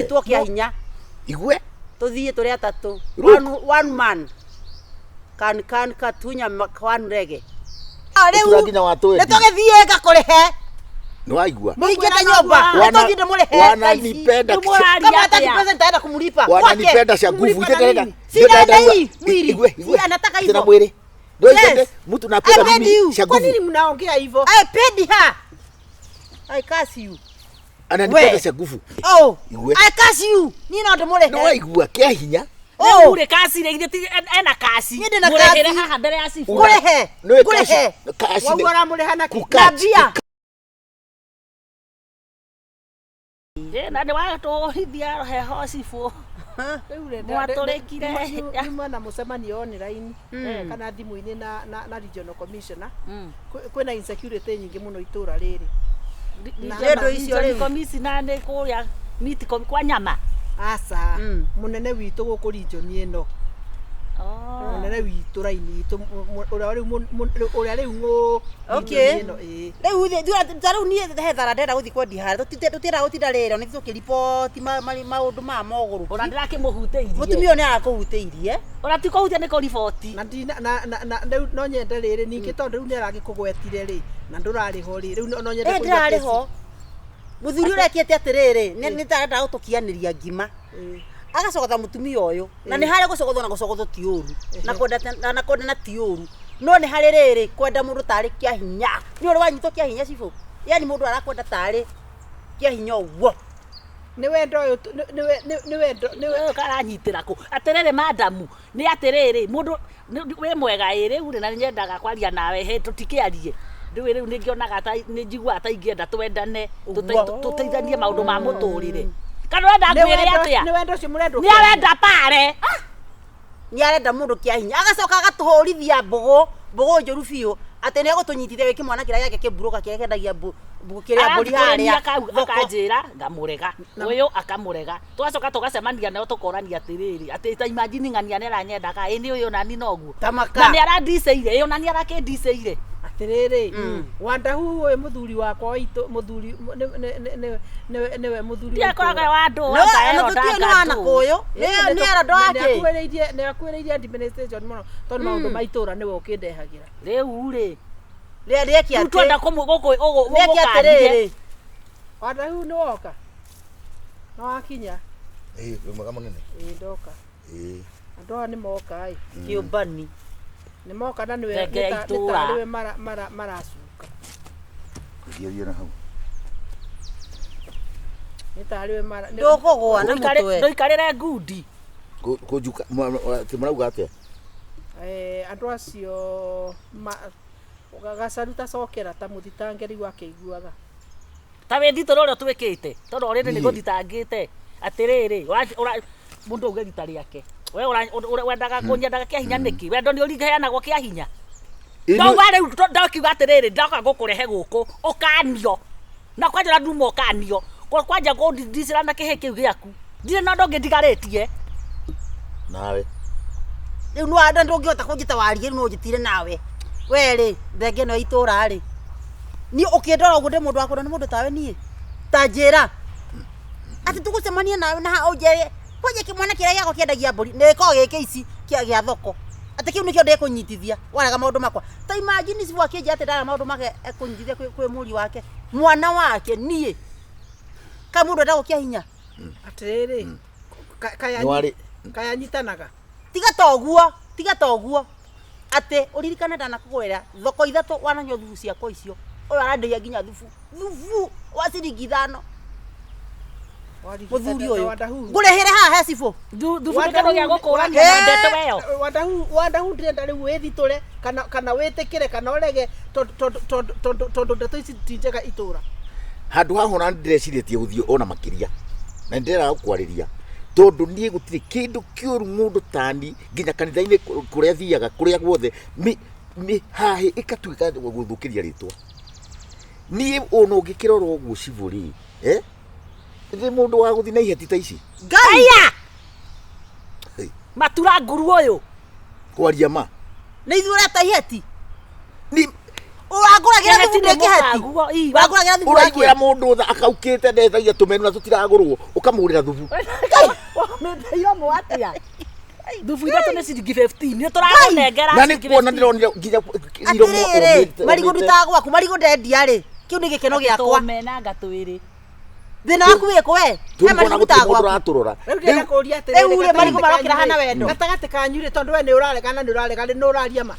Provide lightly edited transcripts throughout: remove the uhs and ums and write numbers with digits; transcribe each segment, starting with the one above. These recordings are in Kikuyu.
Nyitwo kĩa hinya. Igue. Tũthiĩ tũrĩ atatũ. Look. One man can katunya one rege. Rĩu nginya wa Nĩ twendi. tũgĩthiĩ ngakũrĩhe. Nĩ waigua? Mũingĩte nyũmba. Nĩ tũthiĩ ndĩmũrĩhe. Wananipenda. Rĩu mũraria Kama hataki atĩa? president aenda kumlipa. Wananipenda cia nguvu. Kumlipa na Ite nini? Sina dai mwili. Igwe, igwe. Si anataka Tena hivyo. mwili. Ndio Yes. ite mtu napenda I paid mimi you. cia Kwa nguvu. nini mnaongea hivyo? I paid her. I curse you. Ananipenda We. cia nguvu. Oh. Igwe. I curse you. Niĩ no Nĩ ndĩmũrĩhe. waigua kĩa hinya. Oh. Rĩu rĩ kasi rĩ githĩ ti ena kasi. Niĩ ndĩna Mũrĩhĩre kasi. haha mbere ya cibũ. Ngũrĩhe. Nĩ Ngũrĩhe. kasi. Wau aramũrĩha na kĩ? Na mbia. Ĩ, na nĩ watũhithia heho cibũ. Rĩu rĩ, Mwatũrĩkire. nyuma na mũcemanio online kana thimũ-inĩ na regional commissioner. Kwĩna insecurity nyingĩ mũno itũra rĩrĩ. Nĩ ũndũ icio rĩu. Commissioner nĩ kũrĩa meat kwa nyama. Aca, mũnene witũ gũkũ region ĩno. Oh. Mũnene witũ raini itũ ũrĩa rĩu ũrĩa rĩu ngũ Okay. region ĩno ĩĩ. Rĩu ta rĩu niĩ he thara ndĩrenda gũthiĩ kwendia harĩa tũtiendaga gũtinda rĩrĩ nĩ tũkĩriboti maũndũ maya Ona mogũrũki. ndĩrakĩmũhutĩirie. Mũtumia ũyũ nĩ arakũhutĩirie. Ona ti kũhutia nĩ kũriboti. Na ndina na na na rĩu no nyende rĩrĩ ningĩ tondũ rĩu nĩ aragĩkũgwetire rĩ na ndũrarĩ ho rĩ rĩu no nyende Ĩ kũigua ndĩrarĩ kesi. ho. Mũthuri ũrĩa ekĩte atĩrĩrĩ nĩ ta arenda gũtũkianĩria ngima. Agacogotha mũtumia ũyũ na nĩ harĩa gũcogothwo na gũcogothwo ti ũru na kwenda na kwendana ti ũru no nĩ harĩ rĩrĩ kwenda mũndũ tarĩ kĩa hinya nĩ ũrĩ wanyitwo kĩa hinya cibũ yani mũndũ arakwenda tarĩ kĩa hinya ũguo. Nĩ wendo ũyũ nĩ wendo nĩ Ũyũ karanyitĩra kũ atĩrĩrĩ madamu nĩ atĩrĩrĩ mũndũ wĩ mwega ĩ rĩu rĩ na nĩnyendaga kwaria nawe he tũtikĩarie rĩu rĩu nĩngĩonaga ta nĩ njiguaga ta ingĩenda twendane tũteithanie maũndũ ma mũtũrĩre kana ũrenda ngwĩre atĩa nĩ wendo ũcio mũrendwo nĩ arenda pare Nĩ arenda mũndũ kĩa hinya agacoka agatũhũrithia mbũgũ mbũgũ njũru biũ atĩ nĩ egũtũnyitithia wĩ kĩmwana kĩrĩa gĩake kĩmburuka kĩrĩa kĩendagia kĩrĩa mbũri arathiĩ harĩa kau thoko. akanjĩra ngamũrega ũyũ akamũrega tũgacoka tũgacemania nao tũkorania atĩrĩrĩ atĩ ta imagine ng'ania nĩ aranyendaga ĩ nĩ ũyũ nani noguo Tamaka. na nĩ arandicĩire ĩ ona nĩ arakĩndicĩire Atĩrĩrĩ, Wandahu ũyũ mũthuri wakwa waitũ mũthuri nĩwe mũthuri wa ndiakoraga itũũra. wa andũ No, na tũtiũĩ nĩ wa nakũyũ Ĩĩ, nĩ erando wake nĩ akuhĩrĩirie administration mũno tondũ maũndũ ma itũũra nĩwe ũkĩndehagĩra. rĩu rĩ rĩeki rĩu atĩ twenda rĩeki gũkũgũkanie atĩrĩrĩ Wandahu nĩ woka? Nĩ wakinya? Ĩĩ, wĩ mwega mũnene. Ĩĩ ndoka. Ĩĩ. Andũ aya nĩ moka ĩ. kĩũmbani Nĩ moka na nĩwe Thenge ya nĩ itũũra. tarĩ we maracuka. Thiĩ thiĩ na hau. Nĩ tarĩ we mara ndũkũgũa na mũtwe ndũikarĩre ngundi Kũnjuka atĩ mũrauga atĩa? Andũ acio gacaru tacokera ta mũthitange rĩu akĩiguaga. Ta wĩthitũra ũrĩa twĩkĩte tondũ already nĩ Niĩ. gũthitangĩte atĩrĩrĩ mũndũ auge rita rĩake we wendaga kũnyendaga kĩa hinya nĩkĩ wendo nĩ ũriheanagwo kĩa hinya Ĩ, nĩ- ndauga rĩu ndakiuga atĩrĩrĩ ndoka ngũkũrehe gũkũ ũkanio na kwanja ũrĩa nduma ũkanio kwanja kũndicĩra na kĩhĩ kĩu gĩaku ndirĩ na ũndũ ũngĩ ndigarĩtie Nawe. rĩu nĩ wanda ndũngĩhota kũnjĩta warie rĩu no ũnjĩtire nawe we rĩ thenge ĩno ya itũũra rĩ niĩ ũkĩndora ũguo ndĩ mũndũ wa kwendwo nĩ mũndũ tawe niĩ ta njĩra atĩ tũgũcemania nawe na haha ũnjĩre kwanja kĩmwana kĩrĩa gĩakwa kĩendagia mbũri nĩ gĩkoragwo gĩkĩ ici kĩa gĩa thoko atĩ kĩu nĩkĩo ndĩkũnyitithia warega maũndũ makwa ta imagine cibũ akĩnjĩra atĩ ndarega maũndũ make ekũnyitithia kwĩ mũriũ wake mwana wake niĩ kaĩ mũndũ endagwo kĩa hinya Atĩrĩrĩ, Nĩ warĩ kayanyitanaga. tiga ta ũguo tiga ta ũguo atĩ ũririkane ndanakũgũrĩra thoko ithatũ wananyua thubu ciakwa icio ũyũ arandĩhia nginya thubu thubu wa ciringi ithano mũthuri ũyũ ngũrĩhĩre haha he cibũ thubu nĩ kĩndũ gĩa gũkũrania na ndeto ĩyo Wandahu Wandahu ndĩrenda rĩu wĩthitũre kana wĩtĩkĩre kana ũrege tondũ ndeto ici ti njega itũũra. Handũ haha ona ndĩrecirĩtie gũthiĩ ona makĩria na nĩndĩrenda gũkwarĩria tondũ niĩ gũtirĩ kĩndũ kĩũru mũndũ tani nginya kanitha-inĩ kũrĩa thiaga kũrĩa guothe mĩhahĩ ĩkatuĩka gũthũkĩria rĩtwa niĩ ona ũngĩkĩrora ũguo cibũ rĩ ndĩ mũndũ wa gũthiĩ na iheti ta ici. Ngai Matura nguru ũyũ Kwaria ma nĩ ithuĩ ũreta iheti ni Ũrangũragĩra Kĩheti thubu nĩ ndĩ kĩheti. mũkaguo, ii, Ũrangũragĩra thubu Ũraiguĩra wakĩ. mũndũ tha akaukĩte ndethagia tũmenu na tũtiragũrwo ũkamũgũrĩra thubu. Wamĩte iromo atĩa? Thubu ithatũ nĩ ciringi 15. Nĩ tũrakũnengera Na nĩ ciringi kuona 15. ndĩronire nginya iromo Atĩrĩrĩ, ũmĩte- marigũ ũmĩte. ndutaga gwaku, marigũ ndendia rĩ, kĩu nĩ gĩkeno gĩakwa. Tũme na ngatwĩrĩ. Thĩna waku wĩkũ we? He Tũrĩ marigũ kuona gũtirĩ ndutaga mũndũ gwaku. ũratũrora. Rĩu ndĩrenda kũũria atĩrĩrĩ, Rĩu rĩ, gatagatĩ marigũ marokĩra kanyu hana rĩ, wendo. gatagatĩ kanyu rĩ tondũ we nĩ ũraregana nĩ ũraregana nĩ ũraria ma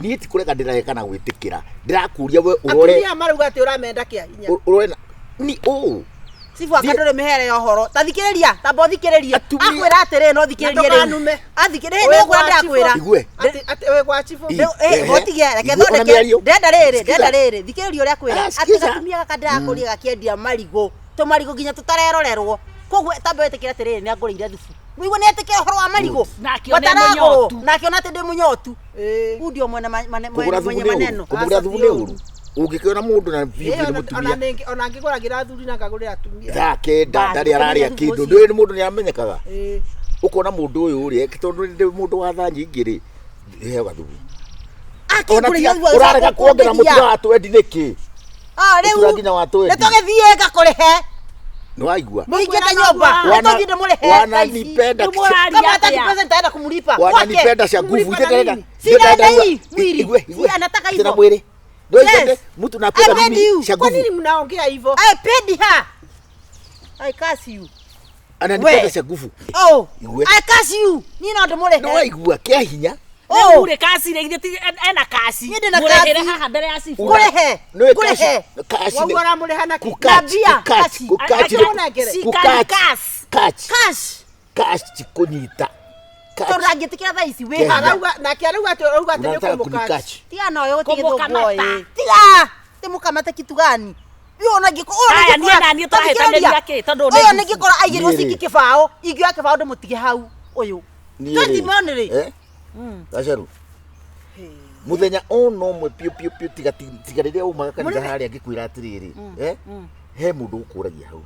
Niĩ ti kũrega ndĩrarega na gwĩtĩkĩra. Ndĩrakũria we ũrore atumia marauga atĩ ũramenda kĩa hinya ũrore na ni ũũ. Cibu aka ndũrĩ mĩhere ya ũhoro. Ta thikĩrĩria, tamba ũthikĩrĩrie. Atumia- Akwĩra atĩrĩrĩ, no thikĩrĩrie Na rĩu. ndũkanume. Athikĩrĩrie, Wĩ nĩ gwa gũkwĩra ndĩrakwĩra. cibũ. Igue. Atĩ- atĩ wĩ gwa cibũ Ii. Rĩu, eh, Ehe. ũtige, reke Igue ona thondeke. mĩario. Ndenda rĩrĩ, Sikiza. ndenda rĩrĩ. Thikĩrĩria ũrĩa akwĩra. Ah, Atĩ sikiza. gatumia gaka ndĩrakũria gakĩendia marigũ. Tũmarigũ nginya tũtarerorerwo. Koguo tamba wĩtĩkĩre atĩrĩrĩ, nĩ angũrĩire thubu. Wĩigua nĩ etĩkĩra ũhoro wa marigũ. Na akĩona Mataragũrwo. mũnyotu. Na akĩona atĩ ndĩ mũnyotu. Ĩĩ. Huu ndio mwene Kũgũra thubu mwenye nĩ ũru. maneno. Kũmũgũrĩra thubu nĩ ũru. Ũngĩkĩona mũndũ na biũ Ĩĩ, biũ nĩ ona- mũtumia. ona ningĩ- ona ngĩgũragĩra athuri na ngagũrĩra atumia Thaa kenda Basi, ndarĩ ararĩa thubu kĩndũ. ũcio. Ndũĩ nĩ mũndũ nĩ amenyekaga. Ĩĩ. Ũkona mũndũ ũyũ rĩ, tondũ nĩ mũndũ wa thaa nyingĩ rĩ, heo gathubu. Ona Akĩngũrĩire tiga thubu ũrarega agĩcoka kuongerera kũndeithia. mũtira wa twendi nĩkĩ? Ah, rĩu Mũtura nginya wa twendi. nĩ tũgĩthiĩ ngakũrĩhe. Nĩ waigua? Mũingĩte nyũmba. Wana- Nĩ tũthiĩ ndĩmũrĩhe thaa ici. wananipenda Rĩu mũraria Kama hataki atĩa? pesa nitaenda kumlipa. Kwake. wananipenda cia nguvu Kumlipa na ite nini? Sina dai, mwili. Si anataka tena hivyo. mwili ndio Yes. ite mtu napenda I paid mimi you. cia kwa nguvu nini mnaongea hivyo I paid her. I curse you. ananipenda We. cia nguvu Oh, Igue. I curse you. Niĩ no nĩ ndĩmũrĩhe. waigua kĩa hinya Rĩu Oh, rĩ kasi rĩ, githĩ ti ena kasi. Niĩ ndĩna Mũrĩhĩre kasi. haha mbere ya cibũ. Ngũrĩhe. Nĩ Ngũrĩhe. kasi Waguo ũramũrĩha na kĩ? Na mbia, kasi. Kasi. kukachi Cash. kachi kunyita Tondũ ndangĩtĩkĩra thaa ici wĩ Kenya. haha. Arauga nake arauga atĩ arauga atĩ nĩ unataka ũkũmũkachi kunikachi Tiga na ũyũ gũtige Kũmũkamata. thũngũ ĩ. Tiga. Ndĩmũkamate kitu gani? Ũyũ ona ngĩko ũyũ Aya, ona niĩ na niĩ tũrahĩtanĩria kĩ? Tondũ nĩ Ũyũ thubu. nĩngĩkora aigĩrwo Niĩ rĩ. cingi kĩbaũ, ingĩoya kĩbaũ ndĩmũtige hau ũyũ. Twenty money rĩ. eh gacaru muthenya ona ũmwe piũ piũ piũ tiga tiga rĩrĩa umaga kanitha harĩa ngĩkwĩra atĩrĩrĩ eh he mũndũ ũkũragia hau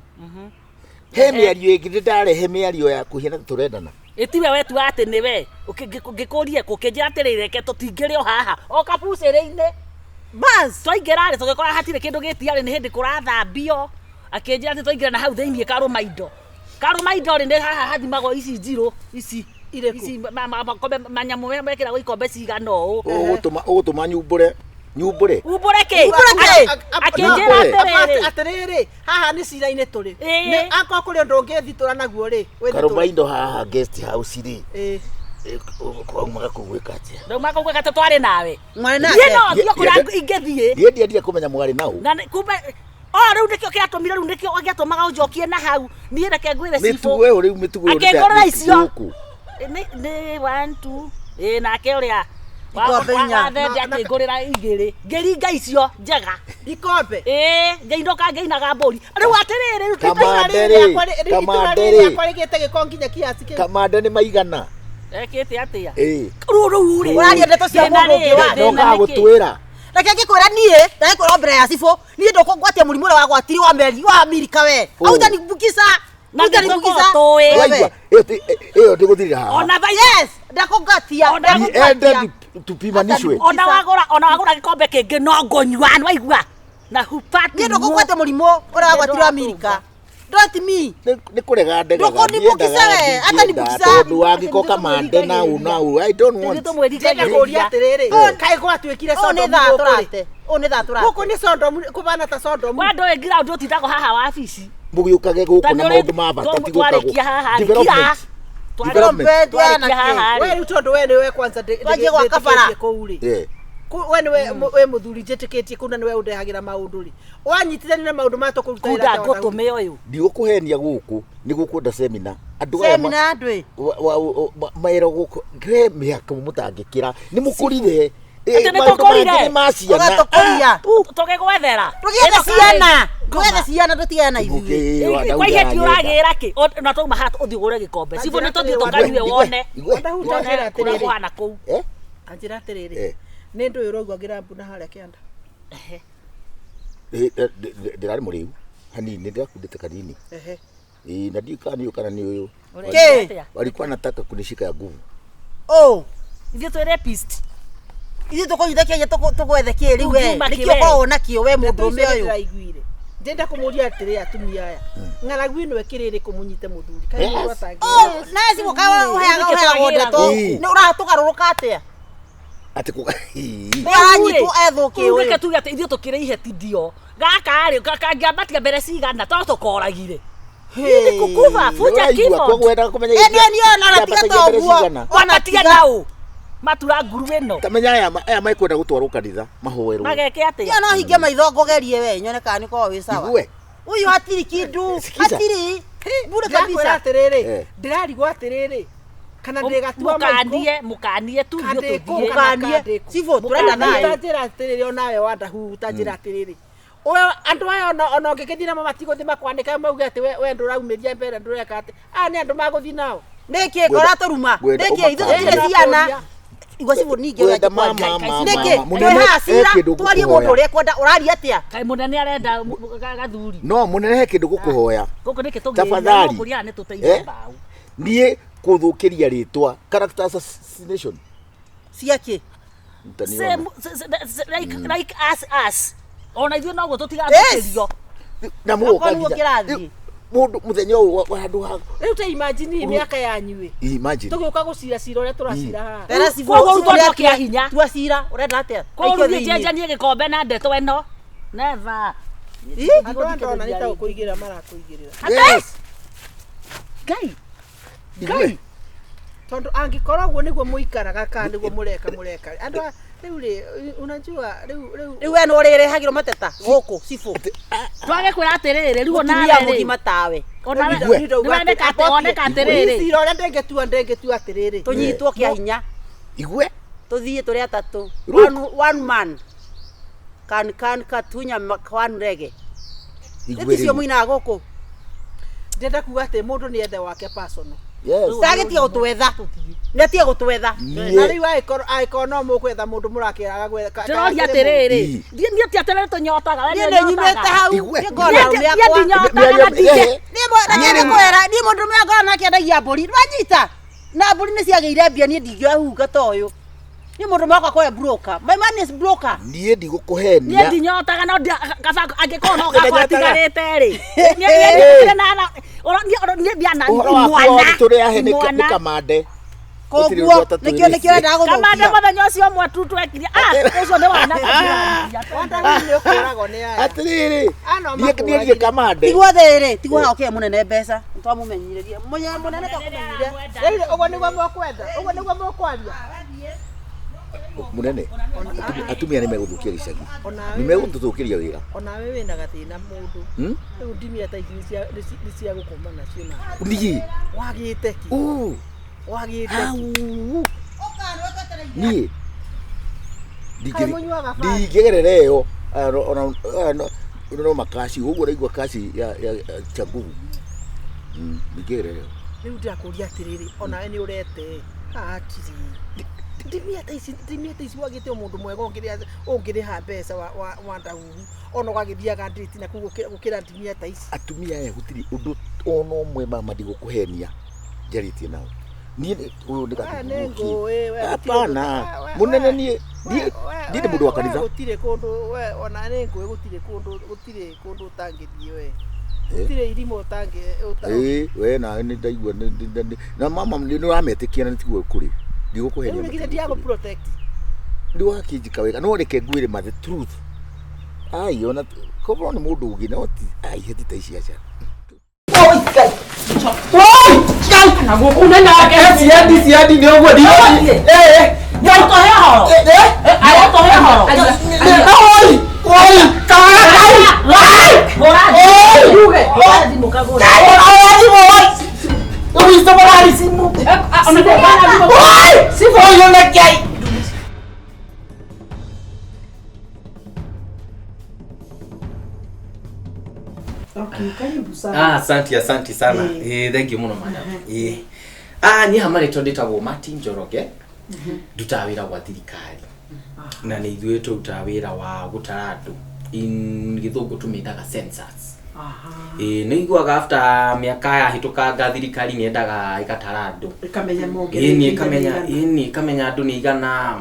he mĩario ĩngĩ ndĩ ndarehe mĩario ya kũhiana ta tũrendana ĩtiwe wetua atĩ nĩwe ngĩkũrie kũ kĩnjĩra atĩrĩrĩ reke tũtingĩrĩ o haha o kabucĩrĩ-inĩ Bas. twaingĩra rĩ tũgĩkora hatirĩ kĩndũ gĩtiarĩ nĩ hĩndĩ kũrathambio akĩnjĩra atĩ twaingĩra na hau thĩiniĩ karũma indo karũma indo rĩ nĩ haha hathimagwo ici njirũ ici Irĩkũ? ici makombe manyamũ marĩa mekĩragwo ikombe cigana ũũ ũgũtũma ũgũtũma nyumbũre nyumbũre umbũre kĩ Umbũre kĩ? Akĩnjĩra Umbũre. atĩrĩrĩ atĩrĩrĩ haha nĩ cira-inĩ tũrĩ Ĩĩ. Nĩ- akorwo kũrĩ ũndũ ũngĩthitũra naguo rĩ wĩthitũre. karũma indo haha guest house rĩ Ĩĩ. kwaumaga kũu gwĩka atĩa ndauma kau gwĩka atĩ twarĩ nawe Mwarĩ niĩ nake. no thiĩ kũrĩa Ye- ingĩthiĩ niĩ ndiendire kũmenya mwarĩ nau na kumbe o rĩu nĩkĩo kĩratũmire rĩu nĩkĩo gĩatũmaga ũnjokie na hau niĩ reke ngwĩre cibũ mĩtugo ĩyo rĩu mĩtugo ĩyo Akĩngũrĩra icio. gũkũ nĩ one two ĩ nake ũrĩa Ikombe inya. wathende akĩngũrĩra igĩrĩ ngĩringa icio njega ikombe ĩ ngĩinũka ngĩinaga mbũri rĩu atĩrĩrĩ rĩu Kama- Itũra rĩrĩ Kamande rĩ, rĩakwa rĩ- itũra kamande rĩrĩ rĩ. rĩakwa rĩgĩte gĩko nginya kiasi kĩu kamande nĩ maigana ekĩte atĩa ĩĩ rĩu rĩu rĩ Ũraria ndeto cia Thĩna mũndũ ũngĩ rĩ, wa- thĩna nokaga nĩ kĩ? gũtwĩra Reke ngĩkwĩra niĩ, ndagĩkwĩra mbere ya cibũ, niĩ ndũkũngwatia mũrimũ ũrĩa wagwatirio wa meri wa Amerika we. Ũ. Hautanibukica. Na Hautanibukica. nĩtũkorwo tũĩ. waigua ĩyo ĩyo ndĩgũthirĩra haha ona thaa Yes, ndakũngwatia. Ona- niende tupimanishwe ona wagũra ona wagũra gĩkombe kĩngĩ no ngũnyua nĩwaigua na hupati Niĩ ndũkũngwatia mũrimũ ũrĩa wagwatirio wa Amerika. Don't me. nĩ kũrega ndegaga Ndũkũnibukisa we, hata nibukisa. tondũ wangĩko kamande nau nau i don't want ndĩrenda kũũria atĩrĩrĩ kaĩ gwatuĩkire Ũũ nĩ Sodomu thaa gũkũ rĩ? tũrate. Ũũ nĩ thaa tũrate. gũkũ nĩ Sodomu kũbana ta Sodomu wandå ä ngira ũtindagwo haha wabici mũgĩũkage gũkũ Ta na nĩ ũrĩ- maũndũ ma bata ti twarĩkia gũka haha rĩ, development kira. Development. Twarĩkia haha we rĩ rĩu tondũ we nĩwe kwanza Twanjie gwaka bara. ndĩtĩkĩtie kũu rĩ Eh, we nĩwe wĩ mũthuri njĩtĩkĩtie kũu na nĩwe ũndehagĩra maũndũ rĩ wanyitithania na maũndũ maya tũkũruta kunda wĩra ta wa Daudi. ngũtũme ũyũ ndigũkũhenia gũkũ nĩ gũkwenda semina andũ aya ma- Semina ndwĩ. maero gũkũ he mĩhaka mũtangĩkĩra nĩ mũkũrire Atĩ nĩ maũndũ tũkũrire? mangĩ nĩ ma ciana Ũgatũkũria. tũgĩgwethera Tũgĩethe ciana. Tũgĩethe ciana tũtigane na ithuĩ. kwa iheti ũragĩra kĩ na twauma haha ũthiĩ ũgũre gĩkombe cibũ nĩ tũthiĩ tũkanyue wone Wanahuta wone njĩra kũrĩa atĩrĩrĩ. kũhana kũu Anjĩra atĩrĩrĩ Eh. nĩ ndũĩ ũraigua ngĩrambu na harĩa kĩanda ndĩrarĩ mũrĩu hanini ndĩrakundĩte kanini ehe Ĩ, na ndiũĩ kana nĩ ũyũ kana nĩ ũyũ Kĩ? walikuwa nataka kunishika ya nguvu Ũũ. ithuĩ twĩ rapist Ithuĩ tũkũnyita kĩanya tũgwethe kĩ rĩu we? Ũngiuma kĩ Nĩkĩo we? ũkoragwo nakĩo we Ndeto mũndũrũme icio ũyũ? ndĩraiguire. Ndĩrenda kũmũria atĩrĩ atumia aya. Ng'aragu ĩno ĩkĩrĩ ĩrĩkũ mũnyite mũthuri? Kaĩ mũndũ Yes. atangĩ. Oh, nawe cibũ kaĩ ũheaga Nĩkĩ ũheagwo ndeto. twagĩragwo? Nĩ ũratũgarũrũka atĩa? Atĩ kũ Nĩ aranyitwo ethwo kĩ Rĩu reke ũyũ? tuge atĩ ithuĩ tũkĩrĩ iheti ndio gaka rĩ kangĩambatia mbere cigana to tũkoragire. Hii ni kukuva fuja Nĩũraigua, keyboard. koguo wendaga kũmenya Ĩ, niĩ niĩ ona tiga kĩambatagia mbere toguo. cigana. Kwambatia nau matura nguru ĩno. Ta menya aya aya mekwenda gũtwarwo kanitha mahoerwo. Mageke atĩa? Niĩ no hinge maitho ngũgerie we nyone kana nĩ ũkoragwo wĩ sawa. Igue. Huyu hatiri kindu. Sikiza. Hatiri. Bure Ndĩrakwĩra kabisa. atĩrĩrĩ, Eh. ndĩrarigwo atĩrĩrĩ, kana ndĩgatua maikũ. Mũkanie mũkanie tu ithuĩ Kandĩkũ, tũthiĩ. kana Mũkanie. kandĩkũ. Cibũ, tũrenda Mũkanie. thayũ. Ũtanjĩra atĩrĩrĩ onawe wandahuhu ũtanjĩra atĩrĩrĩ. We andũ aya ona ona ũngĩgĩthiĩ namo matigũthiĩ makwanĩka mauge atĩ we we ndũraumĩria mbere ndũreka atĩ aya nĩ andũ magũthiĩ nao. Nĩkĩ ngora tũruma? Ngwenda Nĩkĩ ithuĩ ũmakanie. tũtirĩ ciana? Igua cibũ ningĩ ũrĩa Ngwenda mama, njikwaria. mama, Nĩkĩ? mama. Mũnene, Twĩ haha he cira, kĩndũ twarie ngũkũhoya. mũndũ ũrĩa ekwenda ũraria atĩa? Kaĩ mũnene arenda gathuri. No mũnene he kĩndũ gũkũhoya. Gũkũ nĩkĩ Tafadhali. tũngĩria nĩ tũteithie Eh? mbaũ. Niĩ kũthũkĩria rĩtwa character assassination. Ciakĩ? Mtaniona. Same, like us ona ithuĩ noguo tũtigathũkĩrio. Na mũgoka Akorwo nginya. kĩrathiĩ. Mũndũ mũthenya ũyũ wa handũ ha Rĩu ta imagine mĩaka yanyu ĩ. imagine. Tũgĩũka gũcira cira ũrĩa tũracira haha. Tera cibũ. Koguo cibũ rutwo nĩ kĩa hinya. Tua cira, ũrenda atĩa? Koguo Aikio rĩu thĩinĩ. njenjanie gĩkombe na ndeto ĩno. Never. Ĩ? Andũ aya ndona nĩ ta gũkũigĩrĩra marakũigĩrĩra. Yes. Ngai. Igue. Tondũ angĩkorwo ũguo nĩguo mũikaraga kana nĩguo mũreka mũreka. Andũ aya rĩu rĩ unajua rĩu rĩu Rĩu we nĩ ũrĩrehagĩrwo mateta gũkũ cibũ. Twage kwĩra atĩrĩrĩ rĩu Mũtumia onawe rĩ. mũgima tawe. Onawe Igue. nĩwoneka atĩ woneka atĩrĩrĩ. Cira ũrĩa ndĩngĩtua ndĩngĩtua atĩrĩrĩ. Tũnyitwo kĩa hinya. Igue. Tũthiĩ tũrĩ atatũ. Look. One man. Can can katunya one rege. Igue Nĩ ticio rĩu. mũinaga gũkũ. Ndĩrenda kuga atĩ mũndũ nĩ ethe wake personal. Yes. Ndagĩtiga gũtwetha. Nĩ atige gũtwetha. Na Niĩ rĩu angĩkorwo angĩkorwo no mũgwetha mũndũ mũrakĩraga gwetha. Ndĩroria atĩrĩrĩ. Ii. Niĩ ti atĩrĩrĩ tũnyotaga. We Niĩ nĩ nĩ nyumĩte ũnyotaga. hau. Igue. Niĩ ngoragwo na arũme Niĩ akwa. ndinyotaga na ndingĩ. Niĩ reke ngũkwĩra, niĩ mũndũrũme angoragwo nake endagia mbũri. Nĩwanyita? Na mbũri nĩ ciagĩire mbia niĩ ndingĩoya hunga ta ũyũ. Niĩ mũndũrũme wakwa akoragwo e broker. My man is broker. niĩ ndigũkũhenia. Niĩ ndinyotaga no kaba angĩkorwo no gakwa Ndinyotaga. atigarĩte rĩ. Niĩ niĩ na niĩ ndiana Ũhoro wa imwana. kwao tũrĩ ahe nĩ Imwana. kamande. Gũtirĩ Koguo ũndũ atatũ nĩkĩo nĩkĩo endaga Kamande gũthũkia. mũthenya ũcio ũmwe tu twekire. Ah, ũcio nĩ wana. Wandahuhu nĩ ũkũragwo nĩ aya. Atĩrĩrĩ. Ano Niĩ niĩ ndiĩ kamande. Tigwo thĩrĩ, tigwo haha ũkĩhe mũnene mbeca. Nĩtwamũmenyithĩrie. Mũnene twakũmenyire. Rĩu ũguo nĩguo mũkwenda, ũguo nĩguo mũkwaria. Mũnene. Atumia nĩ megũthũkia gĩcagi. Onawe Nĩ megũtũthũkĩria wĩra. onawe wĩna gathĩna mũndũ. Hmm? Rĩu ndimia ta ici nĩ cia gũkoma nacio na Niĩ. wagĩte kĩ? Uu. Wagĩte kĩ? Au. Niĩ. Kaĩ mũnyuaga bangi? Ndingĩgerera ĩyo. Aya ona aya no makaci ũguo ũraigua kaci ya ya cha nguvu. Ndingĩgerera ĩyo. Rĩu ndĩrakũria atĩrĩrĩ, onawe nĩ ũrete. Hatirĩ. Ndimia ta ici, ndimia ta ici wagĩte o mũndũ mwega ũngĩrĩha ũngĩrĩha mbeca wa wa wa ndahuhu ona ũgagĩthiaga ndĩti na kũu gũkĩra ndimia ta ici. Atumia aya gũtirĩ ũndũ ona ũmwe mama ndigũkũhenia njarĩtie nao. Niĩ ũyũ nĩ We nĩ gathuguki. ngũĩ, we gũtirĩ Hapana. ũndũ- we- Mũnene we- niĩ niĩ we- niĩ nĩ mũndũ wa we kanitha. gũtirĩ kũndũ we ona nĩ ngũĩ gũtirĩ kũndũ gũtirĩ kũndũ ũtangĩthiĩ we. Eh? Gũtirĩ irimũ ũtangĩ ũta- Ĩĩ we nawe nĩ ndaigua na mama nĩ ũrametĩkia na nĩ tiguo kũrĩ. Ndigũkũhenia. Rĩu nĩ githĩ ndiagũ protect. Nĩ wakĩnjĩka wega no reke ngwĩre ma the truth. Ai ona korwo nĩ mũndũ ũngĩ no ti ai heti ta ici aca. Ciendi ciendi nĩ ũguo Nĩũtũhe ũhoro. Nĩũtũhe ũhoro. Oi oi kaga kai Hũra Oi hũra thimũ kagũre. Oya thimũ oi Rĩu icio marari simu Oi simu ũyũ nĩkĩai. Okay, karibu sana. Ah, asante asante sana. Eh, thank you muno madam. Eh. Ah, niĩ hama rĩtwa ndĩtagwo Martin Njoroge. Ndutaga wĩra gwa thirikari. Na nĩ ithuĩ tũrutaga wĩra wa gũtara andũ. In gĩthũngũ tũmĩtaga census. Ĩĩ nĩ iguaga after mĩaka yahĩtũkanga thirikari nĩ yendaga ĩgatara andũ. Ĩkamenya Ĩni mongereire ĩkamenya ĩni ĩkamenya andũ nĩ igana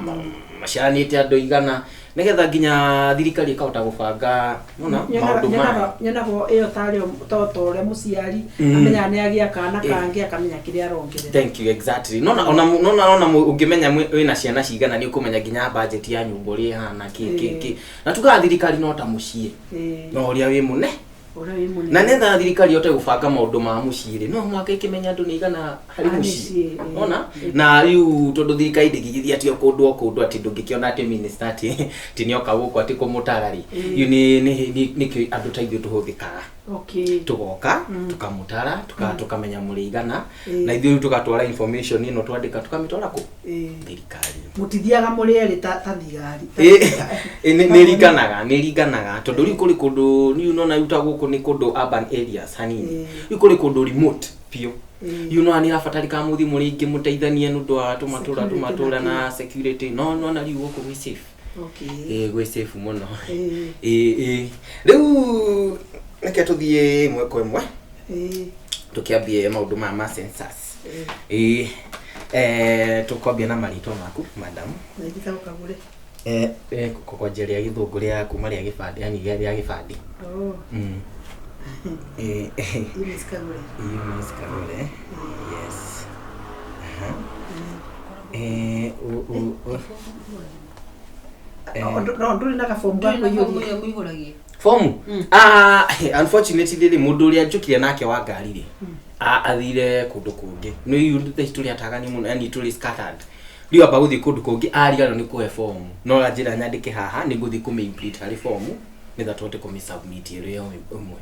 Maciaranĩte andũ igana nĩgetha nginya thirikari ĩkahota gũbanga nona maũndũ maya. Nyonaga ĩyo tarĩ to ta ũrĩa mũciari amenyaga nĩ agĩa kana kangĩ akamenya kĩrĩa arongerera. Thank you, exactly. Nona ona nona ona ũngĩmenya wĩna ciana cigana nĩ ũkũmenya nginya budget ya nyũmba ũrĩa ĩhana kĩ kĩ kĩ. Na tugaga thirikari no ta mũciĩ. No ũrĩa wĩ mũne. Ũrĩa wĩ mũnene. Na nĩgetha thirikari ĩhote gũbanga maũndũ ma mũciĩ rĩ, no mũhaka ĩkĩmenye andũ nĩ igana harĩ Harĩ mũciĩ. mũciĩ, ĩĩ. Ona? Na rĩu tondũ thirikari ndĩngĩgĩthiĩ atĩ o kũndũ o kũndũ atĩ ndũngĩkĩona atĩ minister atĩ atĩ nĩoka gũkũ atĩ kũmũtara rĩ. Rĩu nĩkĩo andũ ta ithuĩ tũhũthĩkaga. Okay. Tugoka tukamutara tukamenya mũrĩ igana na ithuĩ rĩu tũgatwara information ĩno twandĩka tũkamĩtwara kũ thirikari. Mũtithiaga mũrĩ erĩ ta thigari. Nĩ ringanaga tondũ rĩu kũrĩ kũndũ rĩu nona rĩu ta gũkũ nĩ kũndũ urban areas hanini, rĩu kũrĩ kũndũ remote biũ, rĩu nona nĩ ĩrabatarĩka mũthiĩ mũrĩ aingĩ mũteithanie nĩ ũndũ wa tũmatũra tũmatũra na security, no nona rĩu gũkũ gwĩ safe. Okay. Ĩĩ, gwĩ safe mũno. Ĩĩ, rĩu reke tũthiĩ ĩmwe kwa ĩmwe tũkĩambie maũndũ maya ma census. Ĩĩ, tũkwambia na marĩtwa maku, madam. Na njĩtagwo Kagũre. Kwanja rĩa gĩthũngũ rĩa kuma rĩa gĩbandĩ, yani rĩa gĩbandĩ. Oh. Ĩĩ. Eunice Kagũre. Eunice Kagũre. Yes. Aha. No ndũrĩ na gabomu ga kũiyũria. Mũihũragia. Fomu? Unfortunately rĩ, mũndũ ũrĩa njũkire nake wa ngari rĩ, athire kũndũ kũngĩ. Nĩ rĩu thaa ici tũrĩ atagani mũno, yani tũrĩ scattered. Rĩu amba gũthiĩ kũndũ kũngĩ ariganĩrwo nĩ kũhe fomu. No anjĩra nyandĩke haha nĩ ngũthiĩ kũmĩ-complete harĩ fomu nĩgetha tũhote kũmĩ-submit ĩrĩ o ĩmwe.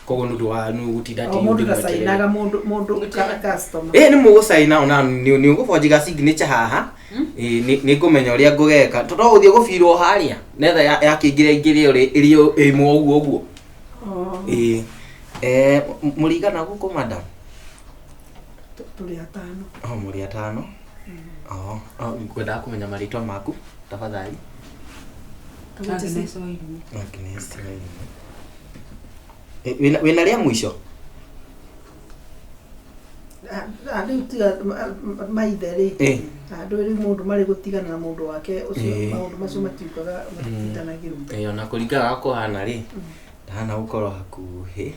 Koguo nĩ ũndũ wa nĩ gũtinda atĩ O mũndũ ndĩmweterere. ndacainaga mũndũ customer. Ĩĩ, nĩ mũgũcaina ona nĩ ũgũbonjiga signature haha. Ĩĩ, nĩ ngũmenya ũrĩa ngũgeka tondũ no gũthiĩ gũbirwo harĩa netha yakĩingĩra ingĩre ĩrĩ ĩmwe ũguo ũguo. Ĩĩ, mũrĩ igana gũkũ, madam? Tũrĩ atano. Oh, mũrĩ atano. Oh, ngwendaga kũmenya marĩtwa maku tafadhali. Agnes Wairimu. Agnes Wairimu. Wĩna rĩa mũico? Rĩu tiga maithe rĩ, andũ rĩu mũndũ marĩ gũtigana na mũndũ wake ũcio, maũndũ macio matiukaga matitindanagĩrwo. Ĩĩ, ona kũringana na kũhana rĩ, ndahana gũkorwo hakuhĩ.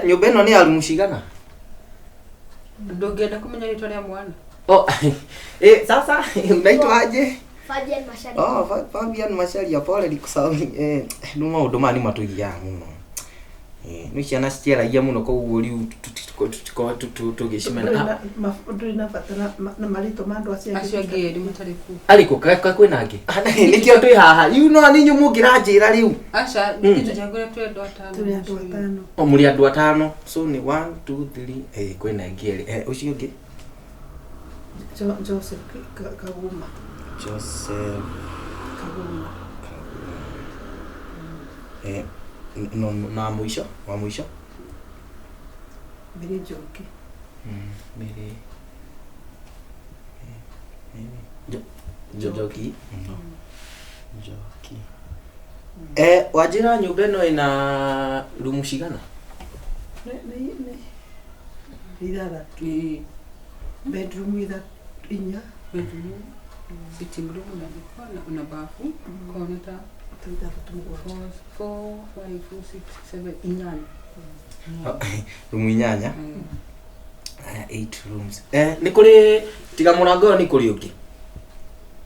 Nyũmba ĩno nĩ ya rumu cigana? Ndũngĩenda kũmenya rĩtwa rĩa mwana? Oh, sasa unaitwa aje? Fabian Macharia. Oh, Fabian Macharia, pole nikusahau. Nĩ maũndũ maya nĩ matũgiaga mũno. Nĩ ciana citiaragia mũno koguo rĩu tũtikoragwo tũgĩcimena. Ndũrĩ na bata na marĩtwa ma andũ acio. Acio angĩ erĩ matarĩ kuo. Arĩkũ ka kwĩna angĩ? Nĩkĩo twĩ haha. Rĩu no nĩ inyuĩ mũngĩranjĩra rĩu. Aca, nĩkĩ tũtiagũra twĩ andũ atano. Tũrĩ andũ atano. O mũrĩ andũ atano. So nĩ 1 2 3 kwĩna angĩ erĩ. Ũcio ũngĩ? Joseph Kaguma. Joseph Kaguma. No, na mũico wa mũico? Mary Njoki. Mary Njoki. Njoki. Wanjĩra nyũmba ĩno ĩna rumu cigana? Nĩ ithathatũ. Bedroom ithatũ inya. Bedroom, sitting room na jiko na bafu, kona ta ithathatũ mũgwanja. 4 5 6 7 inyanya. Rumu inyanya. 8 rooms. Nĩ kũrĩ tiga mũrango ũyũ nĩ kũrĩ ũngĩ?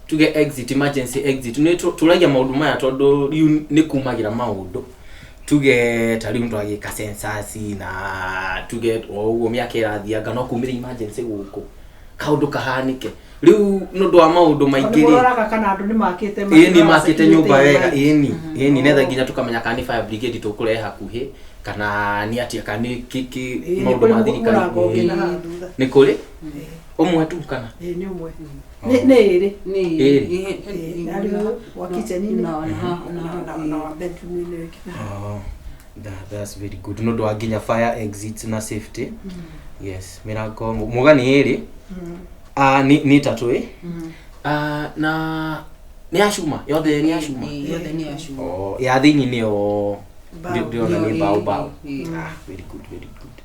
Tuge exit, emergency exit. Nĩ tũragia maũndũ maya tondũ rĩu nĩ kumagĩra maũndũ. Tuge ta rĩu twagĩka census na tuge o ũguo mĩaka ĩrathianga no kumĩre emergency gũkũ. Kaũndũ kahanĩke. Rĩu nĩ ũndũ wa maũndũ maingĩ rĩ. Mũroraga kana andũ nĩ makĩte. Ĩĩ, nĩ makĩte nyũmba wega. Ĩni, ĩni, nĩgetha nginya tũkamenya kana nĩ fire brigade tũkũrehe hakuhĩ kana nĩ atĩa, kana nĩ maũndũ ma thirikari. Nĩ kũrĩ ũmwe tu kana? Ĩĩ, nĩ ũmwe. Nĩ ĩrĩ. Nĩ ĩrĩ. Harĩ wa kitchen-inĩ na wa bedroom-inĩ. Oh, that's very good. Nĩ ũndũ wa nginya fire exits na safety. Yes, mĩrango muga nĩ ĩrĩ. Nĩ ĩtatũ ĩ. Na nĩ ya cuma yothe, nĩ ya cuma. Yothe nĩ ya cuma. Oh, ya thĩinĩ nĩyo ndĩrona nĩ mbaũ mbaũ. Very good, very good.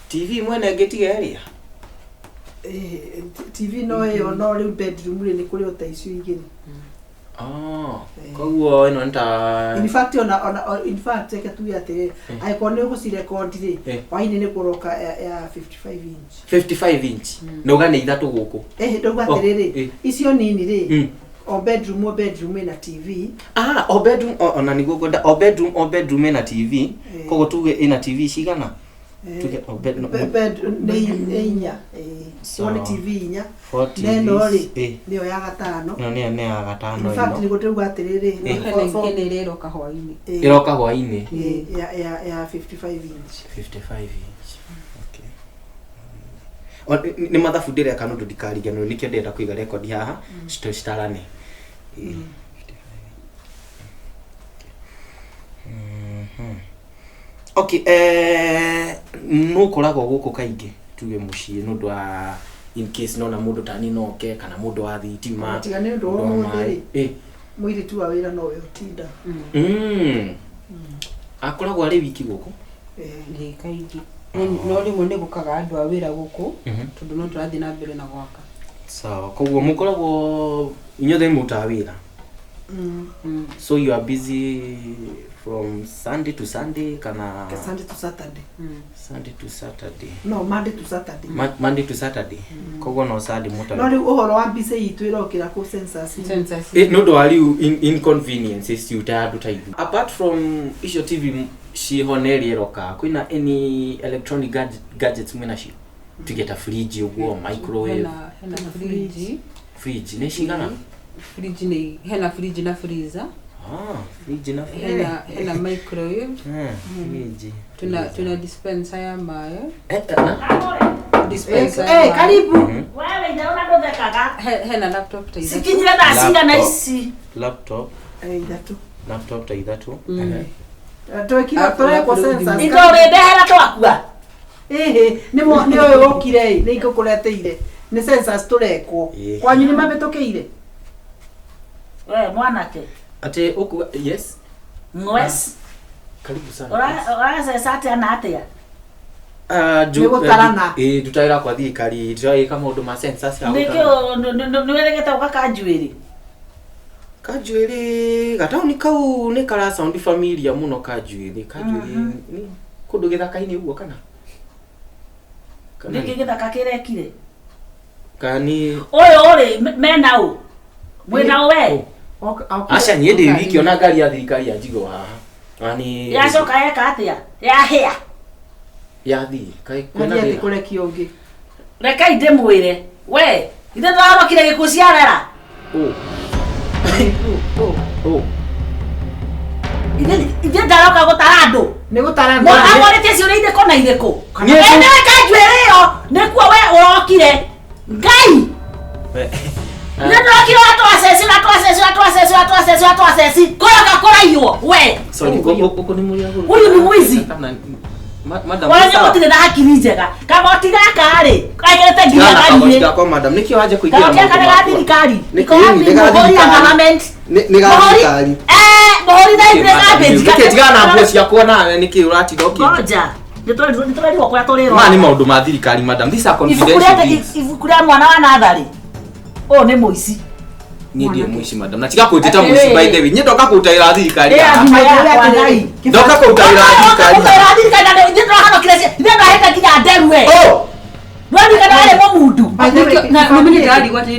TV mwene ngĩtiga ĩrĩa. Eh, TV no ĩyo, no rĩu bedroom rĩ, nĩ kũrĩ o ta icio igĩrĩ. Oh, koguo ĩno nĩ ta In fact, ona in fact, reke tuge atĩrĩrĩ, angĩkorwo nĩ ũgũcirekondi rĩ, hwainĩ nĩ kũroka ya 55 inch. 55 inch. Na uga nĩ ithatũ gũkũ. Eh, ndauga Oh, atĩrĩrĩ, icio nini rĩ, o bedroom ĩna TV. Ah, o bedroom ona nĩguo ngwenda o bedroom ĩna TV. Koguo tuge ĩna TV cigana? Tuge o bed no, Bed nĩ inya, eh, Sawa. so nĩ TV inya. Four Na ĩno rĩ, TVs. nĩyo ya gatano. Ĩno nĩyo ya gatano In fact, ĩno. nĩguo ndauga atĩrĩrĩ, Hena hena ĩrĩa ĩroka hwainĩ. Ĩroka hwainĩ. Ya 55 inch. 55 inch. Okay. Nĩ mathabu ndĩreka nĩ ũndũ ndikariganĩrwo, nĩkĩo ndĩrenda kũiga rekondi haha citarane. Okay, nũ ũkoragwo gũkũ kaingĩ, tuge mũciĩ, nĩ ũndũ wa in case nona mũndũ tani noke kana mũndũ wa thitima? Tiga nĩ ũndũ wa mũndũ wa ũmũthĩ maĩ. rĩ, mũirĩtu wa wĩra nowe ũtinda. Akoragwo arĩ wiki gũkũ? Eh, Ĩĩ, kaingĩ. No rĩmwe nĩ gũkaga andũ a wĩra gũkũ tondũ no tũrathiĩ na mbere na gwaka. Sawa, koguo mũkoragwo inyuothe mũrutaga wĩra? So you are busy from Sunday to Sunday kana? Sunday to Saturday. Sunday to Saturday. No, Monday to Saturday. Monday to Saturday, koguo no Sunday No mũtarĩ. rĩu ũhoro wa mbica itũ ĩrokĩra kũ census. Census. Nĩ ũndũ wa rĩu inconveniences ciuta andũ ta ithuĩ. Apart from icio TV ciĩho na ĩrĩa ĩroka, kwĩna any electronic gadgets mwĩ nacio, tuge ta fridge ũguo, microwave? Hena fridge. Fridge nĩ cigana? Fridge nĩ hena fridge na freezer. Ah, fridge na Hena microwave. Fridge. Tuna dispenser ya maĩ. Na? Dispenser ya Eh, maĩ. karibu. Wewe itherũ na ndũthekaga. Hena laptop ta ithatũ. Cikinyire thaa cigana Laptop. ici? Laptop. Eh, ithatũ. Laptop ta ithatũ. Twekira Alafu- tũrekwo alafu census. Indo ũrĩndehera twakua. Ĩhĩ, nĩ ũyũ ũkire ĩ, nĩ ingũkũreteire. Nĩ census tũrekwo. Kwanyu nĩ mabĩtũkĩire? We mwanake. Atĩ ũkuga yes. Ngwes. Karibu sana. Ũraceca atĩa na atĩa? Ah, Nĩ gũtarana. Ndutagĩra kwa thirikari, ndĩragĩka maũndũ ma census ya Nĩkĩ gũtarana. nĩ wĩrĩgĩte gũka kanjuĩrĩ? Kanjuĩrĩ gataũni kau nĩ kara sound familiar mũno. Kanjuĩrĩ nĩ kũndũ gĩthaka-inĩ ũguo kana Nĩkĩ gĩthaka kĩrekire? Kana nĩ Ũyũ rĩ, mena ũ? Mwĩna ũ we? Aca, niĩ ndĩ wiki, ona ngari ya thirikari ya njigwo haha. Ona nĩ Yacoka yeka atĩa? Yahĩa. Yathiĩ kaĩ kwĩna Athiĩ thĩna? kũrekia ũngĩ. Rekei ndĩmwĩre. We, ithe ndũrarokire gĩkuũ ciarera. Ũ. Ũ. Ithe ndaroka gũtara andũ. Nĩ gũtara. Amorĩtie ciũria irĩkũ na irĩkũ? Niĩ Nĩwe kanjuĩrĩ ĩyo nĩkuo we ũrokire. Ngai! Nĩ ndũrokire ũratwaceci, ũratwaceci, ũratwaceci, ũratwaceci, ũratwaceci. Kũroka kũraiywo we. Sorry, gũkũ nĩ mũrĩ agũrũ. Huyu ni mwizi. Kana madam. Wanyu gũtirĩ na hakiri njega. Kagoti gaka rĩ, kaigĩrĩte nginya ngari-inĩ. Gakwa madam, nĩkĩo wanja kũingĩra Kagoti gaka nĩ ga maũndũ makwa. thirikari. Nĩ Iko ĩĩ, nĩ ga wapi mũhũri ya thirikari. government? Nĩ ga Mũhũri- thirikari. Eh, mũhũri na ithuĩ garbage. Nĩkĩ tigana na nguo ciakwa nawe, nĩkĩ ũratinda ũkĩ Ngoja. Nĩ tũrerirwo kũrĩa tũrĩrwo. Maya nĩ maũndũ ma thirikari madam, these are Ibuku confidential rĩa things. ibuku rĩa mwana wa natharĩ. Ũyũ nĩ mũici. Niĩ ndirĩ mũici madam, na tiga kũnjĩta mũici by the way. Niĩ ndoka kũruta wĩra wa thirikari Ĩya haha. thimũ yakwa Ngai. Ndoka kũruta wĩra wa thirikari haha. Ũka thirikari na ithuĩ tũrahonokire ithuĩ tũrahĩte nginya nderu we. Oh! Nĩwaririkana warĩ mũmundu. By the way, Na nĩ ndĩrarigwo atĩ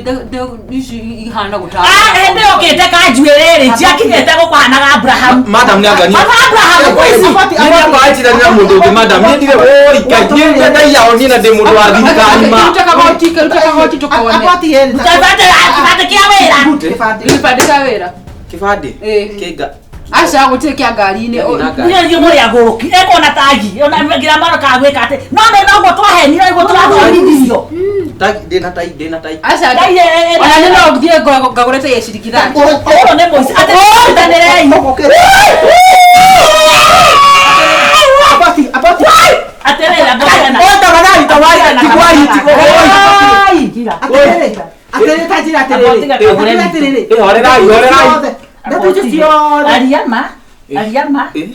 ici ihana gũtara. Ah, hĩndĩ yũkĩte kanjuĩrĩ rĩ, ciakinyĩte gũkũhanaga Abraham. Madam nĩ angania. Baba Abraham mũici. Niĩ nĩakwa anjiranĩra mũndũ ũngĩ madam, niĩ ndirĩ oi Ngai, niĩ ndaiya o niĩ na ndĩ mũndũ wa thirikari ma. Ruta kagoti, ruta kagoti tũkone. Agoti heri. Kĩbandĩ kĩbandĩ kĩa wĩra. Kĩbandĩ. Gĩbandĩ kĩa wĩra. Kĩbandĩ? Ĩĩ. Kĩnga. Aca, gũtirĩ kĩa ngari-inĩ. Gĩathiĩ na ngari. Niĩ niĩ mũrĩ agũrũki ekuona tagi ona ngira mwana ka gwĩka atĩ no nĩ noguo twahenire nĩguo tũrathomithirio. Tai, ndĩna tai, ndĩna tai. Aca, Ngai, ona nĩ no thiĩ ngagũre tai ya ciringi 30. Ũyũ nĩ mũici atĩ tũnyitanĩrei. Abati, abati. Atĩrĩrĩ ambotena. Oi, tafadhali, tafadhali, tigwai, tigwai. Atĩrĩrĩ, atĩrĩrĩ, ta njĩra atĩrĩrĩ. Abotiga kagũre Atĩrĩrĩ, atĩrĩrĩ. Eh, horerai, horerai. Ndeto icio ciothe. Aria ma, aria ma. Eh?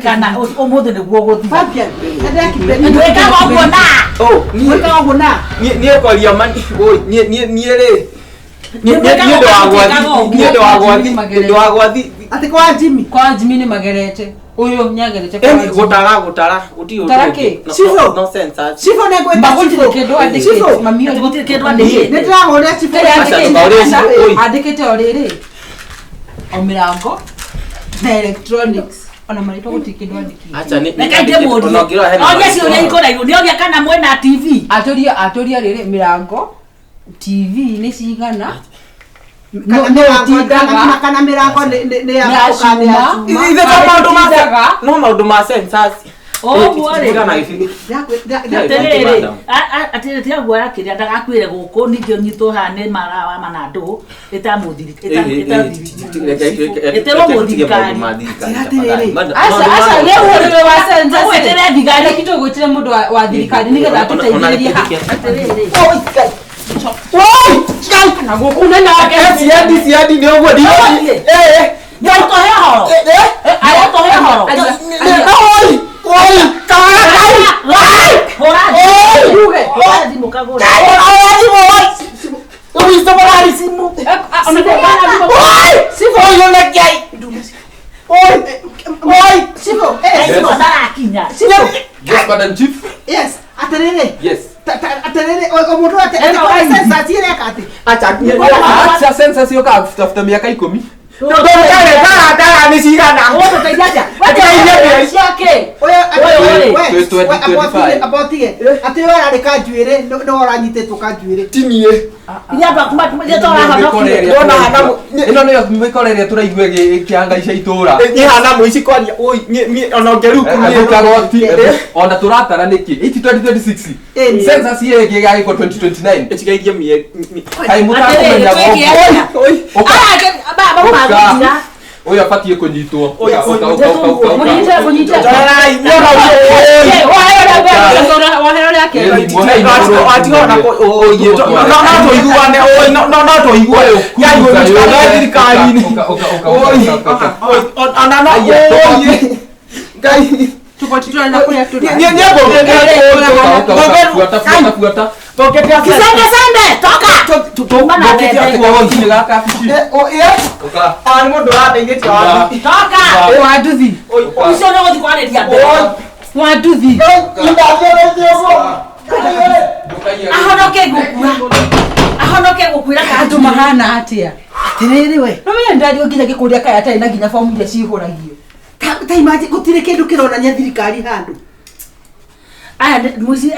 Kana ũmũthĩ nĩguo ũgũthiĩ. Fabian, Twĩkaga ũguo na. Oh, niĩ Mwĩkaga ũguo na. niĩ niĩ kwaria ma oi niĩ niĩ niĩ rĩ niĩ niĩ Mwĩkaga niĩ ndĩ wa ũguo, gwathi twĩkaga ũguo. niĩ ndĩ wa gwathi ndĩ wa gwathi Atĩ kwa Jimmy. Kwa Jimmy nĩ magerete. Ũyũ nĩagerete kwa Eni Jimmy. gũtara gũtara gũtirĩ ũndũ Gũtara ũngĩ. kĩ? No- Cibũ. no- no census. Cibũ nĩ ngwĩta Ma gũtirĩ Cibũ. kĩndũ andĩkĩte. Cibũ. Mami ũyũ- Atĩ gũtirĩ kĩndũ Nĩ andĩkĩte. ndĩrahũrĩra Cibũ. Kĩrĩa Aca, andĩkĩte- ndũkaũrie aca, Cibũ, oi. andĩkĩte o rĩrĩ o mĩrango na electronics ona marĩtwa gũtirĩ kĩndũ andĩkĩte. Aca nĩ Reke ndĩmũrie. ona ũngĩrora hena Oria marĩtwa. ciũria ikũraihu. Nĩoria kana mwĩna TV. Atũria atũria rĩrĩ mĩrango TV nĩ cigana Kana No- mĩrango- no ũtindaga. kana mĩrango nĩ ya Nĩ ya kana nĩ ya cuma. cuma. Ithe to maũndũ ma Ũtindaga. no maũndũ ma census. Ũguo rĩ. Tigana gĩbindi. Atĩrĩrĩ, Madam. atĩrĩrĩ tiga guoya kĩrĩa ndagakuĩre gũkũ ningĩ ũnyitwo haha nĩ mara wa manandũ ĩtamũthiri ĩtĩrwo mũthirikari Atĩrĩrĩ. Aca aca rĩu ũrĩrĩ wa census Ũgwĩtĩre thigari. Reke tũgwĩtĩre mũndũ wa thirikari nĩgetha atũteithĩrĩrie ha Atĩrĩrĩ. na gũkũ nene wake Ciandi ciandi nĩ ũguo Ũgũthiĩ. Eh. Nĩũgũtũhe ũhoro? Nĩũgũtũhe ũhoro? Oi! Oi! Kaga kai! Hũra thimũ. Yuge. Hũra thimũ kagũre. Cibũ, eh, Thimũ ndarakinya. Cibũ. Yes, Madam Chief. Yes, atĩrĩrĩ. Yes. Atĩrĩrĩ, o mũndũ atĩ Ĩno kwĩ census ĩreka atĩ. Acha Acha census yoka after miaka 10. Ndara nĩ cigana. Ũgũtũteithia atĩa? Ũteithia Ciake. Ũyũ Ũyũ rĩ. we, Twenty, we, 25. abotige. Atĩ ũyũ ararĩ kanjuĩrĩ, nĩwe ũranyitĩtwo kanjuĩrĩ. Ti niĩ. Iria andũ aku iria tũrahonokire. Ndona hana Ĩno nĩyo mĩkora ĩrĩa tũraigua ĩkĩhangaica itũra. Niĩ hana mũici kwaria. Oi, niĩ niĩ ona ũngĩrukũ niĩ. Kagoti ona tũratara nĩkĩ? Iti 2026. Ĩni. Census ĩyo ĩngĩ ĩgagĩkwo 2029. Ĩtigairie mĩeri. Kaĩ mũtakũmenya Atĩrĩrĩ, twĩke gũkũ. Oi. Ũka. Aya, baba Ũka. magũthira. Ũyũ abatiĩ kũnyitwo. Oi, Ũka, oi, ũka, ũka, ũka, ũka, ũka. Mũnyite mũnyite. Njorerai, nĩona ũyũ. Eh, wohere ũrĩa mbere, wohere ũrĩa kerĩ. No tũiguane, oi, no no tũiguane. Ngai gũtũtwara thirikari-inĩ. Ũka, ũka, ũka, Oi, ũka, ũka, ũka. oi, ona no Aya, oi. Ngai. Tũgotitũra na kũrĩa tũrĩ. Niĩ niĩ Ũka, ũka, ũka, buata, buata, buata. Kisende sende, toka. Kagoti gaka abici. Ũka. Nĩ mũndũ ũrandeithĩtie wathi. Toka. Wa nduthi. Ũcio nĩ ũgũthiĩ kwarĩria mbere. Wa nduthi. Ahonoke gũkua. Ahonoke gũkuĩra Andũ kanjũ mahana atĩa? Atĩrĩrĩ we. No menya ndario nginya ngĩkũria kaĩ atarĩ na nginya bomu iria cihũragio. Ta imagine gũtirĩ kĩndũ kĩronania thirikari handũ. Aya nĩ- mũici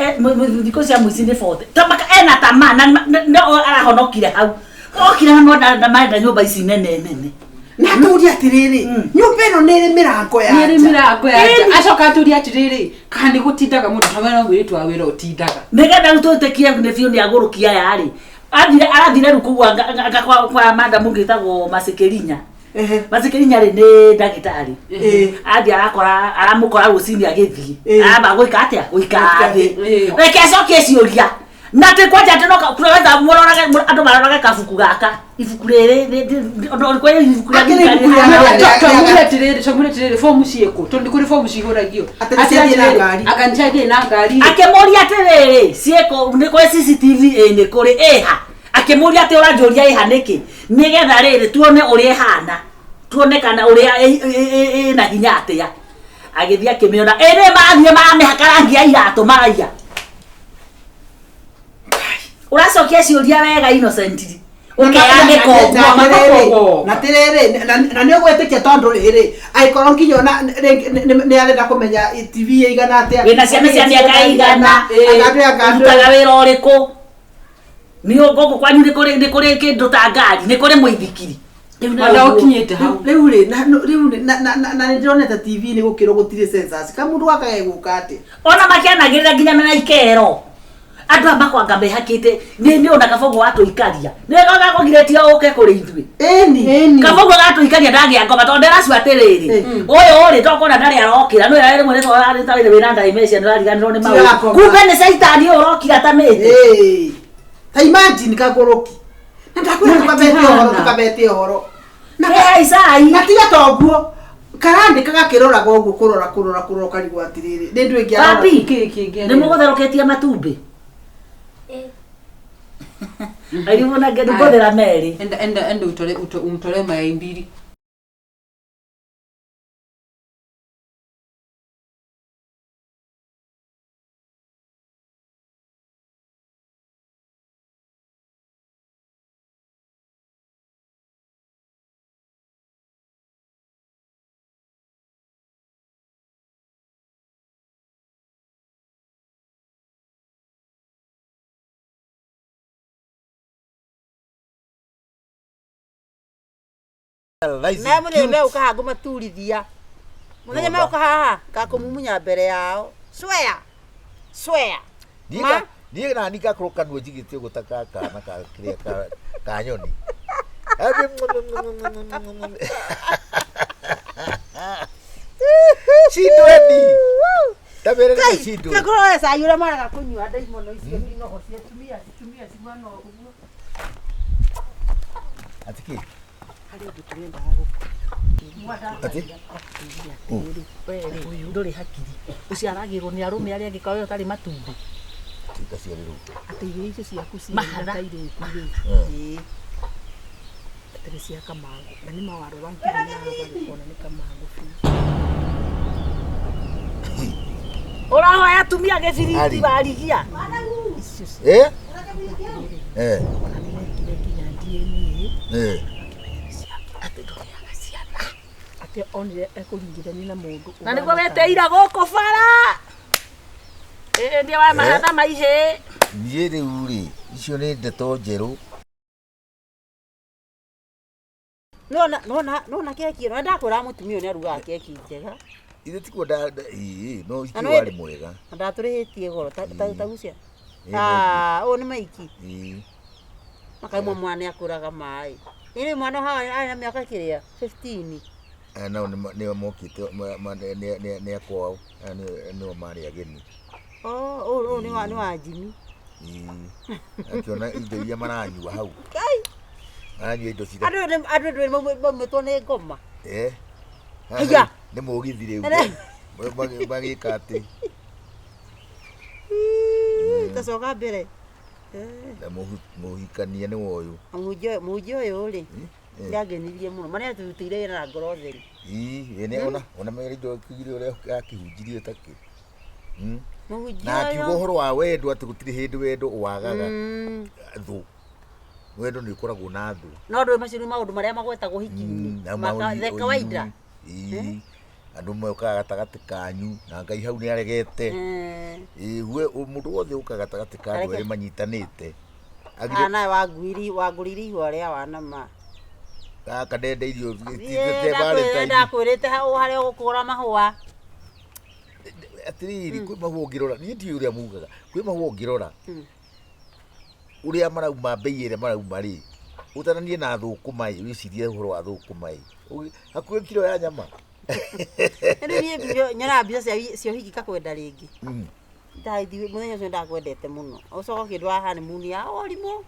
thikũ cia mũici nĩ 40. Ta maka ena tamaa na no arahonokire hau. Okire na monda na marenda nyũmba ici nene nene. Na atũrie atĩrĩrĩ, nyũmba ĩno nĩ ĩrĩ mĩrango ya Nĩ ĩrĩ nja. mĩrango ya nja. Acoka atũria atĩrĩrĩ, kana nĩ gũtindaga mũndũ ta wena mũirĩtu wa wĩra ũtindaga. Nĩgetha rĩu twĩtĩkie nĩ biũ nĩ agũrũkia aya rĩ. Athire arathire rĩu kũu anga kwa madam ũngĩ wĩtagwo Masikirinya. Ehe. Masikirinya rĩ nĩ ndagĩtarĩ. Ĩĩ. Athiĩ arakora aramũkora rũcinĩ agĩthiĩ. Ĩĩ. Aramba gwĩka atĩa? Gũikara thĩ. Ĩĩ. Reke acokie ciũria. Na atĩ kwanja atĩ no kũrora mũrorage andũ marorage kabuku gaka. Ibuku rĩrĩ ũndũ ũrĩkũ ibuku rĩa Akĩrĩ thirikari ibuku rĩa- rĩhana? Twamwĩre atĩrĩrĩ, twamwĩre atĩrĩrĩ, bomu ciĩkũ? Tondũ nĩ kũrĩ bomu cihũragio. Atĩ nĩ ciathiĩ na ngari. Anga nĩ ciathiĩ na ngari. Akĩmũria atĩrĩrĩ, ciĩkũ nĩ kũrĩ CCTV ĩ nĩ kũrĩ ĩha. Akĩmũria atĩ ũranjũria ĩha nĩkĩ? Nĩgetha rĩrĩ tuone ũrĩa ĩhana. Tuone kana ũrĩa ĩna hinya atĩa. Agĩthiĩ akĩmĩona. Ĩ nĩ mathiĩ mamĩhaka rangi ya iratũ maraiya. Ũracokia ciũria wega innocently. Ũkeyanĩka ũguo. Na atĩrĩrĩ, na nĩ ũgwĩtĩkia tondũ rĩrĩ, angĩkorwo nginya ona nĩ arenda kũmenya TV ĩigana atĩa. Wĩna ciana cia mĩaka ĩigana. Anga Ũrutaga wĩra ũrĩkũ? Nĩ gũkũ kwanyu nĩ kũrĩ nĩ kũrĩ kĩndũ ta ngari, nĩ kũrĩ mũithikiri. Rĩu nĩ Ona ũguo. ũkinyĩte hau. Rĩu rĩ, rĩu rĩ, na nĩ ndĩronete TV nĩ gũkĩrwo gũtirĩ census. Kamũndũ gaka gegũka atĩa? Ona makĩanagĩrĩra nginya mena ikero. Andũ aya makwanga mehakĩte nĩ nĩ ona kabogo watũikaria. Nĩ gakũgirĩtie ũke kũrĩ ithuĩ. Ĩni. Kabogo gatũikaria ndagĩa ngoma tondũ ndĩracu atĩrĩrĩ. Ũyũ rĩ tokona ndarĩ arokĩra nĩ ũrĩa rĩmwe nĩ wĩna dementia nĩ ũrariganĩrwo nĩ maũndũ. Tirakoma. Kumbe nĩ caitani ũyũ ũrokire atamĩte. Ĩĩ. Ta imagine kagũrũki. Na ndakwĩra tũkabete ũhoro, tũkabete ũhoro. Nĩ haicai. Na tiga toguo. Karandĩka gakĩroraga ũguo kũrora kũrora kũrora ũkarigwo atĩrĩrĩ nĩ ndũ ĩngĩ arora. Papi, Kĩ kĩngĩ nĩ mũgũtherũkĩtie matumbĩ? Arimũ na ngũthera merĩ. Enda enda enda utore umtore mayai mbili. Na mũthenya megũka haha ngũmaturithia. Mũthenya megũka haha ngakũmumunya mbere yao. Swear. Swear. Ma? Niĩ nani ngakorwo kanua njigĩte ũguo ta ka kana ka kĩrĩa ka nyoni. Cindweni. Ta mere nĩ cindwe. Kĩkorwo we cai ũrĩa maraga kũnyua ndaimono icio inogo cia Atumia atumia ciguana ũguo. Atĩ kĩ? Harĩ ũndũ tũrendaga gũkũ. Atĩ? Ũyũ ndũrĩ hakiri. Ũciaragĩrwo nĩ arũme arĩa angĩ kawe ũtarĩ matumbĩ. Tikaciarĩrwo. Atĩ irio icio ciaku ciĩ Mahatha. na kairĩtu rĩ. Atĩ nĩ cia kamangũ. Na nĩ mawarora nginya na ũkona nĩ kamangũ biũ. Ũrahoya atumia gĩbiriti Ari. warigia. Icio cia Eh? Eh. ona nĩ mekire nginya DNA Eh. Atĩ ndũrĩaga ciana. atĩ onire ekũringithania na mũndũ Na nĩguo weteira gũkũ bara. Ĩĩ nĩ wa mahatha maihĩ. Niĩ rĩu rĩ, icio nĩ ndeto njerũ. Nona nona nona keki ĩno ndakwĩra mũtumia ũyũ nĩ arugaga keki njega. Ithe tikuo nda ĩĩ no Na icio no warĩ mwega. Na ndatũrĩhĩtie goro ta ta gucia. Ĩĩ, Ah, ũyũ nĩ maiki. Ĩĩ. Makaimwo mwana nĩ akũraga maĩ. Ĩrĩ mwana haha arĩ na mĩaka kĩrĩa 15. Aya nao nĩo mokĩte nĩ akwao. Aya nĩo marĩ ageni. Oh, ũyũ nĩ wa Jimmy. Ĩĩ. Akĩona indo iria maranyua hau. Kai. Maranyua indo cira. Andũ andũ ndũ maumĩtwo nĩ ngoma. Eh. Haiya. Nĩ mũgithi rĩu. Magĩka atĩ. Tacoka mbere. Na mũhikania nĩ woyũ. Mũhunjia ũyũ rĩ nĩangenirie mũno. Marĩa atũrutĩire wĩra na ngoro theru. Ĩĩ ĩĩ ona ona mere indo kĩgire ũrĩa akĩhunjirie takĩ. Mũhunjia Na akiuga ũyũ. ũhoro wa wendo atĩ gũtirĩ hĩndĩ wendo wagaga thũ. Wendo nĩ ũkoragwo na thũ. No ndũĩ macio nĩ maũndũ marĩa magwetagwo hiki-inĩ. Na The kawaida. Ĩĩ. Andũ mokaga gatagatĩ kanyu na Ngai hau nĩ aregete. Ĩĩ we mũndũ wothe ũkaga gatagatĩ ka andũ Areke. erĩ manyitanĩte. Ah, nawe wanguiri wangũrĩire ihũa rĩa wanama. Gaka ndenda irio Ndakwĩrĩte hau harĩa ũgũkũra mahũa. Atĩrĩrĩ kwĩ mahũa ũngĩrora niĩ ndiũĩ ũrĩa mugaga kwĩ mahũa ũngĩrora ũrĩa marauma mbei ĩrĩa marauma rĩ ũtaranie na thũkũma ĩ wĩcirie ũhoro wa thũkũma ĩ hakuhĩ kiro ya nyama. Rĩu niĩ nyonaga mbica cia ũhiki ngakwenda rĩngĩ. Ndathi mũthenya ũcio ndakwendete mũno. Ũcoka ũkĩndwara honeymoon ya ũrimũ.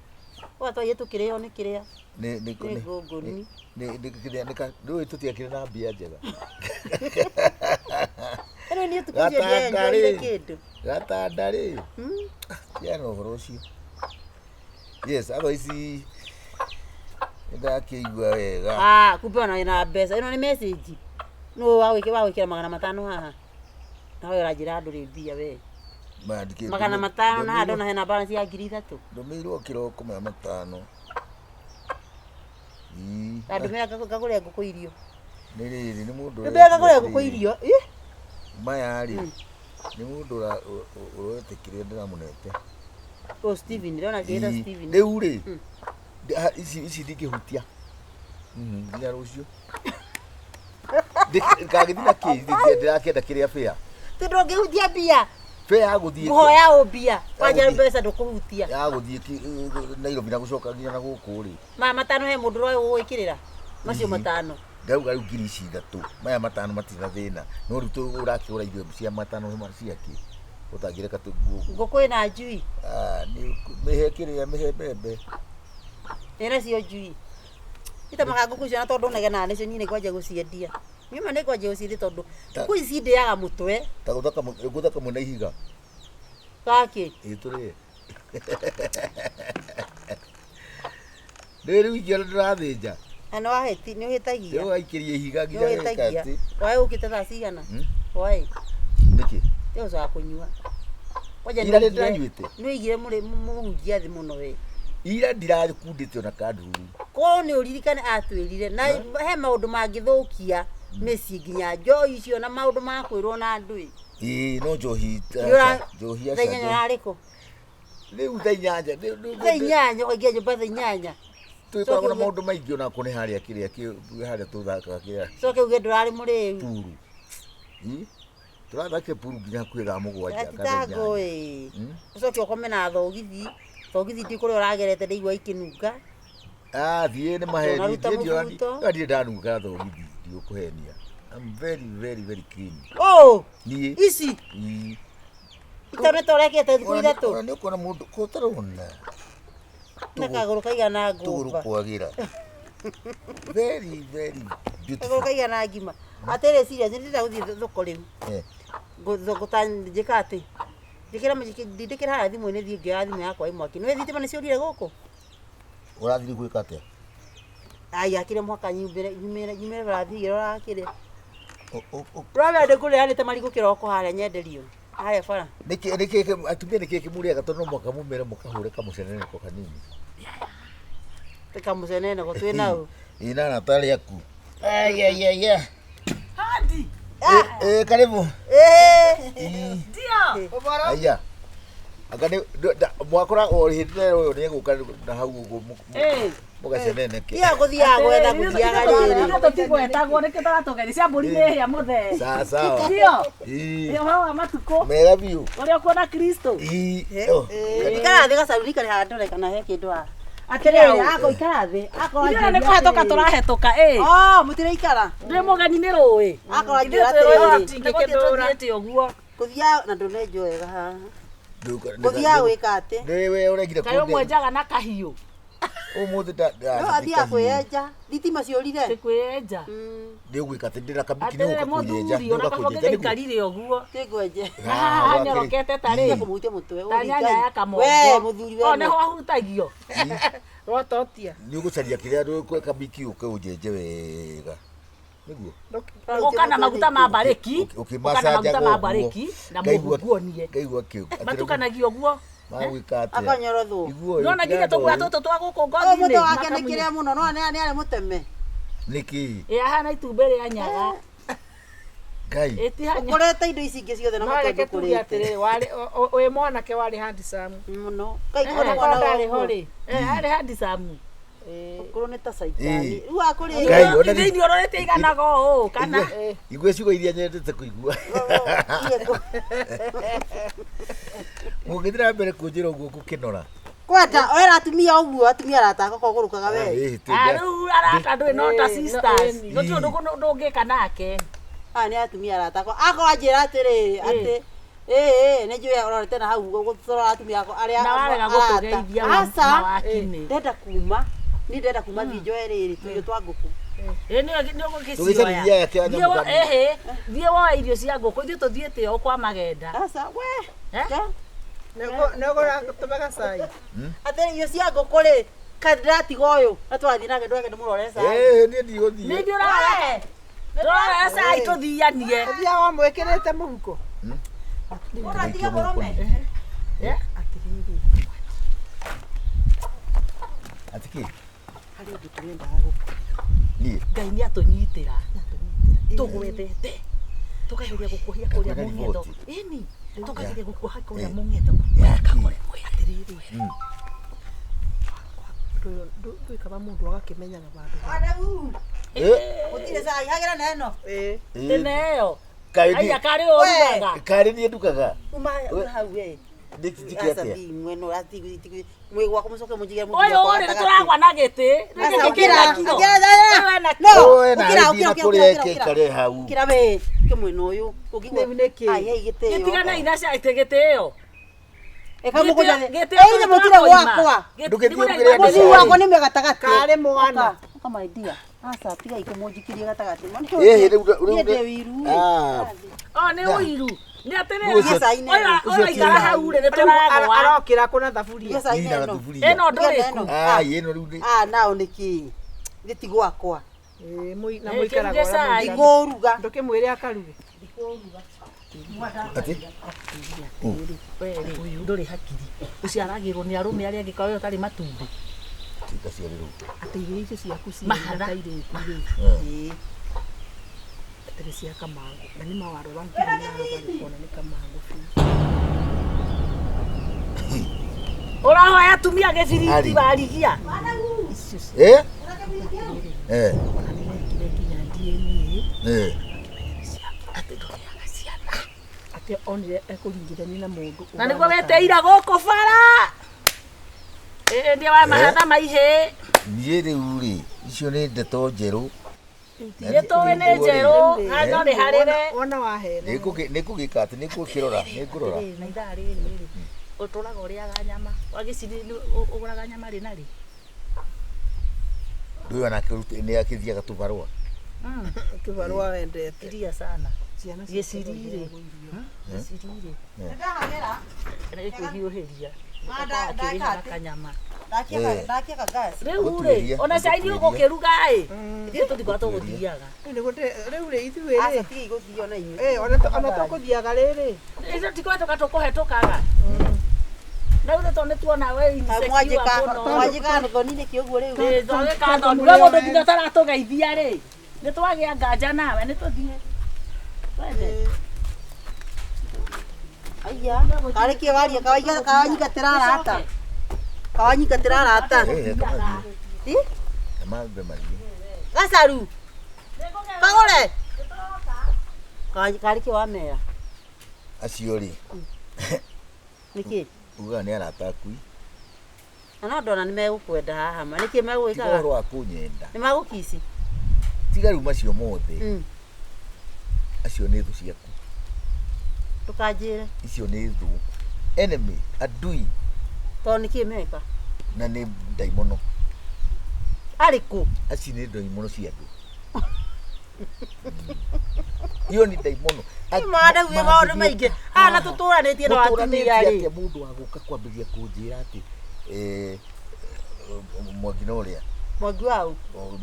Ũgatwaire tũkĩrĩo nĩ kĩrĩa. Nĩ nĩ Nĩ ngũngũni. nĩ nĩ kĩrĩa nĩ ka ndũĩ tũtiakĩrĩ na mbia njega. Rĩu niĩ ũtukũ ũcio ndienjoire kĩndũ. Gatanda rĩ. Tigana na ũhoro ũcio. Yes, otherwise nĩndakĩigua wega. Ah, kumbe ona wĩna mbeca. Ĩno nĩ message. Nũ wa gwĩkĩra 500 haha. Nawe ũranjĩra ndũrĩ mbia we. 500 na haha ndona hena balance ya 3,000. Ndũmĩirwo kĩroko 500. Ĩĩ. Ndandũmĩra ngagũre ngũkũ irio. Nĩ rĩrĩ nĩ mũndũ Ndũmĩra ngagũre ngũkũ irio. Ĩ? Maya rĩ nĩ mũndũ ũretĩkĩria ndĩramũnete. O Steven, ndĩrona akĩĩta Steven. Rĩu rĩ ici ndingĩhutia. Nginya rũciũ. Ngagĩthiĩ na kĩ ndĩrakĩenda kĩrĩa bĩa. Ti ndũngĩhutia mbia. Bĩa ya gũthiĩ. Ngũhoya ũ mbia. Wanja mbeca ndũkũhutia. Ya gũthiĩ Nairobi na gũcoka nginya na gũkũ rĩ. Maya 5 he mũndũ ũroĩ gũgwĩkĩrĩra. Macio 5. Ndauga rĩu 3,000. Maya 5 matirĩ na thĩna. No rĩu ũrakĩgũra irio cia 5 ciakĩ. Ũtangĩreka tũguo. Ngũkũ ĩna njui. Ah, nĩ mĩhe kĩrĩa mĩhe mbembe. Ĩna cio njui. Itamaga ngũkũ icio na tondũ negenaga nĩcio niĩ nĩngwanjia gũciendia. Niĩ ma nĩngwanjia gũcirĩ tondũ ngũkũ ici ndĩaga mũtwe. Ta gũthaka gũthaka mwena ihiga. Gakĩ. Ĩ tũrĩe. Rĩu rĩu ingĩona ndĩrathĩnja. Na nĩ wahĩti nĩ ũhĩtagia. Rĩu aikĩria ihiga Nĩ nginya geka ũhĩtagia. atĩ. Waĩ ũkĩte thaa cigana? Waĩ. Nĩkĩ? Rĩu ũcoka kũnyua. Kwanja Ira nĩ nĩ ndĩranyuĩte. Nĩ ũigire mũrĩ mũhunjia thĩ mũno we. Ira ndirakundĩte ona kandururu. Korwo nĩ ũririkane atwĩrire na he maũndũ mangĩthũkia mĩciĩ nginya njohi icio na maũndũ ma kwĩrwo na andũ ĩ. Ĩĩ no njohi njohi Thaa inyanya aca. ũrarĩ kũ? Rĩu thaa inyanya. Thaa inyanya ũkaingĩra nyũmba thaa inyanya. Twĩkoragwo na maũndũ maingĩ ona kũ nĩ harĩa kĩrĩa harĩa tũthakaga kĩrĩa Coke uge ndũrarĩ mũrĩu. puru. Ĩ? Tũrathakire puru nginya hakuhĩ thaa mũgwanja kana thaa inyanya. Atitango ĩ. Ũcoke ũkome na thogithi. Thogithi ndi kũrĩa ũragerete ndaigua ikĩnunga. Ah, thiĩ nĩ maheni. Ndũnaruta Thiĩ ndiona- mũbuto. ndiona ndirĩ ndanunga thogithi, ndigũkũhenia. I'm very very very clean. Oh, Niĩ. ici Ĩ. itonete ũrekĩte thikũ Ona ithatũ nĩ ũkuona mũndũ ko ũtarona na kagũrũ kaigana tũgũrũ ngũmba. kwagĩra. Very very Kagũrũ beautiful. kaigana ngima. Atĩrĩ serious nĩ ndĩrenda gũthiĩ thoko rĩu. Eh. Thoko ta njĩka atĩ. Njĩkĩra ndindĩkĩra harĩa thimũ-inĩ thiĩ ngĩoya thimũ yakwa ĩ mwaki. Nĩ thitima nĩ ciũrire gũkũ? Ũrathiĩ gwĩka atĩa? Ai akĩrĩ mũhaka nyumĩre nyumĩre nyumĩre barathiĩ ũrakĩrĩ. O- Ũramenya ndĩkũrĩanĩte marigũ kĩroko harĩa nyenderio. Harĩa bara. Nĩkĩ nĩkĩ atumia nĩkĩ kĩmũrĩaga tondũ no mũhaka mumĩre mũkahũre kamũceneneko kanini. Kamũceneneko twĩ nau. Ĩ na arata arĩa aku. Ai ai ai ai. Hadi. Eh karibu. Eh. Ndio. Aya. Anga nĩ mwakora o hĩndĩ ĩyo ũyũ nĩegũka na hau ũguo Eh. mũgaceneneke. Tiga gũthiaga gwetha gũthiaga rĩrĩ. Ithuĩ tũtigwetagwo nĩkĩ tũratũgeria cia mbũri nĩ hĩa mũthee. Sawa sawa. Ndio. Ĩ. Ĩ ũhoro wa matukũ. Mega biũ. Ũrĩa ũkuona Kristo. Ĩ. Oh. Ikara thĩ gacaruni karĩ haha ndore kana he kĩndũ haha. Atĩrĩrĩ, ako ikara thĩ. Akorwo Ithuĩ nĩ kũhetũka tũrahetũka ĩ. Oh, mũtiraikara. Ndĩ mũgeni nĩ rũĩ. Akorwo Ithuĩ anjĩra twĩ rũĩ atĩrĩrĩ. tũtingĩkĩndũra. Tũthiĩte ũguo. Gũthiaga na ndũnenjwo wega haha. Gũthiaga gwĩka atĩ. Nĩ we ũregire Kaĩ ũmwenjaga na kahiũ. Ũmũthĩ nda No athiaga kwĩyenja. Thitima ciũrire. Nĩ kwĩyenja. Nĩ ũgwĩka atĩ ndĩna kabiki nĩ Atĩrĩrĩ ũgũka kũnyenja. mũthuri ona kaba ũngĩgĩikarire ũguo. Kĩngwenje. Na haha hanyorokete ta rĩ. Kũmũhutia mũtwe. Ta nyanya ya kamongo. We mũthuri we. O nĩho ahutagio. Rwatotia. Nĩ ũgũcaria kĩrĩa ndũkwe kabiki ũke ũnjenje wega. Nĩguo. Ũka na maguta ma mbarĩki. Ũka na maguta Ũkĩmacanjaga ma ũguo. mbarĩki na Ngaigua- mũhuguonie. Ngaigua kĩu. Matukanagio ũguo. Magwĩka atĩa? Akanyorothwo. Iguo Nona nginya tũguoya tũtũ twa gũkũ Ũyũ ngothi-inĩ. mũtwe wake nĩ kĩrĩa mũno no nĩ arĩ mũteme. Nĩkĩ? Ĩ ahana itumbĩ rĩa nyaga. Ngai. Ĩtihanya. Ũkorete indo ici ingĩ ciothe na No mũtwe reke tuge ndũkũrĩte. atĩrĩrĩ, warĩ wĩ mwanake warĩ handsome. Mũno. Ngai Eh, kũrĩ mwana ndarĩ ho ũguo. rĩ. Eh, arĩ handsome. Ũkũrũ nĩ ta caitani. Rĩu akũrĩ. Ngai, ona Ithe irio ũrorete iganaga ũũ kana Igua ciugo iria nyendete kũigua. Mũngĩthiĩ na mbere kũnjĩra ũguo ngũkĩnora. Kwenda wera atumia ũguo atumia arata akwa kũgũrũkaga we. Ĩ, Ah, rĩu arata ndũĩ no ta Eh, no, sisters. ĩni. Gũtirĩ ũndũ ndũngĩka nake. Aya nĩ atumia arata akwa. Akorwo anjĩra atĩrĩrĩ atĩ ĩĩ nĩ njũĩ ũrorete na hau gũtũrora atumia akwa arĩa Na warega arata. gũtũgeithia wa- Aca, na wakinĩ. ndenda kuma niĩ ndenda kuma thiĩ njoe rĩrĩ tũirio twa ngũkũ. Ĩ nĩ ũgũgĩcioya. Tũgĩcaririe aya kĩa nyamũ Thiĩ kanini. ĩhĩ, thiĩ woe irio cia ngũkũ ithuĩ tũthiĩte o kwa magenda. Aca we. Eh? Ke? Nĩũgũratũme gacai. Atĩrĩ irio cia ngũkũ rĩ kaĩ ndĩratiga ũyũ na tũrathiĩ nake ndweke ndĩmũrore cai. Ĩ, niĩ ndigũthiĩ. Nĩ ithuĩ ũrarora. Tũrarora cai tũthianie. Ũthiaga wamwĩkĩrĩte mũhuko. Ũratiga mũrũme. Atĩrĩrĩ. Atĩ kĩ? Harĩ ũndũ tũrendaga gũkũ. Niĩ. Ngai nĩ atũnyitĩra. Tũgwethete. Tũkageria gũkuohia kũrĩa Kwĩna mũng'etho. riboti. Ĩni, tũkageria gũkuoha kũrĩa mũng'etho. Yakĩ? Atĩrĩrĩ. Ndũĩ kaba mũndũ agakĩmenyaga vandũ. Adamu. Ĩ, Gũtirĩ cai hagĩra na ĩno. Ĩ. ĩ, Tene ĩyo. Kaĩ niĩ- Aya karĩ ũrugaga. Karĩ niĩ ndugaga. Uma hau we. Nĩ njĩke atĩa? Mwena ũrati mwĩ gwakwa mũcoke mũnjigĩre mũthuri Ũyũ wakwa rĩ nĩ gatagatĩ. tũragwa na gĩtĩ. Aca, Gĩkĩ ũkĩra, kĩna kiro. ũkĩra, Ũyũ ena No, Ũe na ũkĩra, ĩthiĩ ũkĩra, na ũkĩra, kũrĩa ũkĩra, ĩke ũkĩra. ĩkare hau. Ũkĩra we, kĩmwena ũyũ. Ũngĩigua- Rĩu nĩkĩ? Ai, hei, gĩtĩo. Gĩtigana ina cia gĩtĩ ĩyo. Ĩka mũgũnda thĩ. Gĩtĩ Ĩ, ithe mũtire gwakwa. Ndũgĩthiĩ ũgĩre andũ Mũthuri cai. wakwa nĩ mĩgatagatĩ. Karĩ mwana. Ũka, my dear. Aca tigai kũmũnjikirie gatagatĩ. Ĩhĩ, rĩu Niĩ ndĩ wiru. Ah, O nĩ ũiru. Nĩ atĩrĩrĩ. Ũcio- Cai nĩ Ũyũ ũcio ũyũ aikara ti- hau rĩ nĩ tũragwa. Arokĩra kũna thaburia. Cai Nina nĩ ĩno. thuburia. Ĩno ndũrĩku. Ah, ĩno rĩu nĩ Ah, nao nĩ kĩ? Gĩ ti gwakwa. Ĩĩ, na Ĩ, mũikaraga kĩruge ũrĩa cai. mũikaraga. Ndikũruga. Ndũkĩmwĩre akaruge. atĩ We rĩ ndũrĩ hakiri. Ũciaragĩrwo nĩ arũme arĩa angĩ kawe ũtarĩ matumbĩ. Tikaciarĩrwo. Atĩ irio icio ciaku ciĩ Mahatha. ta irĩku rĩ. Ĩĩ. Atĩ nĩ cia kamangũ. Na nĩ mawarora nginya na ũkona nĩ kamangũ biũ. Ũrahoya atumia gĩbiriti Ari. warigia. Icio cia Eh? Eh. ona nĩ mekire nginya DNA Eh. Atĩ ndũrĩaga ciana. atĩ onire ekũringithania na mũndũ Na nĩguo weteira gũkũ bara. Ĩ nĩ wa mahatha maihĩ. Niĩ rĩu rĩ, icio nĩ ndeto njerũ. Nĩ tũĩ nĩ njerũ. Na no nĩ harĩre. Wona wahena. Nĩngũgĩka atĩ nĩngũkĩrora, nĩngũrora. Atĩrĩrĩ, na ithaa rĩrĩ rĩ ũtũraga ũrĩaga nyama wagĩciri ũgũraga nyama rĩ na rĩ Ndũyũ onake nĩ akĩthiaga tũbarũa. Kĩbarũa wendete. iria sana Ciana gĩciri rĩ gĩciri rĩ Ndahagĩra. nĩkwĩhiũhĩria Ma, nda- akĩrĩha ndaka na atĩ. kanyama Ndakia ndakia gas. rĩu rĩ Gũtuĩria, ona cai nĩ gũtuĩria. ũgũkĩruga ĩ ithuĩ tũtikoragwo tũgũthiaga Rĩu rĩ ithuĩ Aca rĩ. tigai gũthio na inyuĩ. Eh, ona ona tũkũthiaga rĩrĩ. ithuĩ tikohetũka tũkũhetũkaga na rĩu tondũ nĩ tuona we insecure Mwanjĩka mũno mwanjĩka thoni nĩkĩ ũguo rĩu? Ĩ, twagĩka thoni we mũndũ nginya ũtaratũgeithia rĩ nĩ twagĩa nganja nawe nĩ tũthiĩ twende Aya, karĩ kĩ waria kawaiga kawanyingatĩra arata. Kawanyingatĩra arata. Eh, kamathiĩ. Ĩ? Kamambe mathiĩ. Gacaru. Kagũre. Karĩ kĩ wamera? Acio rĩ, Nĩkĩ? ugaga nĩ arata aku. Na no ndona nĩ megũkwenda haha ma. Nĩkĩ Tiga megũgĩkaga? ũhoro wa kũnyenda. Nĩ magũkici. Tiga rĩu macio mothe. Acio nĩ thũ ciaku. Ndũkanjĩre. Icio nĩ thũ. Enemy, adui Tondũ nĩkĩ meka? na nĩ ndaimono. Arĩkũ? Acio nĩ ndaimono cia andũ. Iyo nĩ ndaimono. Mwanauge maũndũ maingĩ. Haha na tũtũranĩtie na atumia rĩ. atĩa mũndũ wa gũka kwambĩrĩria kũnjĩra atĩ eh, mwangi na ũrĩa Mwangi wau.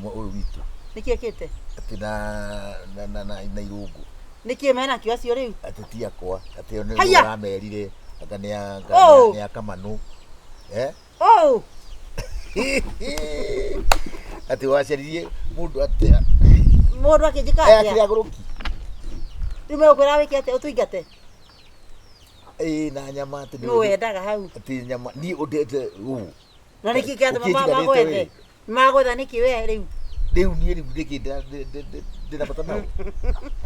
ũyũ witũ Nĩkĩ ekĩte? atĩ na irũngũ Nĩkĩ menakĩo acio rĩu? atĩ ti akwa atĩ o nĩ Haiya! ũramerire anga nĩ anga Oh! nĩ akamanũ eh Oh! atĩ wacaririe mũndũ atĩ Mũndũ akĩnjĩka aya atĩa? akĩrĩ agũrũki Rĩu megũkwĩra wĩke atĩa? Ũtũingate? ĩĩ na nyama atĩ nĩ Nũ wendaga hau? atĩ nyama niĩ ũndete ũũ Na nĩkĩ kĩratũma Ũkĩnjiganĩte magwethe? wĩ. Magwetha nĩkĩ we rĩu? rĩu niĩ rĩu nĩkĩ ndĩna bata nao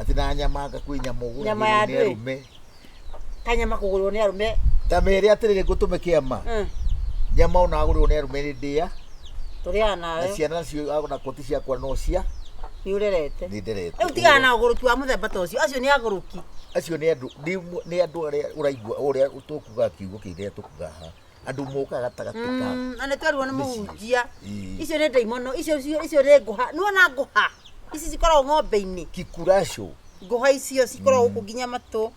atĩ na nyama anga kwĩ nyama ũgũragĩrwo Nyama ya nĩ ndwĩ. arũme Kanyama kũgũrwo nĩ arũme. ta mere atĩrĩrĩ ngũtũme kĩama nyama ona agũrĩrwo nĩ arũme nĩ ndĩa Tũrĩaga na nawe. ciana nacio ona koti ciakwa no cia Nĩ ũrerete. nĩ nderete Rĩu tigana na ũgũrũki wa mũthemba ta ũcio. Acio nĩ agũrũki. acio nĩ andũ nĩ andũ arĩa ũraigua ũrĩa tũkuga kiugo kĩrĩa tũkuga haha andũ mokaga gatagatĩ ka Na nĩ twerirwo nĩ Mĩciĩ. mũhunjia. Ĩĩ. Icio nĩ ndaimono, icio nĩ ngũha. Nĩwona ngũha? Ici cikoragwo ng'ombe-inĩ. kikuraco Ngũha icio cikoragwo gũkũ nginya matũ.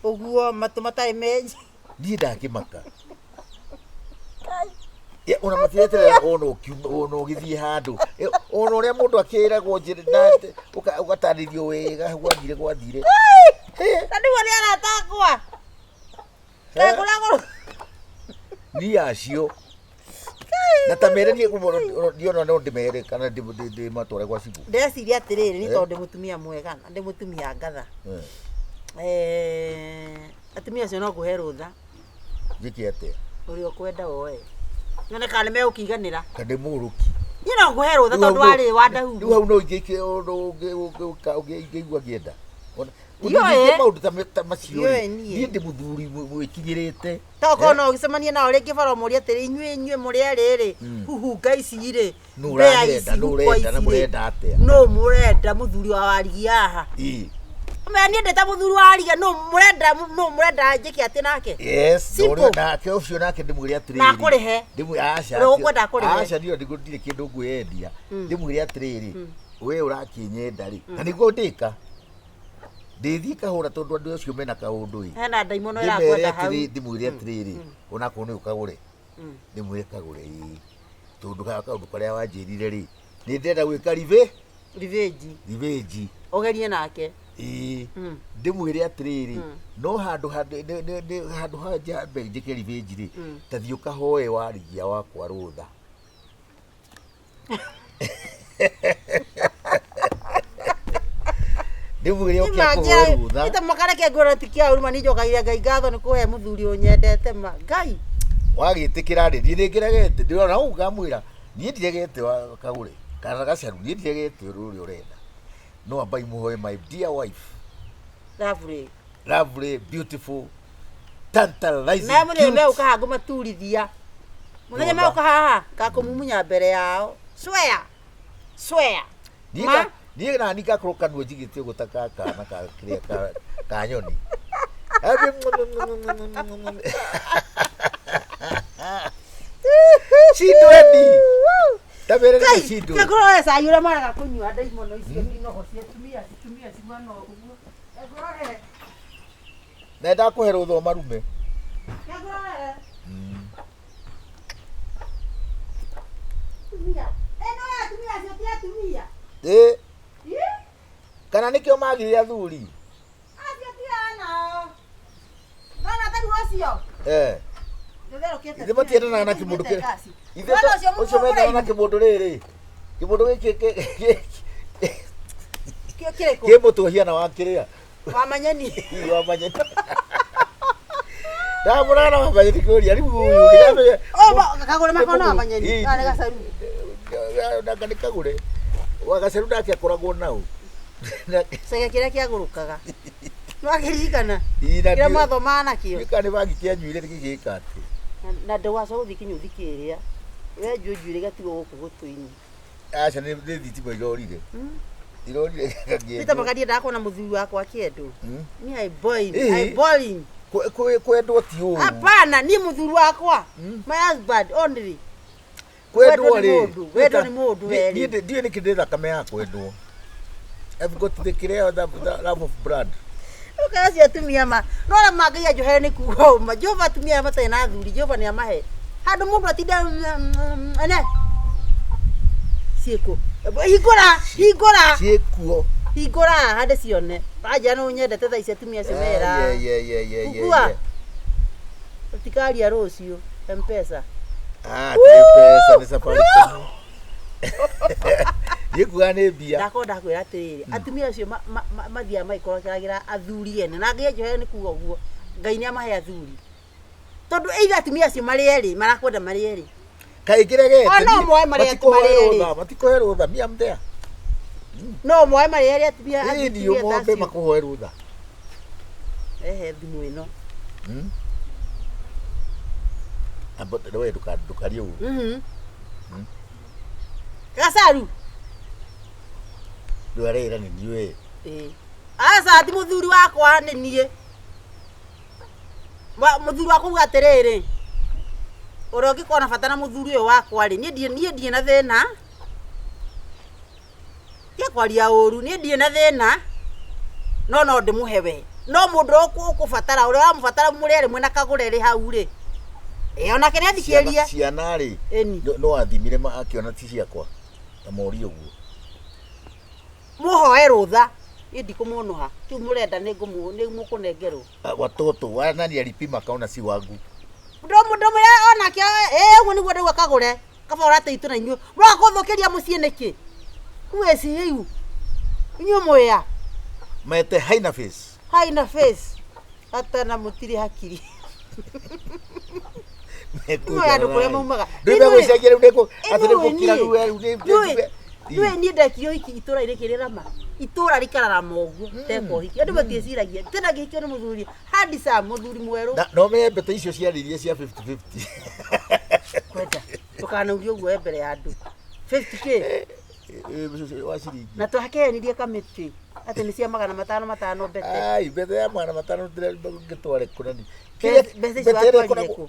Ũguo matũ matarĩ menji. niĩ ndakĩmaka Ya, ona matireterera ona ũkiuma ona ũgĩthiĩ handũ ona ũrĩa mũndũ akĩragwo njĩra na ũgatarĩrio wega gwathire gwathire Na nĩguo nĩ arata akwa. Kaĩ kũragũrũ. niĩ acio na ta mere niĩ niĩ ona no ndĩmere kana ndĩmatware gwa cibũ Ndeciria atĩrĩrĩ, nĩ Eh. tondũ ndĩ mũtumia mwega na ndĩ mũtumia ngatha. Atumia acio no ngũhe rũtha njĩke atĩa ũrĩa ũkwenda woe. Nyone kana nĩ megũkĩiganĩra. kana ndĩ mũgũrũki Niĩ no ngũhe rũtha tondũ warĩ wa rĩu ndahu. hau no ingĩke ũngĩigua ngĩenda Ona- Ndiũĩ. ũngĩke maũndũ ta macio Ndiũĩ rĩ niĩ. niĩ ndĩ mũthuri mwĩkinyĩrĩte Tokorwo no ũgĩcemanie nao rĩngĩ bara ũmũrie atĩrĩ inyuĩ inyuĩ mũrĩ erĩ rĩ huhunga ici rĩ Nũ mbea ũranyenda, ici nũ huko ũrenda, na ici rĩ mũrenda atĩa? nũ mũrenda mũthuri wa warigia haha Ĩĩ. Ũmenya niĩ ndĩ ta mũthuri wa warigia nũ mũrenda nũ mũrenda njĩke atĩ nake Yes, Simple. na nake ũcio nake ndĩmwĩre atĩrĩrĩ. Na akũrĩhe. Ndĩmwĩre aca. Ũrĩa ũkwenda akũrĩhe. Aca niĩ ndĩrĩ kĩndũ ngwĩyendia. Ndĩmwĩre atĩrĩrĩ. We ũrakĩnyenda rĩ, na nĩguo ndĩka ndĩthiĩ kahũra tondũ andũ acio mena kaũndũ ĩ. Hena ndaimono Ndĩmere ĩrakwenda hau. atĩrĩ, ndĩmwĩre atĩrĩrĩ, onakorwo nĩ ũkagũre, ndĩmwĩre kagũre ĩ, tondũ kaũndũ karĩa wanjĩrire rĩ, nĩ ndĩrenda gwĩka rivĩ Revenge. Revenge. Ũgerie nake. Ĩĩ, ndĩmwĩre atĩrĩrĩ, no handũ handũ ha njambe njĩke revenge rĩ, ta thiĩ ũkahoe warigia wakwa rũtha. Ndĩmwĩre oke akũhoe rũtha. Ita makareke ngwĩra ti kĩa ũru ma nĩ njokagia Ngai ngatho nĩ kũhe mũthuri ũnyendete ma Ngai. Wagĩtĩkĩra rĩ, niĩ nĩngĩregete, ndĩrona ũguo ngamwĩra niĩ ndiregete kagũre kana gacaru, niĩ ndiregete ũrĩa ũrenda, no ambai mũhoe my dear wife. Lovely. Lovely, beautiful, tantalizing, Na mũthenya cute. megũka haha ngũmaturithia. Mũthenya Rũtha. megũka haha ngakũmumunya mbere yao. Swear. Swear. Niĩ Ma. Niĩ nani ngakorwo kanua njigĩte ũguo ta ka kana ka kĩrĩa ka nyoni. Cindweni. Ta mere Ngai, cindwe. kĩngũrore cai ũrĩa maraga kũnyua ndaimono icio inogo cia atumia, atumia cihana ũguo. Kĩngũrorere. Na ndakũhe rũtha ũmarume. Kĩngũrorere. Atumia. Ĩno ya atumia acio ti atumia. Ĩ, Ĩ? kana nĩkĩo magire athuri. Acio ti anao. Nona ta rĩu ũcio. Eh. Ndũtherũkĩte. Ithe matiendanaga na kĩmũndũ kĩrĩa. Ithe Nona ũcio ũcio mendanaga na mũraihu. kĩmũndũ rĩrĩ. Kĩmũndũ gĩkĩ Kĩo kĩrĩkũ? kĩ mũtwe hiana wa kĩrĩa. Wa manyeni. Ii, wa manyeni. Ndamũrana wa manyeni kũria rĩu ũyũ ndĩramenya. Oh, kagũre makona wa manyeni. Ii. Kana nĩ gacaru. Nanga nĩ kagũre. Wa gacaru nake akoragwo nau. Cege kĩrĩa kĩagũrũkaga. Nĩwakĩririkana? Ii, na Kĩrĩa ndiũ- mwathomaga nakĩo. Gĩka nĩ bangi kĩanyuire gĩgĩka atĩ. Na ndũgacoka gũthiĩ kĩnyũthi kĩrĩa. Wenjwo njuĩrĩ gatigwo gũkũ gũtũ-inĩ. Aca nĩ thitima irorire. Irorire Peter ngakĩendwo. Magadia ndakona mũthuri wakwa akĩendwo. Ni I boil, Ĩĩ. I boiling. Kwendwo ti ũru. Hapana, ni mũthuri wakwa. My husband only. Kwendwo Kwendwo nĩ rĩ. mũndũ, wendwo nĩ mũndũ werĩ. Niĩ ndiũĩ nĩkĩ ndĩ thakame ya kwendwo. I've got the kĩrĩa the love of blood. Ũkaga acio atumia ma. No arĩa ma Ngai anjohere nĩ kuga ũma. Jehova atumia arĩa matarĩ na athuri, Jehova nĩ amahe. Handũ mũndũ atinda ene. Ciĩkũ. Hingũra, hingũra. Ciĩkuo. Hingũra hande cione. Wanja no nyendete thaa ici atumia acio mera. Yeah, yeah, yeah, yeah, yeah, Kukua. yeah. Ũtikaria rũciũ M-Pesa. Ah, ti pesa nĩ Safaricom. Niĩ kuga nĩ mbia. Ndakorwo ndakwĩra atĩrĩrĩ, atumia acio mathiaga magĩkorokeragĩra athuri ene na Ngai anjohere nĩ kuga ũguo, Ngai nĩ amahe athuri, tondũ either atumia acio marĩ erĩ marakwenda marĩ erĩ. Kaĩ ngĩregete. O, no moe marĩ matikũhe marĩ erĩ. rũtha, matikũhe rũtha, me I'm there. No moe marĩ erĩ atumia Ĩĩ atumia niĩ ta mombe acio. makũhoe rũtha. Ehe thimũ ĩno. Amba we ndũkarie ũru. Gacaru. Rĩu arera nĩ niĩ we. Ĩĩ. Aca ti mũthuri wakwa nĩ niĩ. Mũthuri wakwa uga atĩrĩrĩ, ũrĩa ũngĩkorwo na bata na mũthuri ũyũ wakwa rĩ, niĩ ndirĩ na thĩna. Tiga kwaria ũru, niĩ ndirĩ na thĩna, no no ndĩmũhe we. No mũndũ ũrĩa ũkũbatara, ũrĩa ũramũbatara mũrĩ erĩ mwĩna kagũre rĩ hau rĩ. Ĩ onake nĩ athikĩrĩrie. Ciana rĩ, Ĩni. no athimire akĩona ti ciakwa. Na morie ũguo. Mũhoe rũtha. Niĩ ndikũmũnũha. Kĩu mũrenda nĩ mũkũnengerwo. Watoto wa nani alipima akaona si wangu. Ndũmwĩra onake, ĩ ũguo nĩguo ndauga kagũre. Kaba ũrateitwo na inyuĩ. Mũroka kũthũkĩria mũciĩ nĩkĩ? Who is you? Inyuĩ mwĩa. Mete haina face. Haina face. Hata na mũtirĩ hakiri. Nĩ andũ kũrĩa maumaga. Rĩu megũcenjia rĩu nĩkũ atĩ nĩ gũkira rĩu rĩu nĩ Nĩũĩ niĩ ndekire ũhiki itũũra-inĩ kĩrĩrama. Itũũra rĩkararama ũguo ndeka ũhiki. Andũ matiĩciragia. Tena ngĩhikio nĩ mũthuri handsome, mũthuri mwerũ. Na no menye mbete icio ciaririe cia 50-50. Kwenda. Ndũkanauge ũguo we mbere ya andũ. 50K. Wa ciringi. Na twakehenirie kamĩtĩ atĩ nĩ cia magana matano matano mbete. Ai, mbete ya magana matano ngĩtware kũ nani. Mbeca icio watwarire kũ?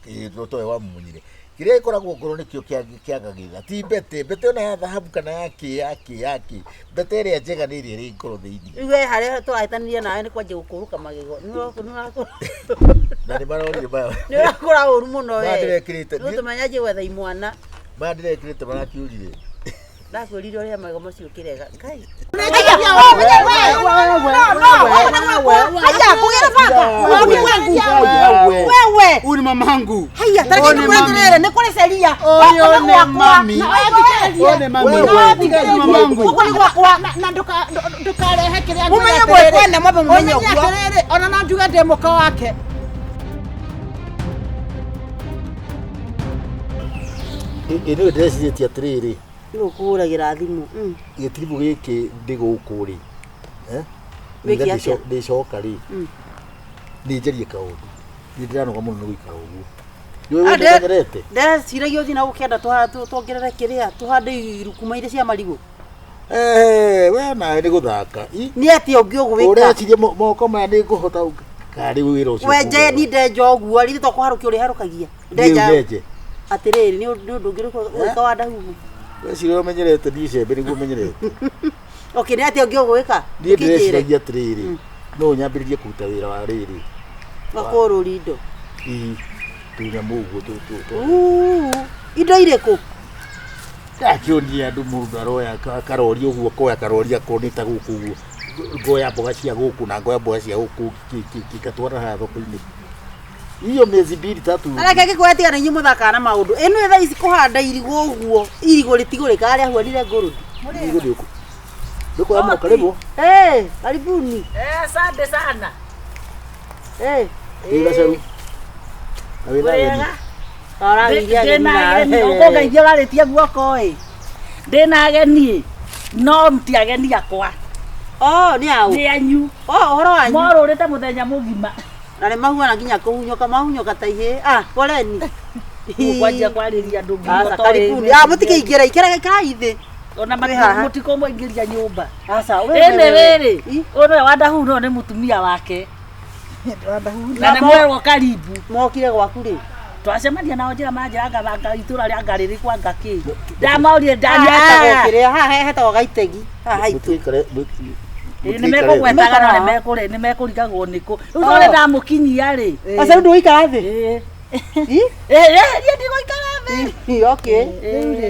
Ĩĩ, no towe wamunyire. Kĩrĩa gĩkoragwo ngoro nĩkĩo kĩagagĩrĩra. Ti mbete, mbete ona ya thahabu kana ya kĩ ya kĩ ya kĩ. Mbete ĩrĩa njega nĩ ĩrĩa ĩrĩ ngoro thĩinĩ. Rĩu we harĩa tũrahĩtanirie nawe nĩ kwanjia gũkũrũka magego. Nĩ ũrakũra Na nĩ marorire maya. nĩ ũrakũra ũru mũno we. Maya ndĩrekĩrĩte. Nĩ ũtũmenya nje gwetha imwana. Maya ndĩrekĩrĩte marakiũrire. Ndakwĩrire ũrĩa magego macio ũkĩrega. Ngai. Haya, kugera baba. Wewe wangu. Wewe. Huyu ni mamangu. Haya, tareke One nĩkũrĩ nĩ kũrĩ ceria. Ũyũ nĩ mami. Ũyũ nĩ mami. Wewe. Mamangu. Gũkũ nĩ gwakwa. Na ndukarehe kĩrĩa Mumenye mwĩkwene mwambe mumenye Ũmenye ũguo. atĩrĩrĩ, ona no njuge ndĩ mũka wake. Ĩ nĩwe ndĩrecirĩtie atĩrĩrĩ. Nĩgũkũhũragĩra thimũ. Gĩtiribũ gĩkĩ ndĩ gũkũ rĩ. Eh? Wĩke atĩa? Ndĩcoka rĩ. Nĩ njarie kaũndũ. Nĩ ndĩranoga mũno nĩ gũikara ũguo. Nĩũĩ ũrĩa ndĩmenyerete? Ndeciragia ũthiĩ na gũkĩenda tuongerere kĩrĩa tũhande irukuma iria cia marigũ. Eh, we nawe nĩ gũthaka. I- Nĩ atĩa ũngĩ ũgwĩka? Ũreciria moko maya nĩ ngũhota karĩ wĩra ũcio. Wenje ni ndenja ũguo rĩrĩ to kũharũkia ũrĩharũkagia. Ndenja. Ndenja. Atĩrĩrĩ nĩ ũndũ ũngĩ ũrĩkũ wa ndahuhu. Weciria ũrĩa ũmenyerete niĩ icembe nĩguo ũmenyerete. Okay, nĩ atĩa ũngĩ ũgwĩka? Niĩ ndĩreciragia atĩrĩrĩ, no nyambĩrĩrie kũruta wĩra wa rĩrĩ. Wa kũrũria indo. Ii, tũnyamũ ũguo tũ. Uu, Indo irĩkũ? Ndakĩonia andũ mũndũ aroya karori ũguo koya karori akorwo nĩ ta gũkũ ũguo. Ngoya mboga cia gũkũ na ngoya mboga cia gũkũ ngatwara haha thoko-inĩ. Hiyo miezi mbili tatu. Areke ngĩkwĩra tiga nĩ inyuĩ mũthakaga na maũndũ. Ĩno thaa ici kũhanda irigũ ũguo, irigũ rĩtigũrĩkaga rĩahuanire ngũrũthi. Irigũ nĩ Ndũkuoya mũno karibu. Eh, karibuni. Eh, asante sana. Eh, Ĩ gacaru. Na wĩna ageni. Ũrageithia ageni Ndĩna nawe. ageni, ũkũngeithia ũrarĩtie guoko ĩ. Ndĩna ageni, no ti ageni akwa. Oh, nĩ aũ? Nĩ anyu. Oh, ũhoro wanyu. Morũrĩte mũthenya mũgima. Na nĩ mahuana nginya kũhunyũka mahunyũka ta ihĩĩ. Ah, poleni. Mũkwanjia kwarĩria andũ ngingo Aca, toĩ. karibuni. Ah, mũtikĩingĩre, ikĩraga ikarai thĩ. Ona Twĩ haha. mũtikũmũingĩria nyũmba. Aca, we Ĩnĩ rĩrĩ, ũyũ nĩwe Wandahu no nĩ mũtumia wake. Na nĩ mwerwo karibu. Mokire gwaku rĩ? Twacemania nao njĩra manjĩra ngabanga itũra rĩa ngarĩrĩ kwa ngakĩ. Ndamorire Haha ndaniatagwo. kĩrĩa, haha hetagwo gaitegi. Haha haitũ. Mũtigĩikare Nĩ mekũgwetaga na nĩ mekũrigagwo nĩkũ. Rĩu tondũ ndamũkinyia rĩ. Aca, rĩu ndũgũikara thĩ? Ĩĩ. Ĩ? Ĩĩ, niĩ ndigũikara thĩ. Ĩ, okay.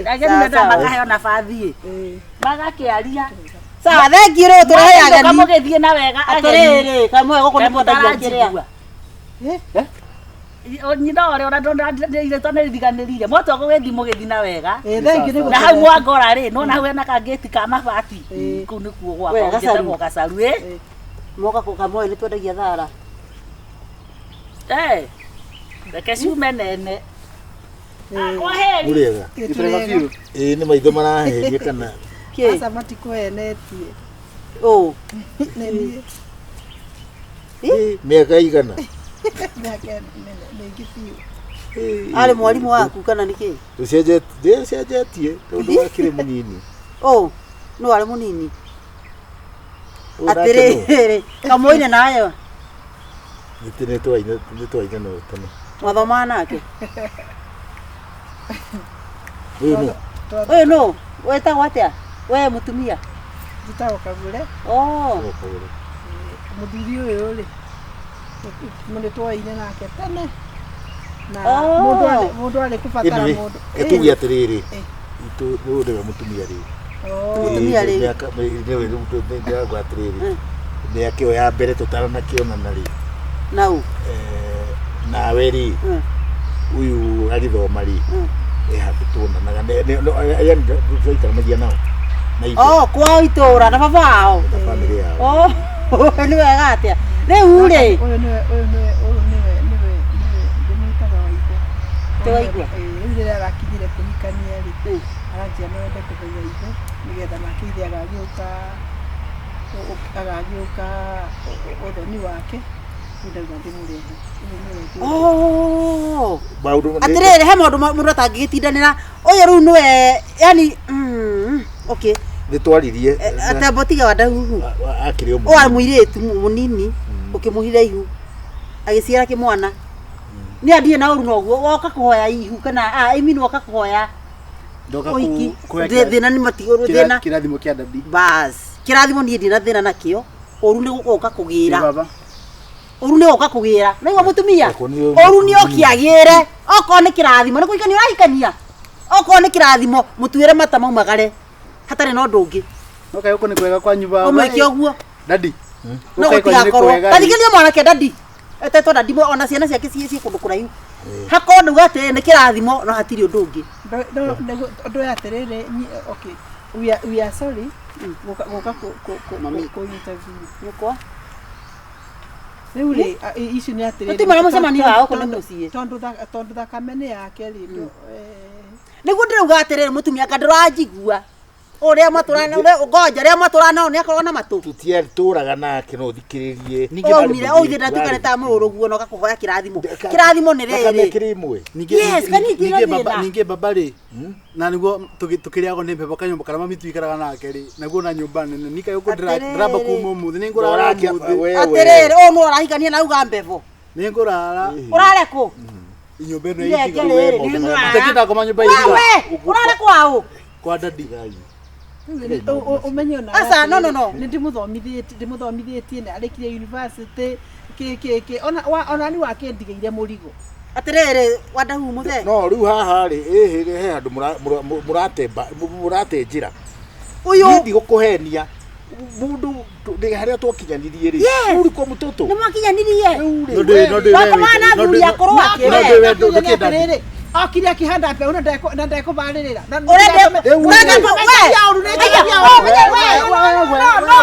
Ageni Sawa, mendaga sawa. makaheo nabathi. Magakĩaria. Sawa, thengiũ rĩu tũrehe ageni. Mũgĩthiĩ na wega ageni. Atĩrĩrĩ, kamwe gũkũ nĩ kwendagia kĩrĩa. Nyina ũrĩa ona ndĩrĩtwa nĩ ririganĩrire mwatua gũgĩthiĩ mũgĩthiĩ na wega Ĩ, thengiũ nĩ na hau gũtũrehe. mwangora rĩ nona hau hena kangĩti ka mabati kũu nĩkuo We, gwakwa Gacaru. njĩtagwo gacaru ĩ Moka kũ kamwe nĩ twendagia thara. Eh, reke ciume nene kwa heri Mũrĩega. Ĩ, Ĩ nĩ maitho maraheria kana Kĩ? Aca matikũhenetie. Ũ. Nĩ niĩ. Ĩ, mĩaka igana. Mĩaka mĩingĩ biũ. Arĩ mwarimũ waku kana nĩ kĩ? Ndĩcenjetie tondũ wakĩrĩ mũnini. Ũ, nũ arĩ mũnini? Ũyũ nake nũ? Atĩrĩrĩ, kamũine nayo. Nĩ twaine no tene. Mwathomaga nake? Ũyũ nũ? Ũyũ nũ? Wetagwo atĩa? We mũtumia? Njĩtagwo Kagũre. Oh. Mũthuri ũyũ rĩ, nĩ twoaine nake tene. Na Oh. mũndũ arĩ kũbatara Anyway, mũndũ. tuge atĩrĩrĩ, ũyũ nĩwe mũtumia rĩu. Oh. Mũtumia rĩu. Mĩaka nĩwe rĩu ndĩrauga atĩrĩrĩ, mĩaka ĩyo ya mbere tũtaranakĩonana rĩ, Nau. nawe rĩ, ũyũ agĩthoma rĩ, he handũ tuonanaga, yani twaikaranagia nao na ithe Oh, kwao itũra na baba wao. na bamĩrĩ yao. Oh, nĩ wega atĩa. Rĩu rĩ, Ũyũ nĩwe ũyũ nĩwe ũyũ nĩwe nĩwe nĩwe ndĩmwĩtaga Waigwa. Ti Waigwa? Ĩĩ, rĩu rĩrĩa arakinyire kũhikania rĩ, aranjia no ende kũmenya ithe nĩgetha nake ithe agagĩũka agagĩũka ũthoni wake rĩu ndauga ndĩmũrehe. Ũyũ nĩwe ngwĩte. Oh. Maũndũ Atĩrĩrĩ, he maũndũ mũndũ atangĩgĩtindanĩra. Ũyũ rĩu nĩwe, yani, okay. nĩ twaririe Atembo tiga wa ndahuhu. akĩrĩ o Ũyũ arĩ mũnini. mũirĩtu mũnini, ũkĩmũhitha ihu. Agĩciara kĩmwana. Nĩ andiĩ na ũru noguo woka kũhoya ihu kana ah, I mean woka kũhoya Ndoka ũhiki. kuoya Thĩna nĩ matigũrũ thĩna. kĩrathimo kĩa dadi. Bas. Kĩrathimo niĩ ndina thĩna nakĩo. Ũru nĩ gũka kũgĩra. Baba. Ũru nĩ gũka kũgĩra. Naigua mũtumia? Okorwo nĩ- Ũru nĩ ũkĩagĩre. Okorwo nĩ kĩrathimo nĩ kũhikania ũrahikania. Okorwo nĩ kĩrathimo mũtuĩre mata maumagare. Hatarĩ na ũndũ ũngĩ. No kaĩ gũkũ nĩ kwega kwanyu baba. Ũmwĩke ũguo. Dadi. No Gũkũ kwanyu nĩ gũtigakorwo. kwega. Tathikĩrĩria mwanake dadi. Etetwo dadi ona ciana ciake ciĩ kũndũ kũraihu. Hakorwo ndauga atĩrĩ nĩ kĩrathimo no hatirĩ ũndũ ũngĩ. Ũndũ ũyũ atĩrĩrĩ, okay, we are sorry gũka gũka Mami. kũ interview. Nyũkwa. Rĩu rĩ, icio nĩ atĩrĩrĩ. Tũtiuma na mũcemanio wa gũkũ nĩ mũciĩ. Tondũ thakame nĩ yake rĩ, Nĩguo ndĩrauga atĩrĩrĩ mũtumia anga ndũranjigua. Ũrĩa matũrana ũrĩa ngoja ũrĩa matũrana nĩ akorwo na matũ. Tũtiatũraga nake no thikĩrĩrie. Waumire ũithĩ ndatuĩka nĩ ta mũrũguo na ũgakũhoya kĩrathimo. Kĩrathimo nĩ Thakame rĩrĩ. ĩkĩrĩ ĩmwe. Yes, kani ningĩ ndina baba thĩna. ningĩ baba rĩ na niguo tukiriagwo nĩ mbebo kanyũmba karĩa mami tuikaraga nake rĩ naguo na nyũmba nene nikaĩ gũkũ ndĩramba kuma ũmũthĩ nĩ ngũrara Ũrakia- ũmũthĩ wewe. Atĩrĩrĩ ũyũ nĩ ũrahikania na auga mbevo. nĩ ngũrara Ũrare kũ? nyũmba ĩno Irenge ĩtiga rĩrĩ. maũndũ marĩa- itakĩenda ngoma nyũmba ĩtiga Wewe ũrare kwaũ? kwa dadi Ũmenye ona Aca, no, no, no. nĩ ndĩmũthomithĩtie ndĩmũthomithĩtie na arĩkirie university kĩ kĩ kĩ ona ona ni wakĩndigĩire mũrigo. Atĩrĩrĩ wandahu mũthee. No rĩu haha rĩ ĩhĩ he handũ mũratemba mũrate njĩra. Ũyũ Niĩ ndigũkũhenia mũndũ harĩa twakinyanirie rĩ. Yes. Ũrĩ kwa mũtũtũ. nĩ mwakinyanirie. Rĩu rĩ, No ndĩ- no ndĩ- Wakomaga na no athuri ndĩ- akũrũ ake no we. ndĩ- we ndũkĩ dadi Okire akĩhanda mbeũ na ndekũbarĩrĩra. Ũrenda Rĩu ũrenda rĩ. we. Aya, oh, we, we, no, no,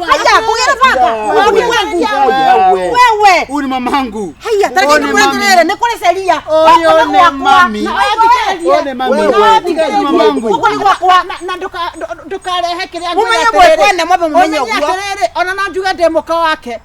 haya, kũgĩra banga. Ũyũ nĩ wangu. Wewe. huyu ni mamangu Haya, tareke Ũyũ nĩ mami. ndĩmwetherere nĩ kũrĩ ceria. Ũyũ Gũkũ nĩ nĩ gwakwa. mami. Na Ũyũ nĩ mami. Wewe. Huyu ni mamangu Gũkũ nĩ gwakwa. Na ndũkarehe kĩrĩa Mũmenye ngwĩra atĩrĩrĩ. mwĩkwene, mwambe mũmenye Ũmenye ũguo. atĩrĩrĩ, ona no njuge ndĩ mũka wake.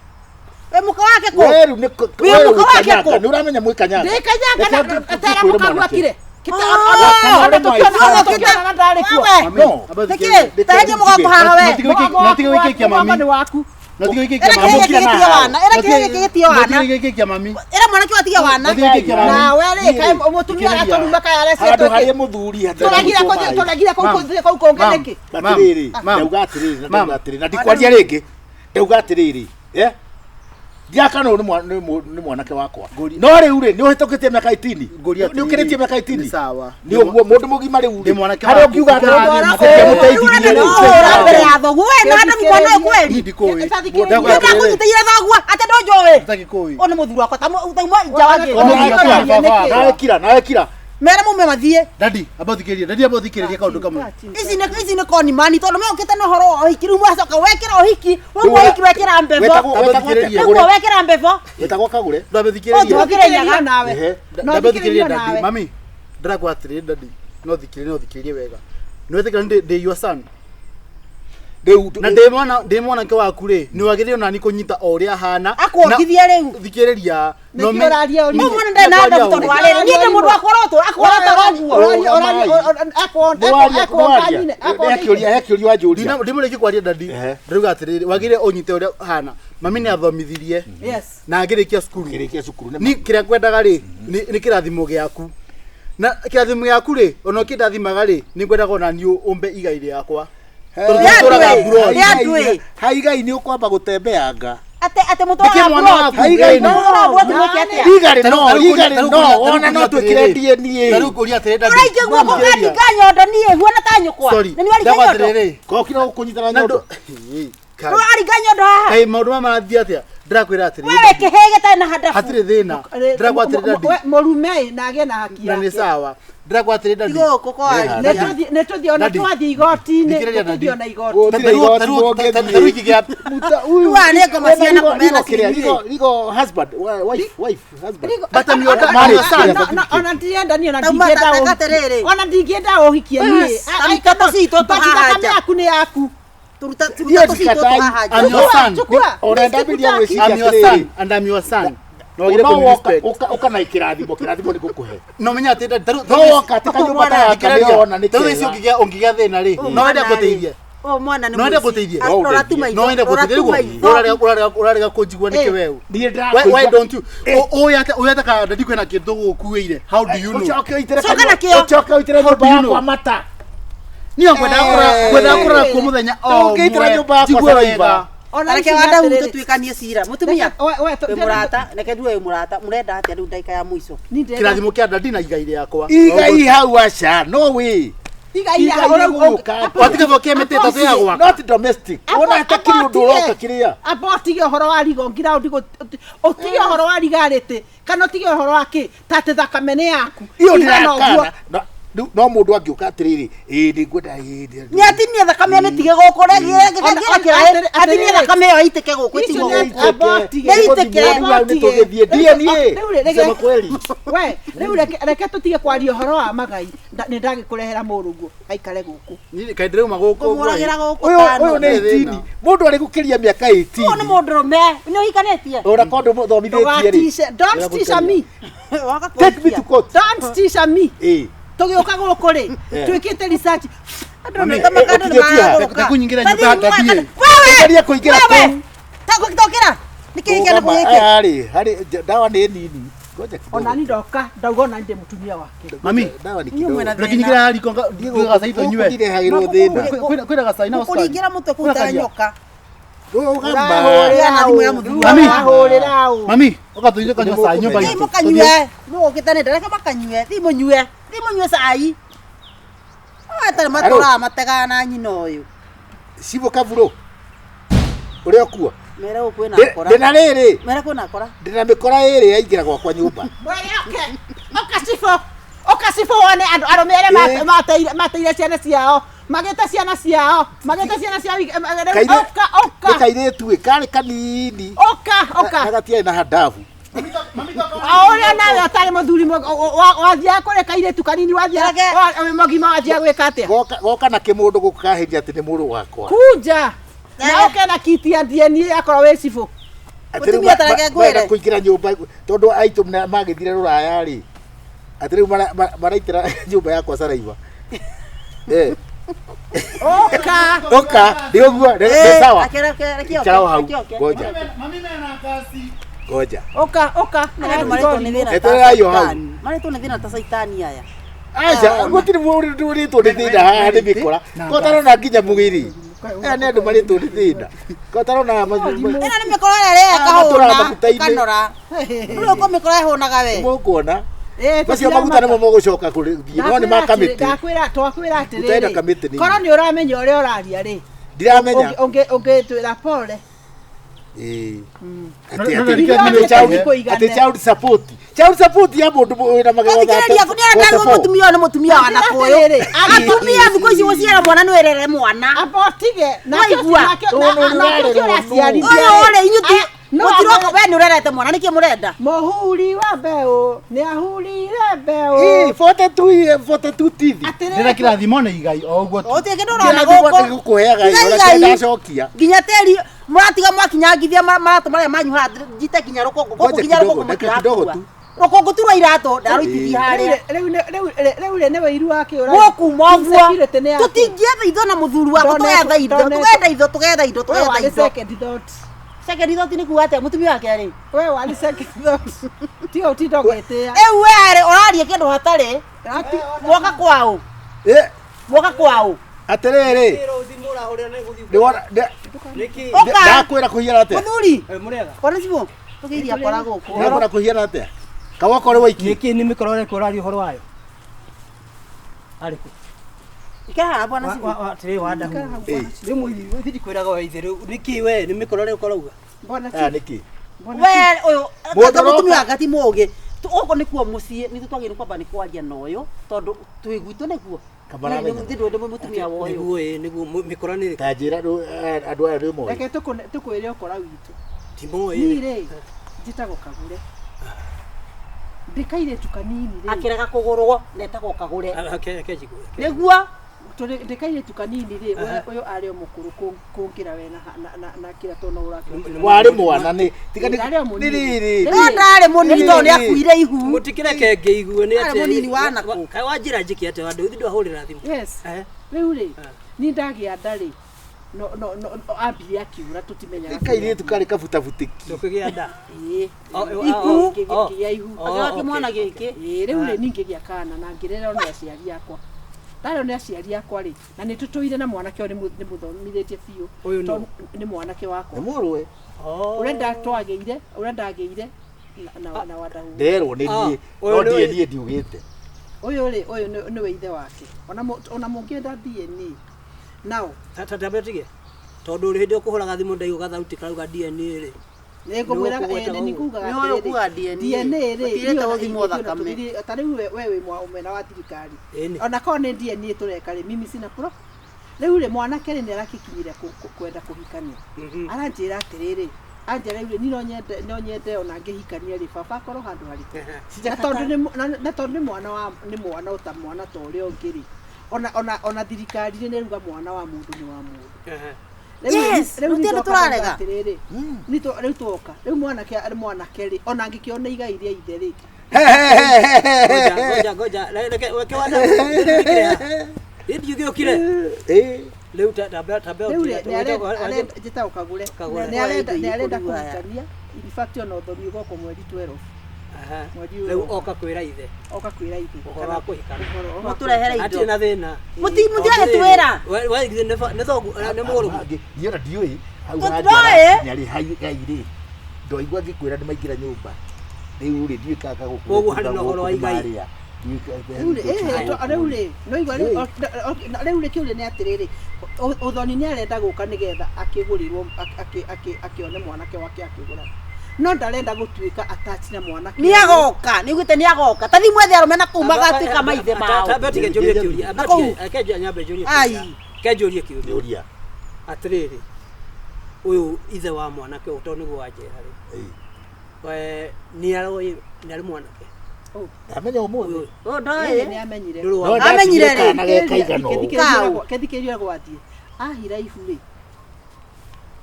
Wĩ mũka wake kũ? We rĩu nĩ Wĩ we mũka wake Kanyanga, kũ? nĩ ũramenya mwĩ Kanyanga. Ndĩ Kanyanga Reke na tera tũkwĩre mũkagu mwanake. akire. Ah, Ona tũkĩonana ndarĩ kuo. Wewe. No. Nĩkĩ? Taherie mũgongo haha we. Notige gwĩkĩkia mami. Mũgongo nĩ waku. Notige gwĩkĩkia Ĩra mami. kĩhĩĩ gĩkĩtie wana. Ĩra kĩhĩĩ gĩkĩtie wana. Notige gwĩkĩkia mami. Ĩra mwanake ũyũ atige wana. Notige gwĩkĩkia mami. Nawe rĩ, kaĩ mũtumia aratũruma kaĩ Handũ arecetwo harĩa mũthuri hatarĩ Tũregire gũtwo kũthiĩ maĩ. tũregire kũu Ma'am. kũthiĩ kũu kũngĩ Ma'am. nĩkĩ? Atĩrĩrĩ, Ma'am. ndauga atĩrĩrĩ, na Ma'am. ndauga atĩrĩrĩ, na ndikwaria rĩngĩ. Ndauga atĩrĩrĩ, eh? Ndiakana ũyũ nĩ mwanake wakwa. No rĩu rĩ, nĩ ũhĩtũkĩtie mĩaka 18. Ngũria Nĩ ũkĩrĩtie mĩaka 18. Nĩ sawa. Nĩ ũguo mũndũ mũgima rĩu Ndĩ rĩ. mwanake Harĩa waku. ũngiuga atĩrĩrĩ, Ũkĩrathima. mũteithirie Ũrenda rĩ. ũhũra mbere ya thoguo. We na Adamu mwana ũyũ kweli. Niĩ ndikũĩ. Tathikĩrĩria. Ndakũĩ. Ndakũnyitĩire thoguo atĩ ndũnjũĩ. Ndagĩkũĩ. Ũyũ nĩ mũthuri wakwa tauma nja wa Ũyũ nĩ gĩko. mũthuri wakwa. Baba. Nawe kira, nawe kira. Mere mume mathiĩ. Dadi, amba ũthikĩrĩrie. Dadi, amba ũthikĩrĩrie kaũndũ kamwe. Ici nĩ ici nĩ koni mani tondũ mokĩte na ũhoro wa ũhiki rĩu mwacoka wekĩra ũhiki wauma ũhiki wekĩra mbebo Wetagwo wetagwo atĩa? nĩguo Kagũre. wekĩra mbebo Wetagwo Kagũre. Ndambe thikĩrĩrie. Ũthikĩrĩrie nyaga. nawe. Ehe. No Ndambe thikĩrĩrie thikĩrĩrio dadi. nawe. Mami, ndĩrakwa atĩrĩrĩ dadi. No thikĩrĩrie, no thikĩrĩrie wega. Nĩ wetĩkĩra ndĩ your son. Rĩu Na ndĩ mwanake waku rĩ, nĩ wagĩrĩire nani kũnyita o ũrĩa ahana. Akuongithie rĩu. Thikĩrĩria. Nĩkĩ ũraria ũrimũ? Mũndũ mwana ndarĩ na adabu tondũ wa rĩrĩ niĩ ndĩ mũndũ akũrotwo akũrotwo ũguo He kĩũria wanjũria. Ndimũrĩkie kwaria dadi. Ehe. Ndĩrauga atĩrĩrĩ, wagĩrĩire ũnyite ũrĩa ahana. Mami nĩ athomithirie na ngĩrĩkia cukuru. Kĩrĩkia cukuru nĩ Ni kĩrĩa ngwendaga rĩ, nĩ kĩrathimo gĩaku. Na kĩrathimo gĩaku rĩ, ona ũkĩndathimaga rĩ, nĩ ngwendaga ona niĩ ũmbe igai rĩakwa. Tondũ Rĩa tũtũraga ndwĩ, mburoti. rĩa ndwĩ. Haigai nĩ ũkwamba gũtembeanga. Ate ate mũtwara Nĩkĩ mwana waku? Haigai no. Mũtwara mburoti mwĩke atĩa? Igarĩ no, igarĩ no, ona no twĩkĩre DNA. Tarĩu ngũria atĩrĩ dadi. Ũraingĩ guoko ũkaringa nyondo niĩ huana ta nyũkwa. Sorry. Na nĩ waringa Ndagwa nyondo. atĩrĩrĩ. Kokira gũkũnyitana Na nyondo. ndũ- Kai. Ũraringa nyondo haha. Kaĩ maũndũ maya marathiĩ atĩa? Ndĩrakwĩra atĩrĩrĩ. Wewe kĩhĩĩ gĩtarĩ na handabu. Hatirĩ thĩna. Ndĩrakwa atĩrĩ dadi. Mũrume na agĩe na haki Na nĩ yake. sawa. Ndĩrakwa atĩrĩ dadi. Gũkũ kwaria. Nĩ tũthiĩ ona Daddy. twathiĩ igoti-inĩ, Thikĩrĩria, nĩ Daddy. tũthiĩ ona igoti. Gũtirĩ igoti mũngĩthiĩ. Tarĩu ingĩgĩa Muta huyu. Rĩu aya nĩ ngoma ciana Rigo- kũmena rigo kĩrĩa, cinyuĩ. rigo- rigo husband, wife, wife, husband. But I'm your Marriage, son. kĩrĩa Ona ndirenda niĩ ona Tauma ndingĩenda ta- ũhikie. atĩrĩrĩ. Ona ndingĩenda ũhikie niĩ. Ta ruta tũcitũ But tũhaha thakame nja. yaku nĩ yaku. Turuta Niĩ turuta tũcitũ ndikatai. tũhaha nja. I'm your son. Chukua. Ona ndambiria gwĩciria I'm your atĩrĩrĩ. son and I'm your son. No wagĩrĩire No kũni woka respect. ũka na kĩrathimo, kĩrathimo nĩ ngũkũhe. No menya atĩ dadi. No woka atĩ kanyũmba ta gaka nĩ wona nĩ Tarĩu ici kega. ũngĩgĩa thĩna rĩ, no wende ngũteithie. Ũyũ mwana nĩ No wende mũici. ngũteithie? Ah, Rora tu maitho. No wende Rora tu ngũteithie? maitho. Rĩu ũrarega kũnjigua nĩkĩ weũ? Niĩ Why ndĩrakũigua. don't you? Ũyũ ate ũyũ ataka ndadi kwĩna kĩndũ gũkuĩire. How do you know? Ũcoke ũitĩre Coka kanua- na kĩo. ũcoke ũitĩre How nyũmba do you yakwa know? mata. Niĩ ngwendaga kũrora ngwendaga kũrora kuo mũthenya o Ndũngĩitĩra ũmwe. nyũmba yakwa Njigue saliva. wega. Ona Reke ici wanda nĩ atĩrĩrĩ. tũtuĩkanie cira. Mũtumia. Reke- we- we- Wĩ mũrata, reke ndue wĩ mũrata. Mũrenda atĩa rĩu ndagĩka ya mũico? Niĩ ndĩrenda- Kĩrathimo kĩa ndadi na igai rĩakwa. Igai hau aca, no way. Igai Igai ũrau- rĩgũka. Watiga gũkia mĩtĩ ĩtatũ ya gwaka. Not domestic. Ona hatakĩrĩ ũndũ ũroka kĩrĩa. Amba ũtige ũhoro wa rigo ngira ũtige ũhoro wa rigarĩtĩ kana ũtige ũhoro wa kĩ ta atĩ thakame nĩ yaku Iyo Tiga na ũguo. ndĩrakana. No- rĩu no mũndũ angĩũka atĩrĩrĩ, ĩĩ nĩngwenda ĩĩ ndĩ- Nĩ atinie thakame mĩtige gũkũ Ona- atinie thakame ĩyo ĩitĩke gũkũ Icio ĩtigwo nĩ gũkũ. amba ũtige. Nĩ itĩke. Rĩu hau nĩtũgĩthiĩ. DNA. Rĩu rĩ- Kusema kweli. We, rĩu reke tũtige kwaria ũhoro wa magai. Nĩ ndagĩkũrehera mũrũguo aikare gũkũ. Niĩ kaĩ ndĩrauma gũkũ ũguo ĩ. Kũmũragĩra gũkũ Ũyũ tano. ũyũ nĩ Nĩ thĩna. 18. Mũndũ arĩ gũkĩria mĩaka Ũyũ nĩ 18. mũndũrũme. Nĩ ũhikanĩtie? Ona korwo ndũmũthomithĩtie rĩ. Ndũgatice- Don't teach me. Waka Take me to court. Don't teach me. Ĩĩ. Tũgĩũka gũkũ rĩ, Eh. twĩkĩte research. Andũ nĩ makandũ nĩ Ũkinyĩtie ha? maragũrũka. Reke kũnyingĩra nyũmba ya ndadi ĩ. Geria kũingĩra kũu. Tokĩra. Nĩkĩ gĩkĩ na Rũgama, gĩkĩ? aya rĩ, harĩ ndawa nĩ nini. Ngoja kidogo. Ona ni ndoka ndauga ona ndĩ mũtumia wake. Mami, Ndawa nĩ Inyuĩ kidogo. mwĩna Reke nyingĩre haha riko nduge gacai tũnyue. Gũkũ ndirehagĩrwo thĩna. Kwĩna gacai na cukari. Kũringĩra mũtwe kũu ta nyoka. Rũgama. Ũrahũrĩra Na thimũ ya mũthuri. Mami. Ũrahũrĩra ũ. Mami, ũka tũnyue kanyua cai nyũmba Thiĩ itũ. mũkanyue. Mũgũkĩte nĩ ndareke makanyue. Thiĩ mũnyue. Thiĩ mũnyue cai. Atarĩ matũraga mategaga na nyina ũyũ. Cibũ Kavurũ. Ũrĩa ũkuo. Mere gũkũ kwĩna akora. Ndĩna rĩrĩ. Mere kwĩna akora. Ndĩna mĩkora ĩrĩ yaingĩra gwakwa nyũmba. Mwere oke. Oka cibũ. Oka cibũ wone andũ arũme arĩa mateire ciana ciao. Magĩte ciana ciao. Magĩte ciana ciao. Oka oka. Nĩ kairĩtu ĩ, karĩ kanini. Oka oka. Na gatiarĩ na handabu. O ũrĩa nawe ũtarĩ mũthuri wathiaga kũrĩ kairĩtu kanini wathiaga wĩ mũgima wathiaga gwĩka atĩa? Goka na kĩmũndũ gũkũ kahĩnja atĩ nĩ mũrũ wakwa. Kunja. Na ũke na kiti ya DNA akorwo wĩ cibũ. Atĩ rĩu Mũtumia tareke ngwĩre. marenda kũingĩra nyũmba tondũ aitũ magĩthire rũraya rĩ. Atĩ rĩu maraitĩra nyũmba yakwa saraiva. Eh. Oka. Oka, nĩ ũguo, nĩ sawa. Reke Ikara o hau. oke. Reke oke. Ngoja, Mami mena kasi. ngoja. Oka oka. Andũ marĩtwo nĩ thĩna ta Eterera yo hau. caitani. Marĩtwo nĩ thĩna ta caitani aya. Aca, gũtirĩ mũndũ ũrĩtwo nĩ thĩna haha nĩ mĩkora. Ko tarona nginya mũgĩri. Aya nĩ andũ marĩtwo nĩ thĩna. Ko tarona Ĩno nĩ mĩkora ĩrĩa ĩrĩa Matũraga ĩkahũna maguta-inĩ. ĩkanora. Rĩu ũko mĩkora ĩhũnaga we. Mũkuona. Macio maguta nĩmo mũgũcoka kũrĩ no nĩ ma kamĩtĩ. Ndakwĩra twakwĩra Ũtenda atĩrĩrĩ. kamĩtĩ nini. Korwo nĩ ũramenya ũrĩa ũraria rĩ. Ndiramenya. Ũngĩtwĩra pole. Ĩĩ. No, Atĩ no, atĩ no, atĩ no, child no, atĩ child support. Child support ya mũndũ wĩna magego Thikĩrĩria nĩ arenda mũtumia ũyũ nĩ mũtumia wa nakũyũ. Atĩrĩrĩ, Atumia thikũ ici gũciara mwana nĩ wĩrere mwana. Amba ũtige. Nakĩo Waigua. nakĩo ti ũraciarithia. Ũyũ rĩ inyuĩ ti No, mũtiroka we nĩ ũrerete mwana nĩkĩ mũrenda? Mũhuri wa mbeũ nĩ ahurire mbeũ. Ĩĩ, 42 42 tithi. Ndĩna kĩrathimo nĩ igai o ũguo tu. Gũtirĩ kĩndũ ũrona Kĩrathimo gũkũ. nĩgũkũheaga Igai, ĩ, ona igai. ndacokia. Nginya tĩri mũratiga mwakinyangithia maratũ marĩa manyu haha njite nginya rũkũngũ gũkũ Ngoja nginya kidogo, rũkũngũ dakika kidogo mũtirakua. tu. Rũkũngũ tu rwa iratũ ndarũitithia harĩa. Rĩu rĩ nĩ wĩiru wake ũra. Gũkuma ũguo. Insecurity nĩ yake. Tũtingĩetha indo na mũthuri wakwa tũgetha indo tũgetha indo tũgetha indo We tũgetha warĩ indo. second thought. Second thought nĩ kuga atĩa mũtumia wake arĩ? We warĩ second thought. Tiga ũtinda ũgĩtĩa. Rĩu we arĩ ũraria kĩndũ hatarĩ. Mwoka kwaũ. Ĩ, Mwoka kwaũ. atĩrĩrĩ. Nĩwona Ũka. ndakwĩra kũhiana atĩa? Mũthuri. Kona cibũ. Tũkĩiria akora gũkũ. Ndakwĩra kũhiana atĩa? Kawoko ũrĩ waiki. Nĩkĩ nĩ mĩkora ũreka ũraria ũhoro wayo? Arĩ kũ? Ikara haha bwana cibũ. Atĩrĩ wanda Ĩ. Rĩu mũithi ndikwĩraga we ithe rĩu nĩkĩ we nĩ mĩkora ũreka ũrauga? Bwana Aya nĩkĩ? We ũyũ Mũndũ kanga mũtumia ũroka. wake ti mũũgĩ. Gũkũ nĩkuo mũciĩ nithuĩ twagĩrĩirwo kwamba nĩ kwaria na ũyũ tondũ twĩ gwitũ nĩkuo. Kamaramenya. Nĩ ndĩ mũtumia wa ũyũ. Nĩguo ĩ nĩguo mĩkora nĩ ĩrĩkũ? Ta njĩra rĩu, andũ aya nĩ moĩ. Reke tũkwĩre ũkora witũ. Timoĩ. Niĩ rĩ njĩtagwo Kagure. Ndĩ kairĩtu kanini rĩ. Akĩrega kũgũrwo netagwo Kagũre. Reke njigue. Nĩguo Ndĩ kairĩtu kanini rĩ ũyũ arĩ o mũkũrũ kũngĩra we na kĩrĩa tondũ ũrakĩra. Warĩ mwana nĩ tiga nĩ Ndarĩ o mũnini. nĩ rĩrĩ. no ndarĩ mũnini tondũ nĩ akuire ihu. Mũtikĩreke ngĩigue nĩ Arĩ atĩa. mũnini wa nakũ. Kaĩ wanjĩra njĩke atĩa wanda ũthi ndwahũrĩra thimũ. Yes. Rĩu rĩ niĩ ndagĩa nda rĩ No no no ambire akiura tutimenyaga. Kairĩtu karĩ kabutabutĩki. Tũkĩgĩa nda. Ĩĩ. Ihu. Kĩgĩa ihu. Akĩoya kĩmwana gĩkĩ. Ĩĩ rĩu rĩ ningĩ gĩa kana na ngĩrerwo nĩ aciari akwa. Ndarerwo nĩ aciari akwa rĩ na nĩ tũtũire na mwanake ũyũ nĩ mũthomithĩtie biũ. Ũyũ nũ? Tondũ nĩ mwanake wakwa. Nĩ mũrũwe. Ũrĩa ndatwagĩire, ũrĩa ndagĩire na wadahu. Nderwo nĩ niĩ. No ndiĩ niĩ ndiugĩte. Ũyũ rĩ ũyũ nĩwe ithe wake. Ona mũngĩenda DNA. Now Tambe tige. Tondũ rĩ hĩndĩ ũkũhũraga thimũ ndaigua gathauti karauga DNA rĩ. Nĩngũmwĩra nĩ kugaga Nĩ ũyũ kuga DNA. DNA rĩ Gũtirĩte gũthimwo thakame. Ta rĩu we wĩ mwena wa thirikari. Ona korwo nĩ DNA tũreka rĩ mimi sina pro. Rĩu rĩ mwanake rĩ nĩ arakikinyire kwenda kũhikania. Aranjĩra atĩrĩrĩ anjĩra rĩu rĩ niĩ no nyende ona ngĩhikania rĩ baba akorwo handũ harĩkũ. Na tondũ nĩ mwana wa nĩ mwana ota mwana ta ũrĩa ũngĩ rĩ. Ona thirikari nĩ ĩruga mwana wa mũndũ nĩ wa mũndũ. Yes, rĩu rĩu tũrarega. Atĩrĩrĩ rĩu twoka rĩu mwanake rĩ ona angĩkĩona igai rĩa ithe rĩ. Ngoja ngoja reke wana rĩu gĩũkire. Rĩu tambe Rĩu rĩ njĩtagwo Kagũre. Nĩ arenda kũhikania. In fact ona ũthoni ũgoka mweri 12. Rĩu oka kwĩra ithe. Oka kwĩra ithe. Ũhoro wa kũhikana. Mũtũrehere indo. Hatirĩ na thĩna. Mũtiragĩtwĩra. We nĩ thoguo nĩ mũrũguo. Niĩ ona ndiũĩ hau Tũtiroĩ. nginya rĩ gai rĩ ndoigua ngĩkwĩra nĩ maingĩra nyũmba rĩu rĩ ndiũĩ kana gũkũ Koguo harĩ na ũhoro wa igai. Rĩu rĩ no igua rĩu rĩ kĩũria nĩ atĩrĩrĩ ũthoni nĩ arenda gũka nĩgetha akĩgũrĩrwo akĩone mwanake wake akĩgũra. No ndarenda gũtuĩka attached na mwanake. Nĩ agoka, nĩ ugĩte nĩ agoka. Ta thiĩ mwethe arũme na kũu magatuĩka maithe mao. Tambe tige njũrie kĩũria. Reke nyambe njũrie kĩũria. Reke njũrie kĩũria. Ũria. Atĩrĩrĩ ũyũ ithe wa mwanake ũyũ tondũ nĩguo wanjĩra rĩ. We nĩ aroĩ nĩ arĩ mwanake. Ndamenya ũmũthĩ. Ũyũ ndoĩ. Nĩ amenyire. Amenyire rĩ. Kana gekaigana ũũ. Kethikĩria gwathiĩ. Ahira ihu rĩ.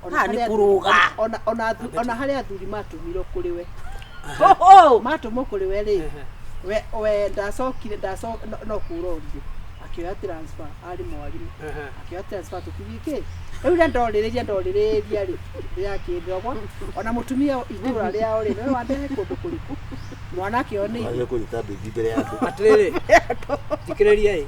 Nĩ kũrũga. Ona harĩa athuri matũmirwo kũrĩ we. Matũmwo kũrĩ we rĩ. We ndacokire no kũrorire. Akĩoya transfer arĩ mwarimũ. Akĩoya transfer tũkĩthiĩ kĩ. Rĩu rĩrĩa ndorĩrĩria rĩ ndĩrakĩndogwa. Ona mũtumia itũra rĩao rĩ we wandehe kũndũ kũrĩkũ. Mwanake ũyũ nĩ Wagĩrĩirwo kũnyita mbĩthi mbere ya andũ. Atĩrĩrĩ thikĩrĩria ĩ.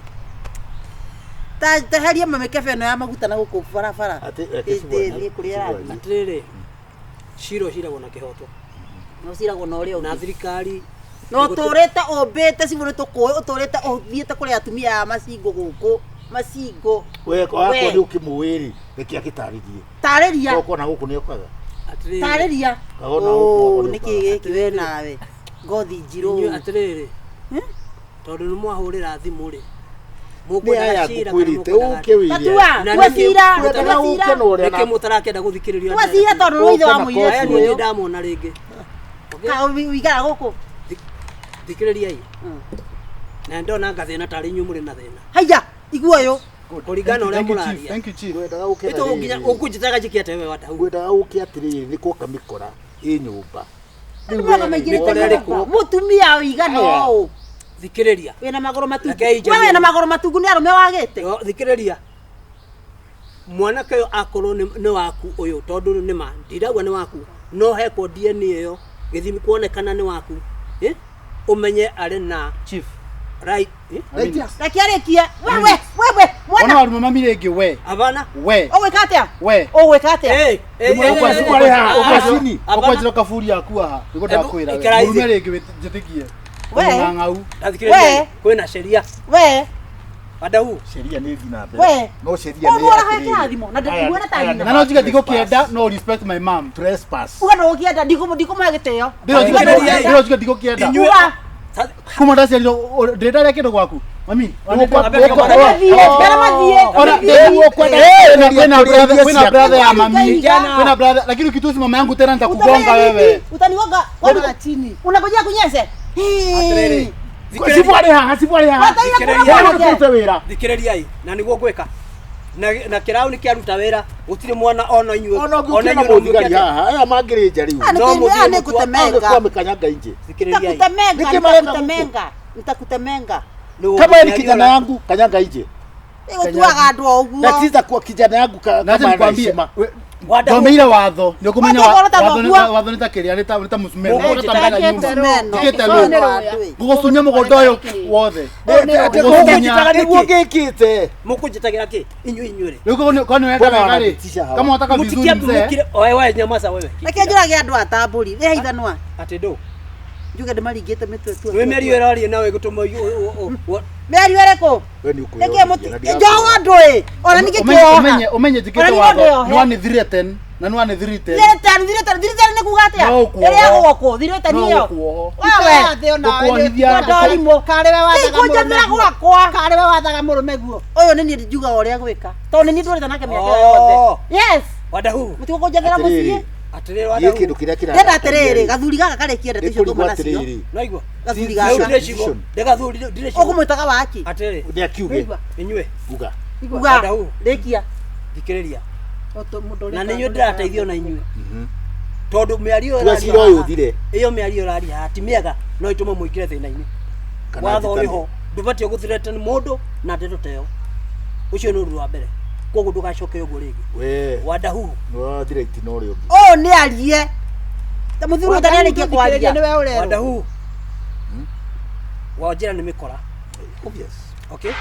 Teheria mamĩkebe ĩno ya maguta na gũkũ barabara. Ĩthiĩ kũrĩa ĩrathiĩ. Atĩrĩrĩ cira ũciragwo na kĩhoto. Na ũciragwo na ũrĩa ũngĩ. Na thirikari Na ũtũrĩte ũmbĩte cibũ nĩ tũkũĩ ũtũrĩte ũthiĩte kũrĩ atumia aya macingũ gũkũ. Macingũ. We wakwa nĩ ũkĩmũĩ rĩ reke akĩtarĩrie. Tarĩria. Okorwo na gũkũ nĩ okaga. Tarĩria. Nĩkĩ gĩkĩ we nawe. Ngothi njirũ. Atĩrĩrĩ tondũ nĩ mwahũrĩra thimũ rĩ. Nĩ aya ngũkwĩrĩte ũke wĩre. Tatua, twecira, twecira. Nĩkĩ mũtarakĩenda gũthikĩrĩria. Twecira tondũ nĩ ithe wa mũirĩtu ũyũ. Ndamwona rĩngĩ. Ka ũikara gũkũ. Thikĩrĩriai. Na ndona ngathĩna tarĩ inyuĩ mũrĩ na thĩna. Haiya, igua ũyũ. Kũringana na ũrĩa mũraria. Thank you chief. Ngwendaga ũke na rĩrĩ. Ũkũnjĩtaga njĩke atĩa we Wadahu? Ngwendaga ũke atĩrĩrĩ nĩ kuoka mĩkora ĩ nyũmba. Andũ maingĩrĩte nyũmba. Mũtumia ũigana ũũ. Thikĩrĩria. Wĩna magũrũ matungu. We wĩna magũrũ matungu nĩ arũme wagĩte. Thikĩrĩria. Mwanake ũyũ akorwo nĩ waku ũyũ tondũ nĩ ma ndirauga nĩ waku no hekwo DNA ĩyo gĩthimi kuonekana nĩ waku. Ũmenye arĩ na chief. Right. Reke arĩkie. Wewe wewe mwana. Ona arũme mami rĩngĩ we. Abana. We. Ũgwĩka atĩa? We. Ũgwĩka atĩa? Ũkwanjĩra kaburi yaku haha nĩguo ndakwĩra we. Mũrume rĩngĩ njĩtĩkie. We. We. Kwĩna sheria. We. Wadahu. Sheria nĩ ĩthiĩ na mbere. We. No sheria nĩ atĩrĩrĩ. Kĩrathimo na ndikuona ta nyina. Na no njuge ndigũkĩenda no respect my mom. Trespass. Uga ndũgũkĩenda ndikũmũhe gĩtĩo. Ndĩro njuge ndigũkĩenda. Kuma ndaciarirwo ndĩndarĩa kĩndũ gwaku. Mami, kwĩna brother ya mami. Kwĩna brother lakini ukitusi mama yangu tena nitakugonga wewe. Utanigonga kwa chini. Unangojea kunyeshe. Atĩrĩrĩ. Sibu arĩ haha, sibu arĩ haha. Thikĩrĩria. Thikĩrĩriai na nĩguo ngwĩka. Na kĩraũ nĩ kĩaruta wĩra gũtirĩ mwana ona inyuĩ ona ũngĩũkĩra mũthigari haha aya mangĩrĩ nja rĩu. No mũthiĩ nĩngũtemenga. Kwa mĩkanyanga inje. Nitakutemenga, nitakutemenga. Nitakutemenga. Kama ni kijana yangu kanyanga inje. Ĩgũtuaga andũ o ũguo. Na tiza kwa kijana yangu Na acha kama ana nikwambie, heshima. Thomeire watho nĩ ũkũmenya Watho ũkorwo ta watho thoguo. watho nĩ ta kĩrĩa nĩ ta mũcumeno Mũgũnda nĩ ta mbere Mũgũnda nyumba. mũcumeno. Tikĩte Ũyũ nĩ rũ rũĩ. ngũgũcunya mũgũnda ũyũ wothe. Ngũgũcunya nĩguo ngĩkĩte. Mũkũnjĩtagĩra kĩ? Inyuĩ inyuĩ rĩ. Rĩu korwo nĩ ũrenda wega rĩ, kama unataka vizuri Mũtikia- mzee. mũkire- Oe wewe nyamaza wewe. Reke njũrage andũ atambũri. Rĩha ithanwa. Atĩ ndũ. Njuge ndĩmaringĩte mĩtwe tu. Wĩ mĩario ĩraria nawe ĩgũtũma Mĩario ĩrĩkũ? We nĩ Nĩkĩ mũti njohwo andũ ĩ. Ona ningĩ kĩoha. Ũmenye njĩkĩte Ona niĩ watho no nĩ wanĩ threaten na nĩ wanĩ threaten. Thirĩtani, thirĩtani, thirĩtani nĩ kuga atĩa? No ũkuoho. Ĩrĩa gwakwo, thirĩtani No ĩyo. ũkuoho. Wewe. Ngũkuohithia. Ndorimũ. Karĩwe wathaga Tikũnjathĩra mũrũme gwakwa. Karĩwe wathaga mũrũme guo. Ũyũ nĩ niĩ njugaga ũrĩa gwĩka. Tondũ nĩ niĩ ndũrĩte nake mĩaka ĩyo yothe. Yes. Wadahu. Mũtigũkũnjathĩra mũciĩ. Atĩrĩrĩ Niĩ wadahu. kĩndũ kĩrĩa kĩra. Ndĩrenda atĩrĩrĩ, gathuri gaka karĩkie ndeto icio Nĩkũrigwo tuma nacio. atĩrĩrĩ. Naigua. Gathuri Rĩu gaka. ndĩrecigo. Ndĩgathuri ndĩrecigo. Ũkũmwĩtaga waki. Atĩrĩrĩ. Nĩ akiuge. Inyuĩ. Uga. Uga. Wadahu. Rĩkia. Thikĩrĩria. Na nĩ inyuĩ ndĩrateithio na inyuĩ. Tondũ mĩario Tua ĩraria cira ũyũ haha- ũthire. ĩyo mĩario ĩraria haha ti mĩega no ĩtũme mũingĩre thĩna-inĩ. Kana Watho njĩtane. ũrĩ ho ndũbatiĩ gũthreaten mũndũ na ndeto ta ĩyo. Ũcio nĩ ũndũ wa mbere. Koguo ndũgacoke ũguo rĩngĩ. We. Wadahu. Nĩ wathira itina ũrĩa ũngĩ. Ũyũ nĩ arie. Ta mũthuri ũyũ nĩ kwaria. Nĩwe ũrerwo. Wadahu. Wanjĩra nĩ mĩkora. Obvious. Okay?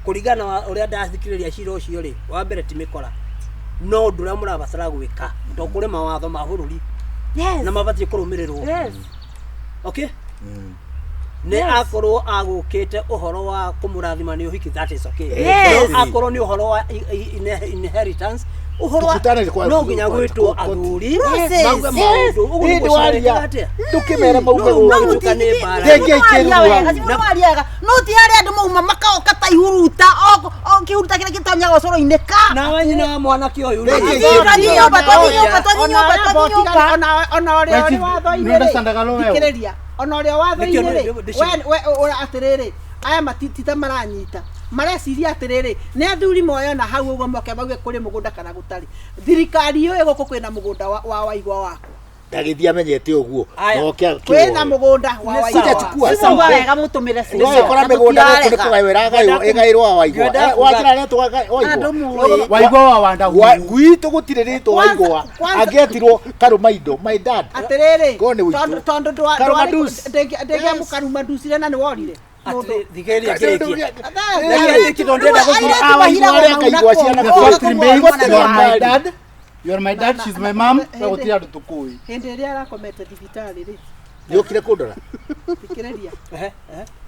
Kũringana na ũrĩa ndathikĩrĩria cira ũcio rĩ, wa mbere ti mĩkora. No ũndũ ũrĩa mũrabatara gwĩka, to kũrĩ mawatho ma bũrũri Yes. na mabatiĩ kũrũmĩrĩrwo. Yes. Okay? Nĩ akorwo agũkĩte ũhoro wa kũmũrathima nĩ ũhiki that is okay. Yes. No akorwo nĩ ũhoro wa inheritance ũhoro wa Tũkutane kwa- no nginya gwĩtwo athuri Process. mauge maũndũ ũguo Ĩ nĩguo ndwaria. ciarekaga atĩa? Ndũkĩmere mauge No, ũguo. no, mũtikane mbara. Rĩngĩ ikĩrwo hau. Wega no ti harĩa andũ mauma makaoka ta ihuruta o kĩhuruta kĩrĩa gĩtonyaga ũcũrũ-inĩ ka Nawe nyina wa mwanake ũyũ rĩ. Rĩngĩ Twathi nyũmba, twathi nyũmba, twathi nyũmba, twathi nyũmba. Ona ũrĩa Right, ũrĩ nĩ watho-inĩ rĩ, understandaga law wewe? thikĩrĩria ona ũrĩa watho-inĩ Nĩkĩo rĩ, ndĩcio- we ũra atĩrĩrĩ aya matitita maranyita mareciria atĩrĩrĩ nĩ athuri moyona hau ũguo moke mauge kũrĩ mũgũnda kana gũtarĩ thirikari yũĩ gũkũ kwĩna mũgũnda wa waigwa wakwa Ndagĩthiĩ amenyete ũguo. Aya. Na oke kwĩna akĩwoe. mũgũnda wa waigwa Kuja wakwa. chukua. Ciuga wega mũtũmĩre Nĩwagĩkora mĩgũnda gũkũ nĩ kũgaywo ĩragaywo ĩgaĩrwo wa waigwa. Ngwenda Wanjĩra rĩtwa waigwa. Andũ mũĩ. Waigua wa Wadahu. Gwitũ gũtirĩ rĩtwa waigwa. Kwanza- Angĩetirwo Karũmaindo, my dad. atĩrĩrĩ Korwo nĩ witũ. tondũ tondũ Karumadus. ndĩngĩamũkarumadusire na nĩ worire Atĩrĩ, thikĩrĩria ngĩrĩkie. You are my dad. You are my dad, she's my mom. Na gũtirĩ andũ tũkũĩ. Hĩndĩ ĩrĩa arakomete thibitarĩ rĩ Nĩũkire kũndora? thikĩrĩria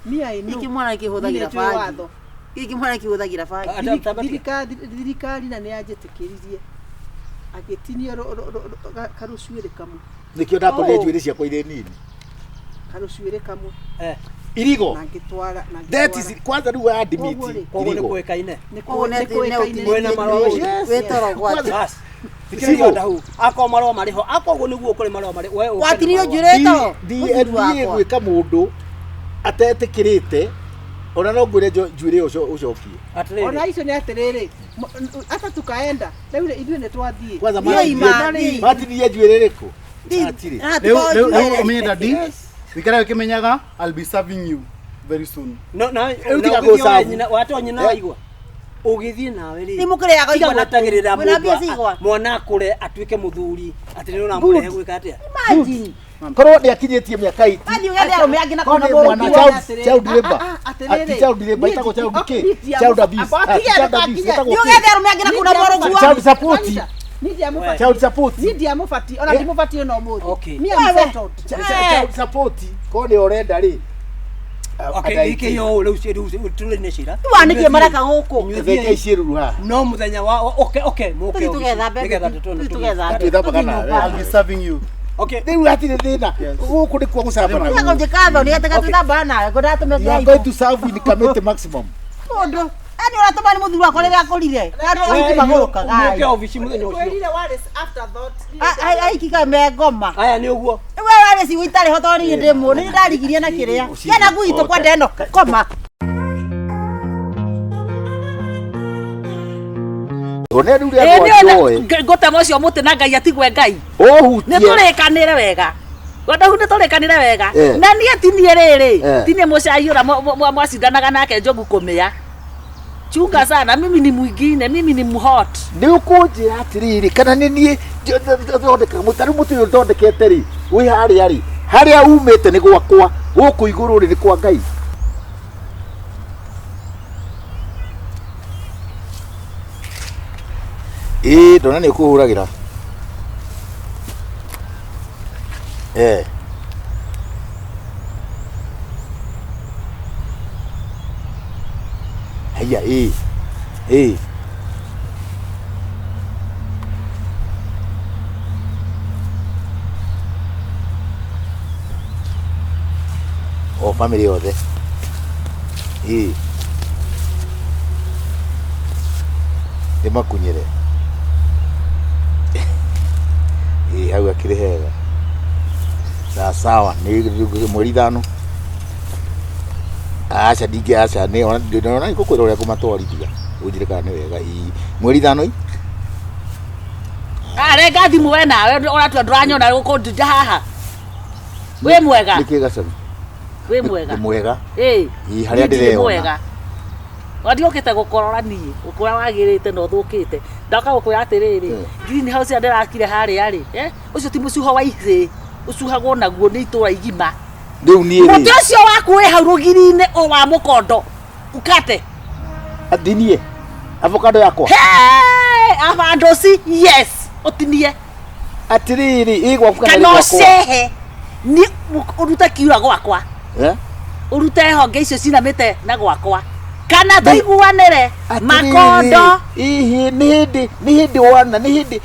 mia ĩno Gĩkĩ mwana kĩhũthagĩra Niĩ nĩnjũĩ bangi. watho. Gĩkĩ mwana kĩhũthagĩra bangi. Thirikari na nĩ yanjĩtĩkĩririe agĩtinio karũcuĩrĩ kamwe Nĩkĩo ndakorire njuĩrĩ ciakwa irĩ nini. karũcuĩrĩ kamwe Irigo. na ngĩtwara na That is kwanza rĩu admit. Koguo rĩ, Koguo nĩ Irigo. kũĩkaine. nĩ Koguo nĩ kũĩkaine Kwĩna marũa macio. Wĩtoro gwake. Bas. Thikĩrĩria Wadahu. Akorwo marũa marĩ ho, akorwo ũguo nĩguo kũrĩ marũa marĩ we ũke na Watinio marũa. njuĩrĩ toro. Thiĩ gwĩka mũndũ atetĩkĩrĩte ona no ngwĩre njuĩrĩ ĩyo ũcokie. Atĩrĩrĩ. ona icio nĩ atĩrĩrĩ hata tukaenda rĩu rĩ, ithuĩ nĩ twathiĩ Kwanza Thiĩ ima, thiĩ. matinirie njuĩrĩ ĩrĩkũ? Hatirĩ. Rĩu rĩu ũmenye daddy, wĩikare ũkĩmenyaga I'll be serving you very soon. No, na Rĩu na tiga ũgĩthiĩ we gũcabu. nyina watwa nyina waigua. Ũgĩthiĩ nawe rĩ. Nĩ mũkĩrĩaga Tiga igwa na gwetagĩrĩra Mwĩna mbia mũndũ cia igwa? mwana akũre atuĩke mũthuri atĩ nĩ ũramũrehe gwĩka atĩa? Imagine. Korwo nĩ akinyĩtie mĩaka 80. Mathiĩ ũgethe arũme angĩ na Korwo kũu na nĩ mwana mũrũguo. child labor. Ati child labor ĩtagwo child kĩ? Child abuse. Ah, child abuse ĩtagwo Thiĩ kĩ? ũgethe arũme angĩ na kũu na mũrũguo. Child support. Child support. Niĩ ndiamũbatiĩ ona Eh. ndimũbatiĩ ona ũmũthĩ. Okay. Me I'm Wewe. settled. Child support. Korwo nĩ ũrenda rĩ. Okay, gĩkĩ yo rĩu rĩu tũrĩ cira. Rĩu nĩkĩ mareka gũkũ? Inyuĩ Thenge thiĩi. iciĩruru haha. No mũthenya wa okay okay mũke Tũthiĩ obici, tũgethambe, nĩgetha tũtone tũthiĩ tũgĩthiĩ. tũgethambe. Twĩthambaga nawe. I'll be serving you. Okay. Rĩu hatirĩ thĩna. Gũkũ nĩkuo gũcambana. Tiga kũnjĩka thoni atĩ gatwĩthambaga nawe ngũndatũmĩte You are going to serve in Kamiti maximum. Mũndũ. Yaani ũratũma nĩ mũthuri wakwa rĩrĩa akũrire. Andũ aingĩ magũrũkaga. Mũke obici mũthenya ũcio. Kwĩrire what is afterthought. Aiki ka me ngoma. Aya nĩ ũguo. We warĩ cigo itarĩ ho tondũ niĩ ndĩ mũũ nĩ ndarigirie na kĩrĩa. Kĩana ngui itũ kwenda ĩno koma. One rĩu Ĩ, rĩa nĩ njoe. ona ngũtema ũcio mũtĩ na Ngai atigwe Ngai. Ũhutie. Nĩ tũrĩkanĩre wega. Wadahu nĩ tũrĩkanĩre wega. Eh. Na niĩ ti niĩ rĩrĩ. Eh. Ti niĩ mũcai ũrĩa mwacindanaga nake njogu kũmĩa. Chunga sana, mimi ni mwingine, mimi ni mhot. Nĩ ũkũnjĩra atĩrĩrĩ kana nĩ niĩ thondekaga mũtĩ tarĩu mũtĩ ũyũ thondekete rĩ wĩ harĩa rĩ harĩa umĩte nĩ gwakwa gũkũ igũrũ rĩ nĩ kwa Ngai. Ĩĩ ndona nĩ ũkũhũragĩra. Eh. Haya, ĩĩ. Ĩĩ. O family yothe. Ĩĩ. Ndĩmakunyĩre. Ĩĩ hau akĩrĩ hega. Sawa sawa, nĩ mweri 5. Aca ndingĩ aca nĩ ona ndĩrona ngũkwĩra ũrĩa ngũmatwarithia. Ũnjĩre kana nĩ wega. Ĩĩ mweri 5 ĩ. Ah, renga thimũ we nawe ũratua ndũranyona gũkũndinda haha. Wĩ mwega? Nĩkĩ gacau? Wĩ mwega? Nĩ mwega. Ĩĩ. Ĩĩ harĩa Niĩ ndirĩ ndĩreyona. mwega. Wandiũkĩte gũkorora niĩ ũkũrĩa wagĩrĩte na ũthũkĩte. Ndoka gũkwĩra atĩrĩrĩ, green house ĩrĩa ndĩrakire harĩa rĩ, eh, ũcio ti mũcuho wa ihĩĩ, ũcuhagwo naguo nĩ itũra igima. Rĩu niĩ rĩ. Mũtĩ ũcio waku wĩ hau rũgiri-inĩ o wa mũkondo, ukate. Ndinie. Avocado yakwa. Hey, avandoci, yes, ũtinie. Atĩrĩrĩ, ĩ gwaku kana Kana ĩ gwakwa? ũcehe. Ni ũrute kiura gwakwa. Eh? Ũrute honge icio cinamĩte na gwakwa. Kana tũiguanĩre makondo. Ihi nĩ hĩndĩ nĩ hĩndĩ wana nĩ hĩndĩ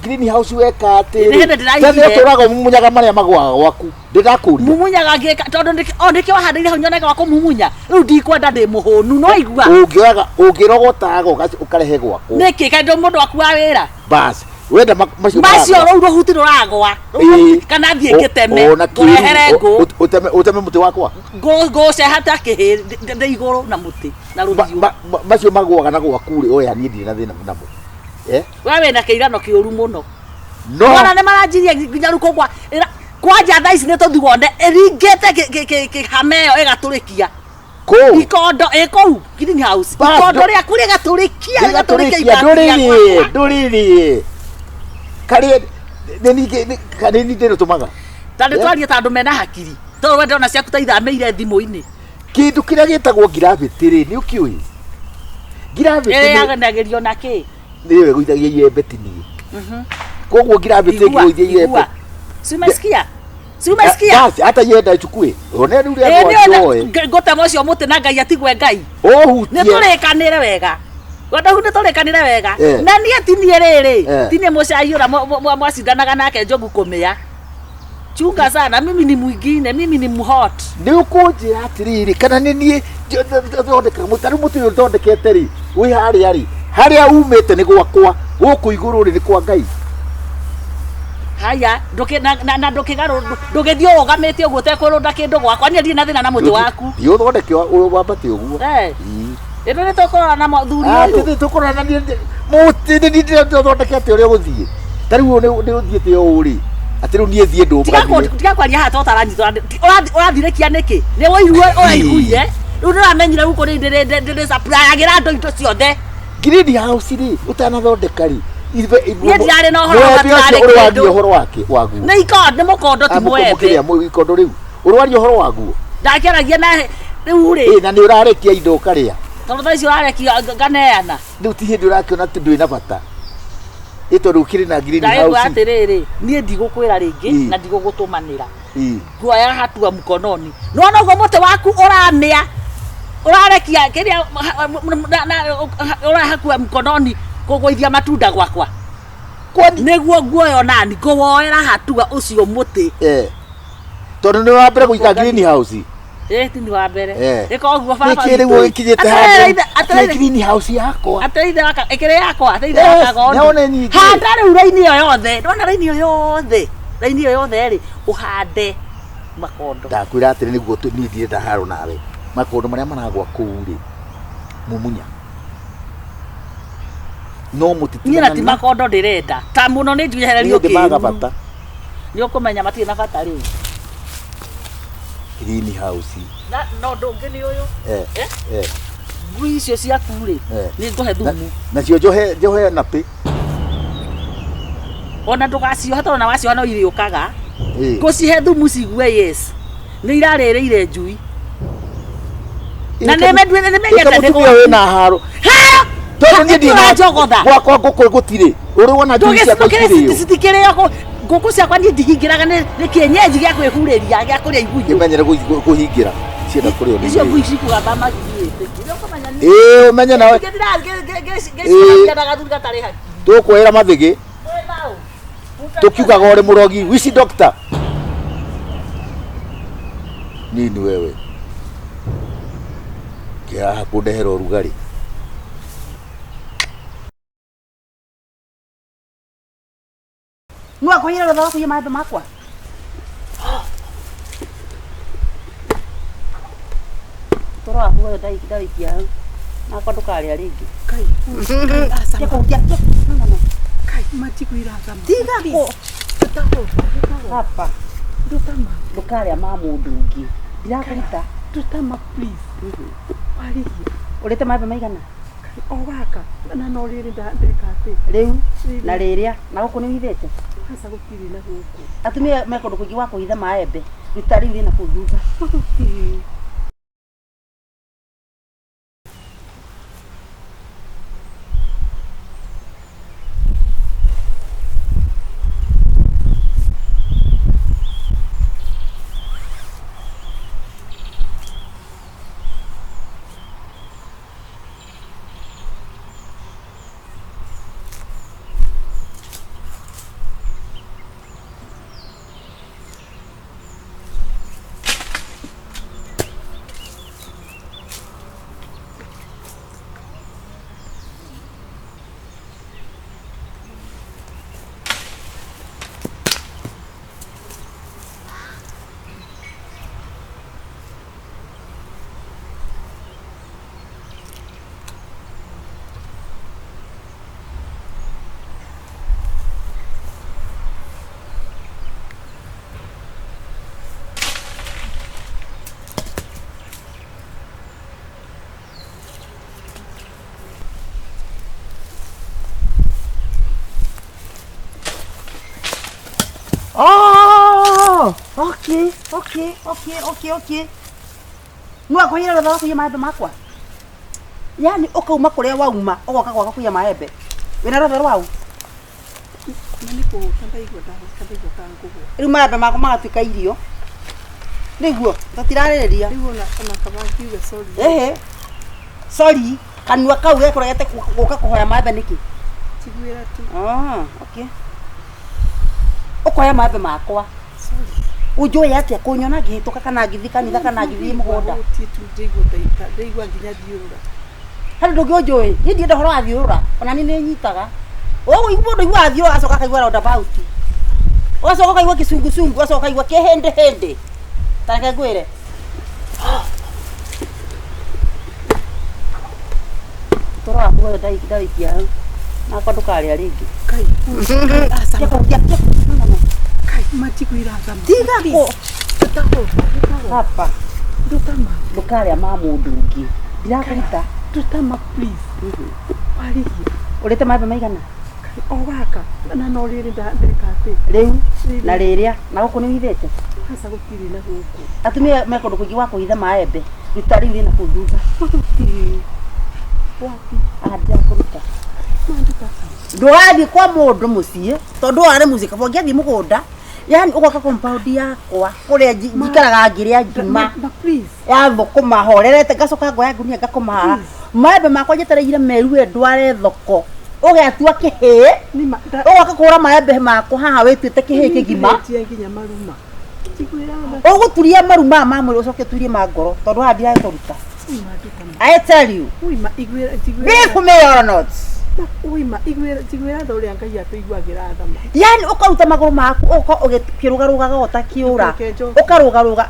green house weka atĩrĩ. Nĩ hĩndĩ ndĩraigire. Tene ũtũraga ũmumunyaga marĩa magũaga gwaku. Ndĩrakũria. Mumunyaga ngĩka tondũ o nĩkĩo wahandĩire hau nyoneka wa kũmumunya. Rĩu ndikwenda ndĩ mũhũnu no igua. Ũngĩoyaga ũngĩrogotaga ũkarehe gwakwa. Nĩkĩ kaĩ ndũ mũndũ waku wa wĩra? Bas. Wenda macio Macio maragwa. rũu rũhuti rũragwa. Ĩĩ. Kana thiĩ ngĩteme. Ona kĩĩruru, Ngũrehere ngũ. ũteme mũtĩ wakwa. Ngũceha ta kĩhĩ ndĩ igũrũ na mũtĩ na rũthiũ. Macio magũaga na gwaku rĩ, oya niĩ ndirĩ na thĩna namo. Eh? We wĩna kĩirano kĩũru mũno. No. Ona nĩ maranjirie nginya rĩu kũgwa. Kwanja thaa ici nĩ tũthiĩ wone ĩringĩte kĩhame ĩyo ĩgatũrĩkia. Kũu? Ikondo ĩ kũu green house. Bas, Ikondo rĩaku rĩgatũrĩkia rĩgatũrĩkia Rĩgatũrĩkia ibati ndũrĩrĩe rĩakwa. ndũrĩrĩe. Karĩa nĩ ningĩ nĩ niĩ ndĩrũtũmaga. Ta nĩ Eh? twarie ta andũ mena hakiri. Tondũ we ndona ciaku ta ithamĩire thimũ-inĩ. Kĩndũ kĩrĩa gĩtagwo gravity rĩ, nĩ ũkĩũĩ? Gravity nĩ Ĩrĩanagĩrio na kĩ? nĩyo ĩgũithagia iembe ti niĩ. Koguo gravity Igua, ĩngĩgũithia iembe. igua. Si umesikia? Si umesikia? Basi hata yenda ichukue. One rĩu Ĩ, rĩa nĩ ona njoe. ngũtema ũcio mũtĩ na Ngai atigwe Ngai. Ũhutie. Nĩ tũrĩkanĩre wega. Wenda nĩ tũrĩkanĩre wega. Eh. Na niĩ ti niĩ rĩrĩ, Eh. ti niĩ mũcai ũrĩa mwacindanaga nake njogu kũmĩa. Chunga sana, mimi ni mwingine, mimi ni mhot. Nĩ ũkũnjĩra atĩrĩrĩ kana nĩ niĩ thondekaga mũtĩ tarĩu mũtĩ ũyũ thondekete rĩ wĩ harĩa rĩ harĩa umĩte nĩ gwakwa gũkũ igũrũ rĩ nĩ kwa Ngai. Haya, na ndũkĩgarũ ndũgĩthiĩ ũrũgamĩte ũguo ũtekũrũnda kĩndũ gwakwa, niĩ ndirĩ na thĩna na mũtĩ waku. Thiĩ ũthondeke wambate ũguo. Eh. Ii. Ĩno nĩ tũkũrora na mũthuri Ah, ũyũ. tũthiĩ tũkũrora na niĩ mũtĩ nĩ niĩ ndĩrathondekete ũrĩa ũgũthiĩ. Ta rĩu ũyũ nĩ ũthiĩte ũũ rĩ atĩ rĩu niĩ thiĩ ndũmbanire. Tiga kwaria haha to ũtaranyitwo ũrathirĩkia nĩkĩ? Nĩ ũigue ũraiguire. Rĩu nĩũramenyire gũkũ nĩ ndĩrĩ supplyagĩra andũ indo ciothe. Green house rĩ ũtanathondeka rĩ Niĩ ndirarĩ na ũhoro wa Mũembe ũcio matirarĩ ũrwaria kĩndũ. ũhoro wake waguo. Nĩ ikondo, nĩ mũkondo ti Ah, mũembe. kĩrĩa ikondo rĩu ũrwaria ũhoro waguo. Ndakĩaragia na rĩu rĩ. Ĩ na nĩ ũrarekia indo ũkarĩa. Tondũ thaa ici ũrarekia nganeana. Rĩu ti hĩndĩ ũrakĩona atĩ ndwĩ na bata. Ĩ tondũ ũkĩrĩ na green Ndagĩkwĩra house. atĩrĩrĩ, niĩ ndigũkwĩra rĩngĩ Ĩ. na ndigũgũtũmanĩra. Ĩ. Nguoya hatua mkononi. Nĩwona ũguo mũtĩ waku ũramĩa ũrarekia kĩrĩa ũrahakua mkononi kũgũithia matunda gwakwa. Nĩguo nguoya onani ngũwoera hatua ũcio mũtĩ. Eh. Tondũ nĩ wa mbere gũika green house. Ĩ ti nĩ wa mbere. Eh. Ĩka ũguo baba. Nĩkĩ rĩu witũ. ũgĩkinyĩte Atĩrĩrĩ handũ? ithe- atĩrĩrĩ- Green house yakwa. Atĩrĩrĩ ithe waka ĩkĩrĩ yakwa, atĩrĩrĩ ithe Yes, wa kagondu. nĩwona nyingĩ. Handa rĩu raini ĩyo yothe. Ndona raini ĩyo yothe. Raini ĩyo yothe rĩ, ũhande makondo. Ndakwĩra atĩrĩ nĩguo niĩ ndirenda haro nawe. Makondo marĩa maragwa kũu rĩ, mumunya. No mũtĩ Niĩ na ti makondo ndĩrenda. Ta mũno nĩ njehererio Niĩ ndĩmaga kĩruru. bata. Nĩ ũkũmenya matirĩ na bata rĩu. Green house. Na na ũndũ ũngĩ nĩ ũyũ. Eh. Eh? Eh. Ngui icio ciaku rĩ Eh. nĩ ngũhe thumu. Nacio njohe njohe na pĩ. Ona ndũgacioha tondũ ona wacioha no irĩũkaga. Ĩĩ. Ngũcihe thumu cigue yes. Nĩ irarĩrĩire njui. Na nĩ menduĩte nĩ menyete Ĩka nĩ mũtumia wĩna haro. Haro! Tondũ niĩ ndirĩ na Njogotha. Gwakwa ngũkũ gũtirĩ. Ũrĩ wona njui ciakwa ikĩrĩo. Citikĩrĩo ngũkũ ciakwa niĩ ndihingĩraga nĩ kĩenyenji gĩa kwĩhurĩria gĩa kũrĩa igunyũ. Kĩmenyere kũhingĩra. Cienda kũrĩo nĩ Icio ngui. ngui cikũgamba magithiĩte. Ĩĩ ũmenye nawe. Ngĩciragia na gathuri gatarĩ haki. Tũkwĩra mathĩgĩ. Tukiugaga ũrĩ mũrogi. Wici doctor. Nini wewe? Kĩhaha kũndehera ũrugarĩ. Nĩ wakũiyĩra rũtha wa kũiya maembe makwa? Toro waku wothe ndawĩikia hau. Nakwa ndũkarĩa rĩngĩ. Tiga kũhutia. No, no, no. Tiga kũ. Hapa. Ndũkarĩa ma mũndũ ũngĩ. Ndirakũruta. Ndutama please. Warĩhia. Ũrĩte maembe maigana? O gaka na no rĩrĩ ndeka atĩ. Rĩu na rĩrĩa na gũkũ nĩ ũhithĩte? Aca gũtirĩ na gũkũ. Atumia me kũndũ kũingĩ gwa kũhitha maembe. Ruta rĩu rĩna kũu thutha. Gũtirĩ. Oh, okay, okay, okay, okay, okay. Nĩ wakũiyĩra rũtha wa kũiya maembe makwa? Yaani ũkauma kũrĩa wauma ũgoka gwakwa kũiya maembe. Wĩna rũtha rwau? Na nĩ kũhũta ndaigua ndahũta ndaigua ta ngũgwa. Rĩu maembe makwa magatuĩka irio. Nĩguo, tũtirarĩrĩria. Rĩu ona kaba ngiuge sorry. Ehe. Sorry, kanua kau gekũregete gũka kũhoya maembe nĩkĩ? Njiguĩra tu. Ah, okay. Ũkoya maembe makwa. Ũnjũĩ atĩa kũnyona ngĩhĩtũka kana ngĩthiĩ kanitha kana ngĩthiĩ mũgũnda? Ndaigua nginya thiũrũra. Harĩ ũndũ ũngĩ ũnjũĩ? Niĩ ndienda ũhoro wa thiũrũra, ona niĩ nĩ nyitaga. Ũguo mũndũ aiguaga thiũrũra agacoka akaigua roundabout. Ũgacoka ũkaigua kĩcungucungu, ũgacoka ũkaigua kĩhĩndĩhĩndĩ. Ta reke ngwĩre. Toro waku wothe ndawĩikia hau. Nakwa ndũkarĩa rĩngĩ. Tiga kũhutia. No, no, no. Tiga kũ. Hapa. Ndũkarĩa ma mũndũ ũngĩ. Ndirakũruta. Ndutama please. Warĩhia. Ũrĩte maembe maigana? O gaka na no rĩrĩ ndeka atĩ. Rĩu na rĩrĩa na gũkũ nĩ ũhithĩte? Aca gũtirĩ na gũkũ. Atumia me kũndũ kũingĩ gwa kũhitha maembe. Ruta rĩu rĩna kũu thutha. Gũtirĩ. Wapi? Ah, ndirakũruta. Ndũgathiĩ kwa mũndũ mũciĩ tondũ warĩ mũciĩ kaba ũngĩathiĩ mũgũnda yani ũgoka compound yakwa kũrĩa njikaraga ngĩrĩa ngima ya thũkũma horerete ngacoka ngoya ngunia ngakoma haha maembe makwa njetereire merue ndware thoko ũgetua kĩhĩĩ ũgoka kũgũra maembe makwa haha wĩtuĩte kĩhĩĩ kĩgima nginya maruma. ũgũturia maru maya ma mwĩrĩ ũcoke ũturie ma ngoro tondũ haha ndiragĩkũruta I tell you believe me or not Njiguĩra tha ũrĩa Ngai atũiguagĩra tha ma. yani ũkaruta magũrũ maku ũgoka ũkĩrũgarũgaga o ta kĩũra ũkarũgarũga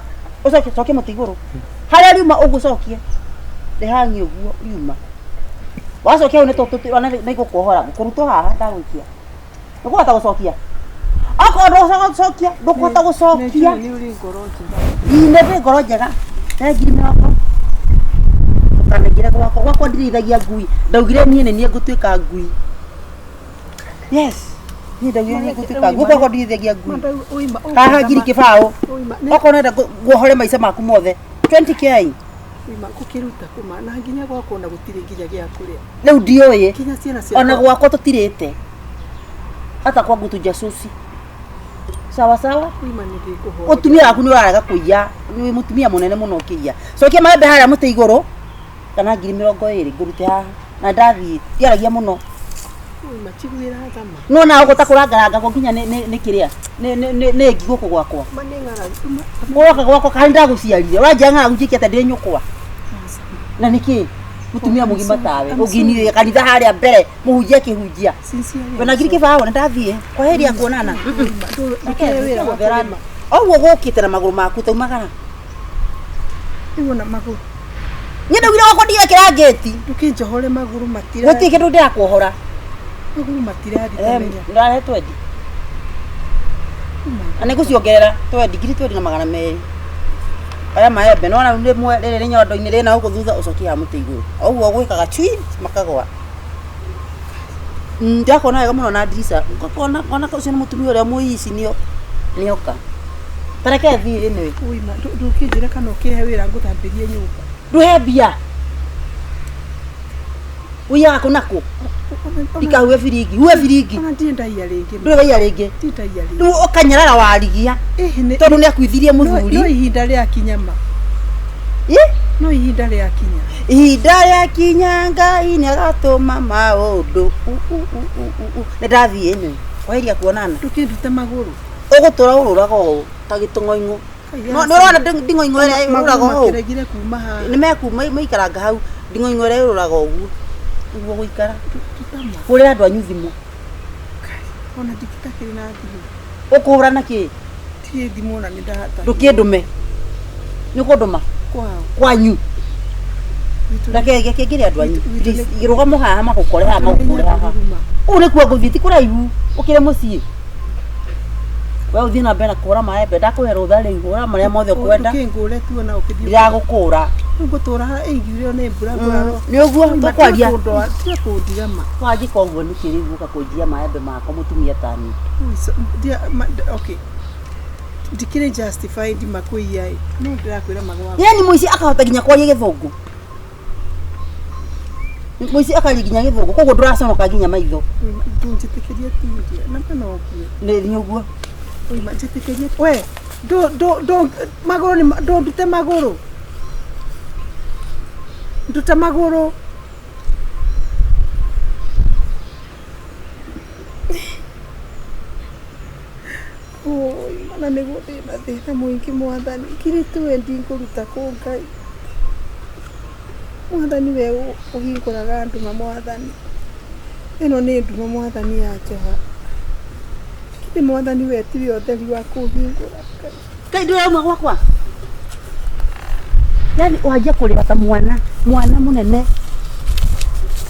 ũcoke cokie mũtĩ igũrũ harĩa riuma ũguo cokie rĩhangi ũguo riuma wacokia hau nĩ igũkuohora ngũkũrutwo haha ndagũikia ndũkũhota gũcokia okorwo ndũkũhota gũcokia ndũkũhota gũcokia Nĩ ũrĩ ngoro njega. Ii nĩ ndĩ ngoro njega he 20,000. Ndũkanaingĩre gwakwa. Gwakwa ndirĩithagia ngui. Ndaugire niĩ nĩ niĩ ngũtuĩka ngui. Yes. Niĩ ndaugire niĩ ngũtuĩka ngui. Gwakwa ndirĩithagia ngui. Haha ngiri kĩbaũ. Okorwo nenda nguohore maica maku mothe. 20K. Ima gũkĩruta kuma na nginya gwakwa ona gũtirĩ nginya gĩa kũrĩa. Rĩu ndiũĩ. Nginya ciana ciakwa. Ona gwakwa tũtirĩte. Hata kwangu tujasusi. Sawa sawa. Ima nĩ ndĩkũhoya. Mũtumia waku nĩ ũrarega kũiya. Nĩ mũtumia mũnene mũno ũkĩiya. Cokia maembe harĩa mũtĩ igũrũ kana 20,000 ngũrute haha. Na ndathiĩ. Ndiaragia mũno. Ima njiguĩra tha ma. Nĩwona ũguo ta kũrangarangagwo nginya nĩ kĩrĩa nĩ ngi gũkũ gwakwa. Ma nĩ ng'aragu. Ũroka gwakwa kana nĩndagũciarire. Ũranjĩra ng'aragu njĩke atĩa ndĩ nyũkwa? Na nĩkĩ? Mũtumia mũgima tawe ũngĩinire kanitha harĩa mbere mũhunjia akĩhunjia. Wĩna 20,000 nĩndathiĩ. Kwa heri ya kuonana. Ndũkĩhe wĩra wa kũrĩma. Ũguo gũkĩte na magũrũ maku taumagara. Rĩu ona magũrũ. Niĩ ndaugire gwakwa ndigekĩra ngĩti. Ndũkĩnjohore magũrũ matira. Gũtirĩ kĩndũ ndĩrakuohora. Magũrũ matirathi menya. Ndĩrarehe twendi. Na nĩngũciongerera twendi, 20,200. Aya maembe nĩwona rĩu rĩmwe rĩrĩ rĩ nyondo-inĩ rĩna gũkũ thutha ũcokie haha mũtĩ igũrũ. O ũguo ũgwĩkaga cui makagwa. Ndĩrakuona wega mũno na ndirica. Ngakona ona ũcio nĩ mũtumia ũrĩa mũici nĩoka. Ta reke thiĩ anyway. Ũima ndũkĩnjĩre kana ũkĩhe wĩra ngũthambĩrie nyũmba. Ndũhe mbia. Ũiyaga kũ na kũ? Ikahuhe biringi, huhe biringi. Ona ndirĩ ndaiya rĩngĩ. Ndũrĩ waiya rĩngĩ. Ndirĩ ndaiya rĩngĩ. Rĩu ũkanyarara warigia. Tondũ nĩ akuithirie mũthuri. No ihinda rĩakinya ma. No ihinda rĩakinya. Ihinda rĩakinya Ngai nĩagatũma maũndũ. Nĩ ndathiĩ anyway. Kwaheria kuonana. Ndũkĩndute magũrũ. Ũgũtũra ũrũraga ũũ ta gĩtũng'oing'o. Nĩ ũrona nding'oing'o ĩrĩa ĩrũraga ũũ? Makĩregire kuma haha. Nĩ mekuma maikaranga hau. Nding'oing'o ĩrĩa ĩrũraga ũguo. Nĩguo gũikara. Hũrĩra andũ anyu thimũ. Ona nditakĩrĩ na thimũ. Ũkũhũra na kĩ? Ndirĩ thimũ ona nĩ ndahata. Ndũkĩndũme. Nĩ ũkũndũma? Kwao. Kwanyu. Reke reke ngĩre andũ anyu. Rũgamo haha magũkore haha magũkore haha. Kũu nĩkuo ngũthiĩ ti kũraihu. Ũkĩre mũciĩ. We ũthiĩ na mbere na kũhũra maembe. Ndakũhe rũtha rĩu. Hũra marĩa mothe ũkwenda. Ndũkĩngũre tu ona ũkĩthiĩ. Ndiragũkũra. Rĩu ngũtũra haha ĩngiurio nĩ mbura ngũraro. Nĩ ũguo tũkwaria. Tiga kũndiga ma. Wanjĩka ũguo nĩkĩ rĩu ũka kũnjia maembe makwa mũtumia tani. Okay. Ndikĩrĩ justified makũiya ĩ. No ndĩrakwĩra magwa. Yani mũici akahota nginya kwaria gĩthũngũ. Mũici akaria nginya gĩthũngũ koguo ndũraconoka nginya maitho. Ndũnjĩtĩkĩrie tu na no ngue. Nĩ ũguo. Oima njĩtĩkĩrie. We ndũ magũrũ nĩ ndũndute magũrũ. Nduta magũrũ. Oi, mana nĩguo ndĩna thĩna mũingĩ mwathani. 20,000 ngũruta kũ Ngai. Mwathani we ũhingũraga nduma mwathani. Ĩno nĩ nduma mwathani ya njoha. Githĩ mwathani we tiwe ũtheri wa kũhingũra Ngai. Ngai ndũrauma gwakwa. Yani wanjia kũrĩra ta mwana, mwana mũnene.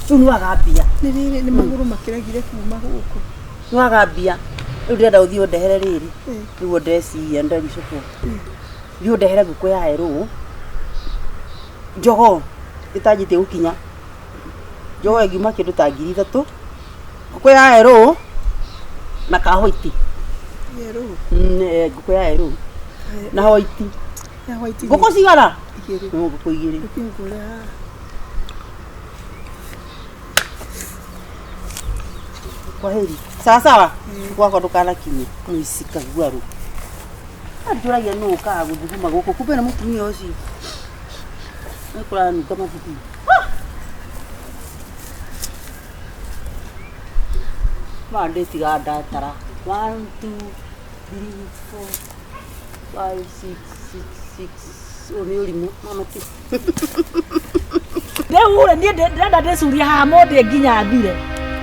Rĩu nĩwaga mbia. Nĩ rĩrĩ nĩ magũrũ makĩregire kuma gũkũ. Nĩwaga mbia. Rĩu ndĩrenda ũthiĩ ũndehere rĩrĩ. Rĩu ndeciria ndericũkwo. Thiĩ ũndehere ngũkũ ya erũ. Njogoo ĩtanjĩtie gũkinya. Njogoo ĩngiuma kĩndũ ta 3,000. Ngũkũ ya erũ na ka white. Yerũ. Ngũkũ ya erũ na white. Ya white. Ngũkũ cigana? Igĩrĩ. Ngũkũ igĩrĩ. Ndũkĩngũre haha. Kwa heri. Sawa sawa. Gwakwa ndũkanakinye. Mũici kaguarũ. Anjũragia nũ ũkaga gũthuguma gũkũ. Kumbe nĩ mũtumia ũcio. Nĩ kũranunga mathugumo. Ma ndĩtigaga ndatara. 1 2 3 4 5 6 6 6. Ũyũ nĩ ũrimũ. Mama ti. Rĩu rĩ niĩ ndĩrenda ndĩcurie haha mũndĩ nginya thire.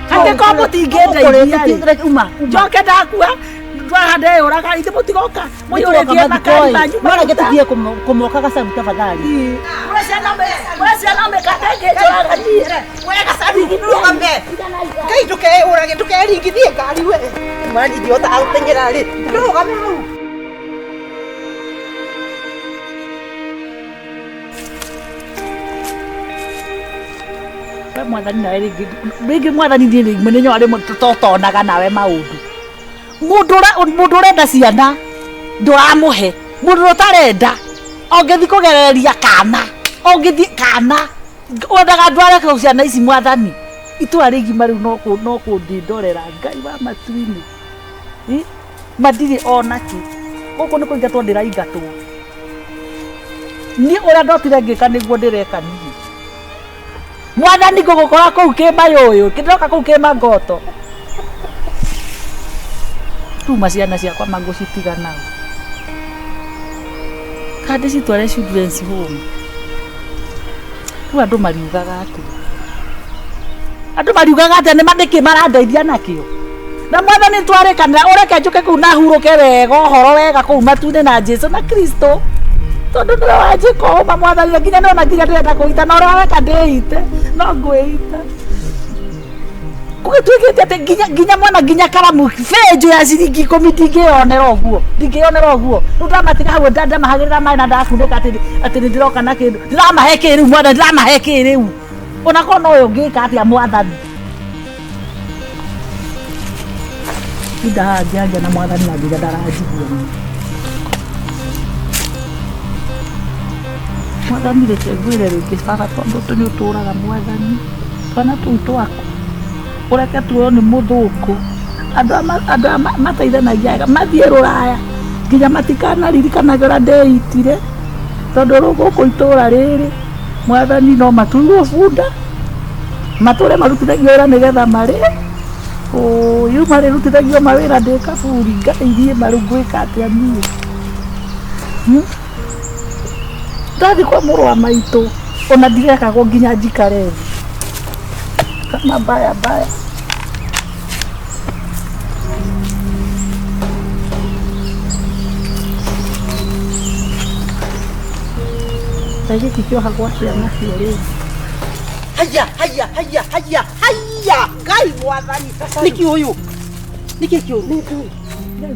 Atĩ ko mũtingĩndeithia rĩ. Njoke ndakua twaha ndeyũraga ithe mũtigoka mũiyũrĩtie makari manyu. No reke tũthiĩ kũmoka gacaru tafadhali. Kũrĩ ciana mĩkate ĩngĩnjũraga niĩ. We gacaru ndũgame. Ngai ndũkeũrage ndũkeringithie ngari we. Mwana ndingĩhota gũteng'era rĩ. Ndũrũgame hau. We mwathani nawe rĩngĩ rĩngĩ mwathani niĩ rĩmwe nĩ nyonaga rĩmwe totonaga nawe maũndũ. Mũndũ ũrenda ciana ndũramũhe, mũndũ ũrĩa ũtarenda ũngĩthiĩ kũgereria kana, ũngĩthiĩ kana wendaga ndware kũ ciana ici mwathani. Itũra rĩgima rĩu no kũndĩndorera Ngai wa matu-inĩ. Matirĩ ona kĩ. Gũkũ nĩ kũingatwo ndĩraingatwo. Niĩ ũrĩa ndotire ngĩka nĩguo ndĩreka niĩ. Mwathani ngũgũkora kũu kĩmayũyũ, ndĩroka kũu kĩmangoto. Tuma ciana ciakwa mangũcitiga nao. Kana ndĩcitware children's home. Rĩu andũ mariugaga atĩa? Andũ mariugaga atĩa nĩ nĩkĩ marandeithia nakĩo? Na mwathani twarĩkanĩra ũreke njũke kũu na hurũke wega ũhoro wega kũu matu-inĩ na Jesu na Kristo. Tondũ nĩwe wanjĩka ũma mwathani na nginya nĩwona nginya ndĩrenda kũita na ũrĩa weka ndĩite no ngwĩita. Gũgĩtuĩkĩte atĩ nginya mwana nginya karamu benjũ ya ciringi 10 ndingĩyonera ũguo, ndingĩyonera ũguo. Rĩu ndamatiga hau ndamahagĩrĩra maĩ na ndakunĩka atĩ nĩ ndĩroka na kĩndũ. Ndĩramahe kĩ rĩu mwathani, ndĩramahe kĩ rĩu. Ona korwo no ũyũ ngĩka atĩa mwathani. Tinda haha ngĩaria na mwathani na nginya ndaranjigua. Mwathani reke ngwĩre rĩngĩ baba tondũ nĩ ũtũraga mwathani. Twana tũu twaku ũreke tuoywo nĩ mũthũngũ. Andũ aya mateithanagia wega mathiĩ rũraya nginya matikanaririkanage ũrĩa ndeitire. Tondũ rĩu gũkũ itũra rĩrĩ mwathani no matuirwo bunda matũre marutithagio wĩra nĩgetha marĩe. Rĩu marĩrutithagio mawĩra ndĩ kaburi Ngai niĩ ma rĩu ngwĩka atĩa niĩ? Ndathiĩ kwa mũrũ wa maitũ ona ndirekagwo nginya njikare thĩ. Kama mbaya mbaya. Ta gĩkĩ kĩohagwo atĩa nakĩo rĩu? Haya haya haya haya haya Ngai mwathani. Nĩkĩ ũyũ? Nĩkĩ kĩũru?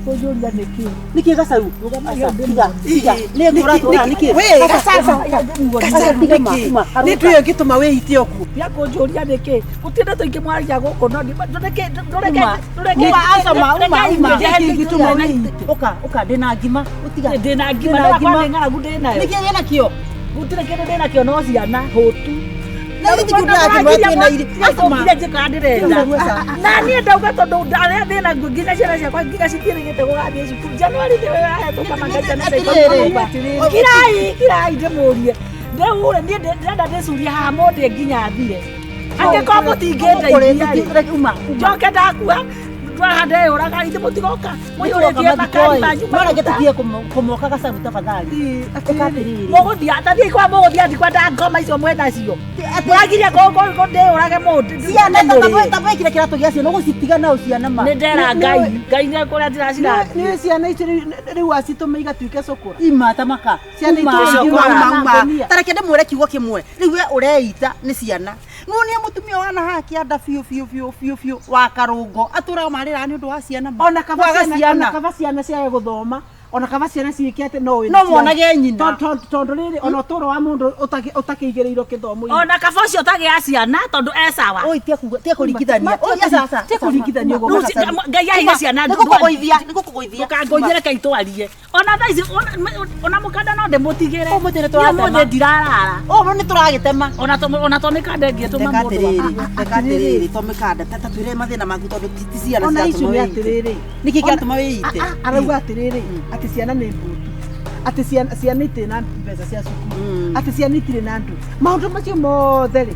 Kũnjũria nĩkĩ? Nĩkĩ gacaru? Tiga. Nĩ ngũratũra nĩkĩ? We gacaru. Gacaru nĩkĩ? Nĩ ndũĩ ũngĩtũma wĩite ũguo. Ya kũnjũria nĩkĩ? Gũtirĩ ndeto ingĩ mwaragia gũkũ no ndũreke Uma aca uma uma. Nĩkĩ kĩngĩtũma wĩite? Ũka ũka ndĩna ngima. Ũtiga. Ndĩna ngima no akwa nĩ ng'aragu ndĩnayo. Nĩkĩ wĩnakĩo? Gũtirĩ kĩndũ ndĩnakĩo no ciana hũtu. Na githĩ ti ndĩrakĩmũra twĩna irio. Nginya njĩkaga ndĩrenda. Na niĩ ndauga tondũ ndarĩa thĩna nginya ciana ciakwa nginya citiĩrĩgĩte gũgathiĩ cukuru. Januari nĩwe yahetũka manga ciana ciakwa. Kirai kirai ndĩmũrie. Rĩu rĩ niĩ ndĩrenda ndĩcurie haha mũndĩ nginya thire. Angĩkorwo mũtingĩndeithia rĩ. Njoke ndakua twaha ndeyũraga ithe mũtigoka mũiyũrĩtie makari manyu. No reke tũthiĩ kũmoka gacaru tafadhali. Ũka atĩrĩrĩ. Mũgũthiĩ tathiĩ kwa mũgũthiĩ ati kwenda ngoma icio mwenacio. Mũragiria ndĩyũrage mũndũ. Ciana tabwekire kĩratũ gĩa ciana ũgũcitiga nao ciana ma. Nĩ ndera Ngai. Ngai nĩ kũrĩa ndĩracirathie. Nĩ ciana icio rĩu acitũma igatuĩke cũkũra. Ima tamaka. Ciana Uma, itũma uma, uma. uma. Ta reke ndĩmwĩre kiugo kĩmwe. Rĩu we ũreita nĩ ciana. Nuonia mũtumia wana haha kĩanda biũ biũ biũ biũ biũ wa karũngo atũraga marĩraga nĩ ũndũ wa ciana ma. Ona kaba Kwaga ciana, ona ciana. kaba ciana ciage gũthoma, ona kaba ciana ciĩke atĩ no wĩna No ciana. monage nyina. Tondũ rĩrĩ ona ũtũũro wa mũndũ ũtakĩigĩrĩirwo gĩthomo-inĩ. Ona kaba ũcio ũtagĩa ciana tondũ e sawa. Oi tia kuga tia kũringithania. Oi aca aca. Tia kũringithania ũguo. Rĩu Ngai aheire ciana Nĩ gũkũgũithia, nĩ gũkũgũithia. Ndũkangũithie reke itwarie. Ona thaa ici ona mũkanda no ndĩmũtigĩre. Ũmũthĩ nĩ Niĩ tũratema. ũmũthĩ ndirarara. Ũmũthĩ nĩ tũragĩtema. Ona to mĩkanda ĩngĩtũma Reka mũndũ atĩrĩrĩ, reka atĩrĩrĩ, to mĩkanda ta twĩre mathĩna maku tondũ ti ciana Ona icio ciratũma nĩ wĩite. atĩrĩrĩ. Nĩkĩ kĩratũma wĩite? Arauga atĩrĩrĩ, atĩ ciana nĩ mbutu. Atĩ ciana itirĩ na mbeca cia cukuru. Atĩ ciana itirĩ na ndũ. Maũndũ macio mothe rĩ,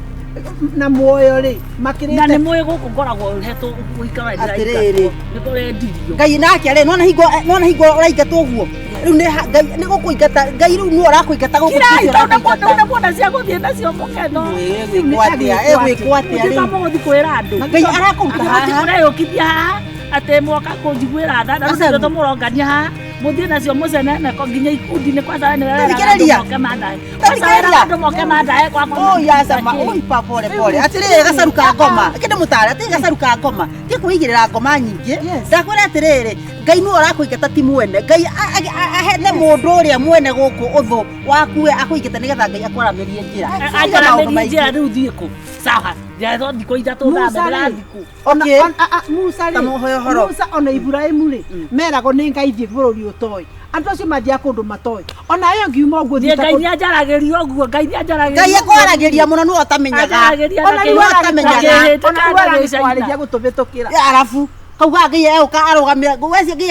na muoyo rĩ, makĩrĩte. Na nĩ mũĩ gũkũ ngoragwo hetwo gũikara Atĩrĩrĩ. Nĩ kũrendirio. Ngai nake rĩ, nona hingo nona hingo ũraingatwo ũguo. Rĩu nĩ Ngai nĩ gũkũingata, Ngai rĩu nĩwe ũrakũingata gũkũ Kirai ti tondũ ũrakũingata. mũndũ muona cia gũthiĩ nacio mũkeno. Ĩgwĩkwo atĩa? Ĩgwĩkwo atĩa rĩu? Mũtĩ mũgũthiĩ kwĩra andũ. Ngai arakũruta haha. Ũreyũkithia haha atĩ mwoka kũnjiguĩra tha na rĩu nĩ tũmũrongania haha. Mũthiĩ nacio mũcenene ko nginya ikundi-inĩ kwanza we nĩwe weraga andũ Tathikĩrĩria. moke mandahe. Kwanza weraga andũ moke mandahe kwakwa. Oi acama, oi pa pole pole. Atĩrĩrĩ gacaru ka ngoma. Reke ndĩmũtare, atĩrĩrĩ gacaru ka ngoma. Tiga kwĩigĩrĩra ngoma nyingĩ. Ndakwĩra atĩrĩrĩ, Ngai nĩwe ũrakũingata ti mwene. Ngai ahete mũndũ ũrĩa mwene gũkũ ũthũ waku we akũingate nĩgetha Ngai akwaramĩrie njĩra. Tiga maũndũ Anjaramĩrie maingĩ. njĩra rĩu thiĩ kũ? Sawa. Ndiahetwo thikũ ithatũ thambe ndĩrathikũ. Okay. Musa rĩ Ta mũhoe ũhoro. Musa ona Iburahĩmu rĩ meragwo nĩ Ngai thiĩ bũrũri ũtoĩ andũ acio mathiaga kũndũ matoĩ ona ĩyo ngiuma ũguo Niĩ thiĩte Ngai kũndũ- nĩ anjaragĩria ũguo, Ngai nĩ anjaragĩria. Ngai akwaragĩria mũno nĩwe ũtamenyaga. Anjaragĩria Ona rĩu Nĩwe ũtamenyaga. ona rĩu aragĩkwarĩria gũtũbĩtũkĩra. Ya, arabu kauga Ngai egũka arũgamia wecio Ngai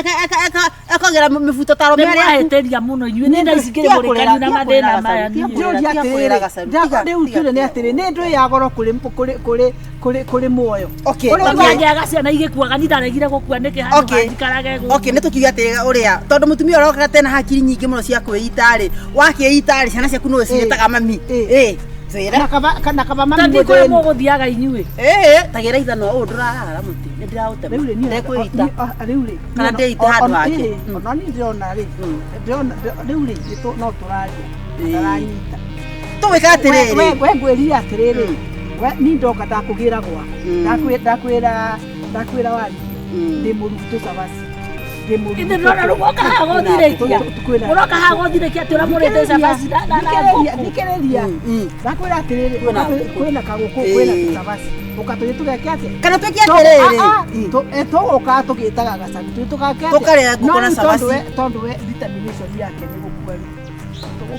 ekagĩra mĩbuto ta arũme Nĩ arĩa aku. mwahĩtĩria mũno inyuĩ nĩ thaa ici ngĩrĩ Tiga kũrĩra, mũrĩkanyu na tiga mathĩna kũrĩra maya Gacaru, tiga niĩ. kũrĩra, Ndĩũria tiga kũrĩra atĩrĩrĩ, Gacaru, tiga, rĩu tiga, tũrĩ nĩ atĩrĩ nĩ ndũĩ ya goro kũrĩ kũrĩ kũrĩ kũrĩ kũrĩ muoyo Okay, Ũrĩa okay. ugaga- Ngĩaga ciana igĩkuaga niĩ ndaregire gũkua nĩkĩ handũ Okay. hanjikarage gũkũ. Okay, nĩ tũkiuge atĩ ũrĩa tondũ mũtumia ũrĩa okĩra tena hakiri nyingĩ mũno cia kwĩita rĩ wakĩita rĩ ciana ciaku nĩwe cigĩtaga mami ĩ twĩre na kaba na kaba mami Ta thiĩ kũrĩa mũthĩni. mũgũthiaga inyuĩ. ĩ tagĩra ithanwa ũũ ndũrarara mũtĩ nĩ ndĩraũtema Rĩu rĩ, niĩ- ndekwĩita rĩu rĩ Kana niĩ- ndĩite handũ hake. ĩĩ, ona niĩ ndĩrona rĩ ndĩrona rĩu rĩ no tũraria Ĩĩ. ndaranyita tũgwĩka atĩrĩrĩ we ngwĩrire atĩrĩrĩ we niĩ ndoka ndakũgĩra gwaku ndakwĩra ndakwĩra wari ndĩ mũrutũ cabaci ndĩ mũrutũ Ithe ndĩrona rĩu mũroka haha gũthirĩkia. Mũroka haha gũthirĩkia atĩ ũrĩa mũrĩte cabaci na ngũkũ. Thikĩrĩria ndakwĩra atĩrĩrĩ Kwĩna ngũkũ. kwĩna kagũkũ kwĩna Ĩĩ. tũcabaci ũka tũthiĩ tũgeke atĩa Kana twĩke atĩrĩrĩ. Tũgũkaga tũgĩtaga gacabi tũthiĩ tũgake atĩa? Tũkarĩa ngũkũ No na rĩu cabaci. tondũ we determination yake nĩ gũkua rĩ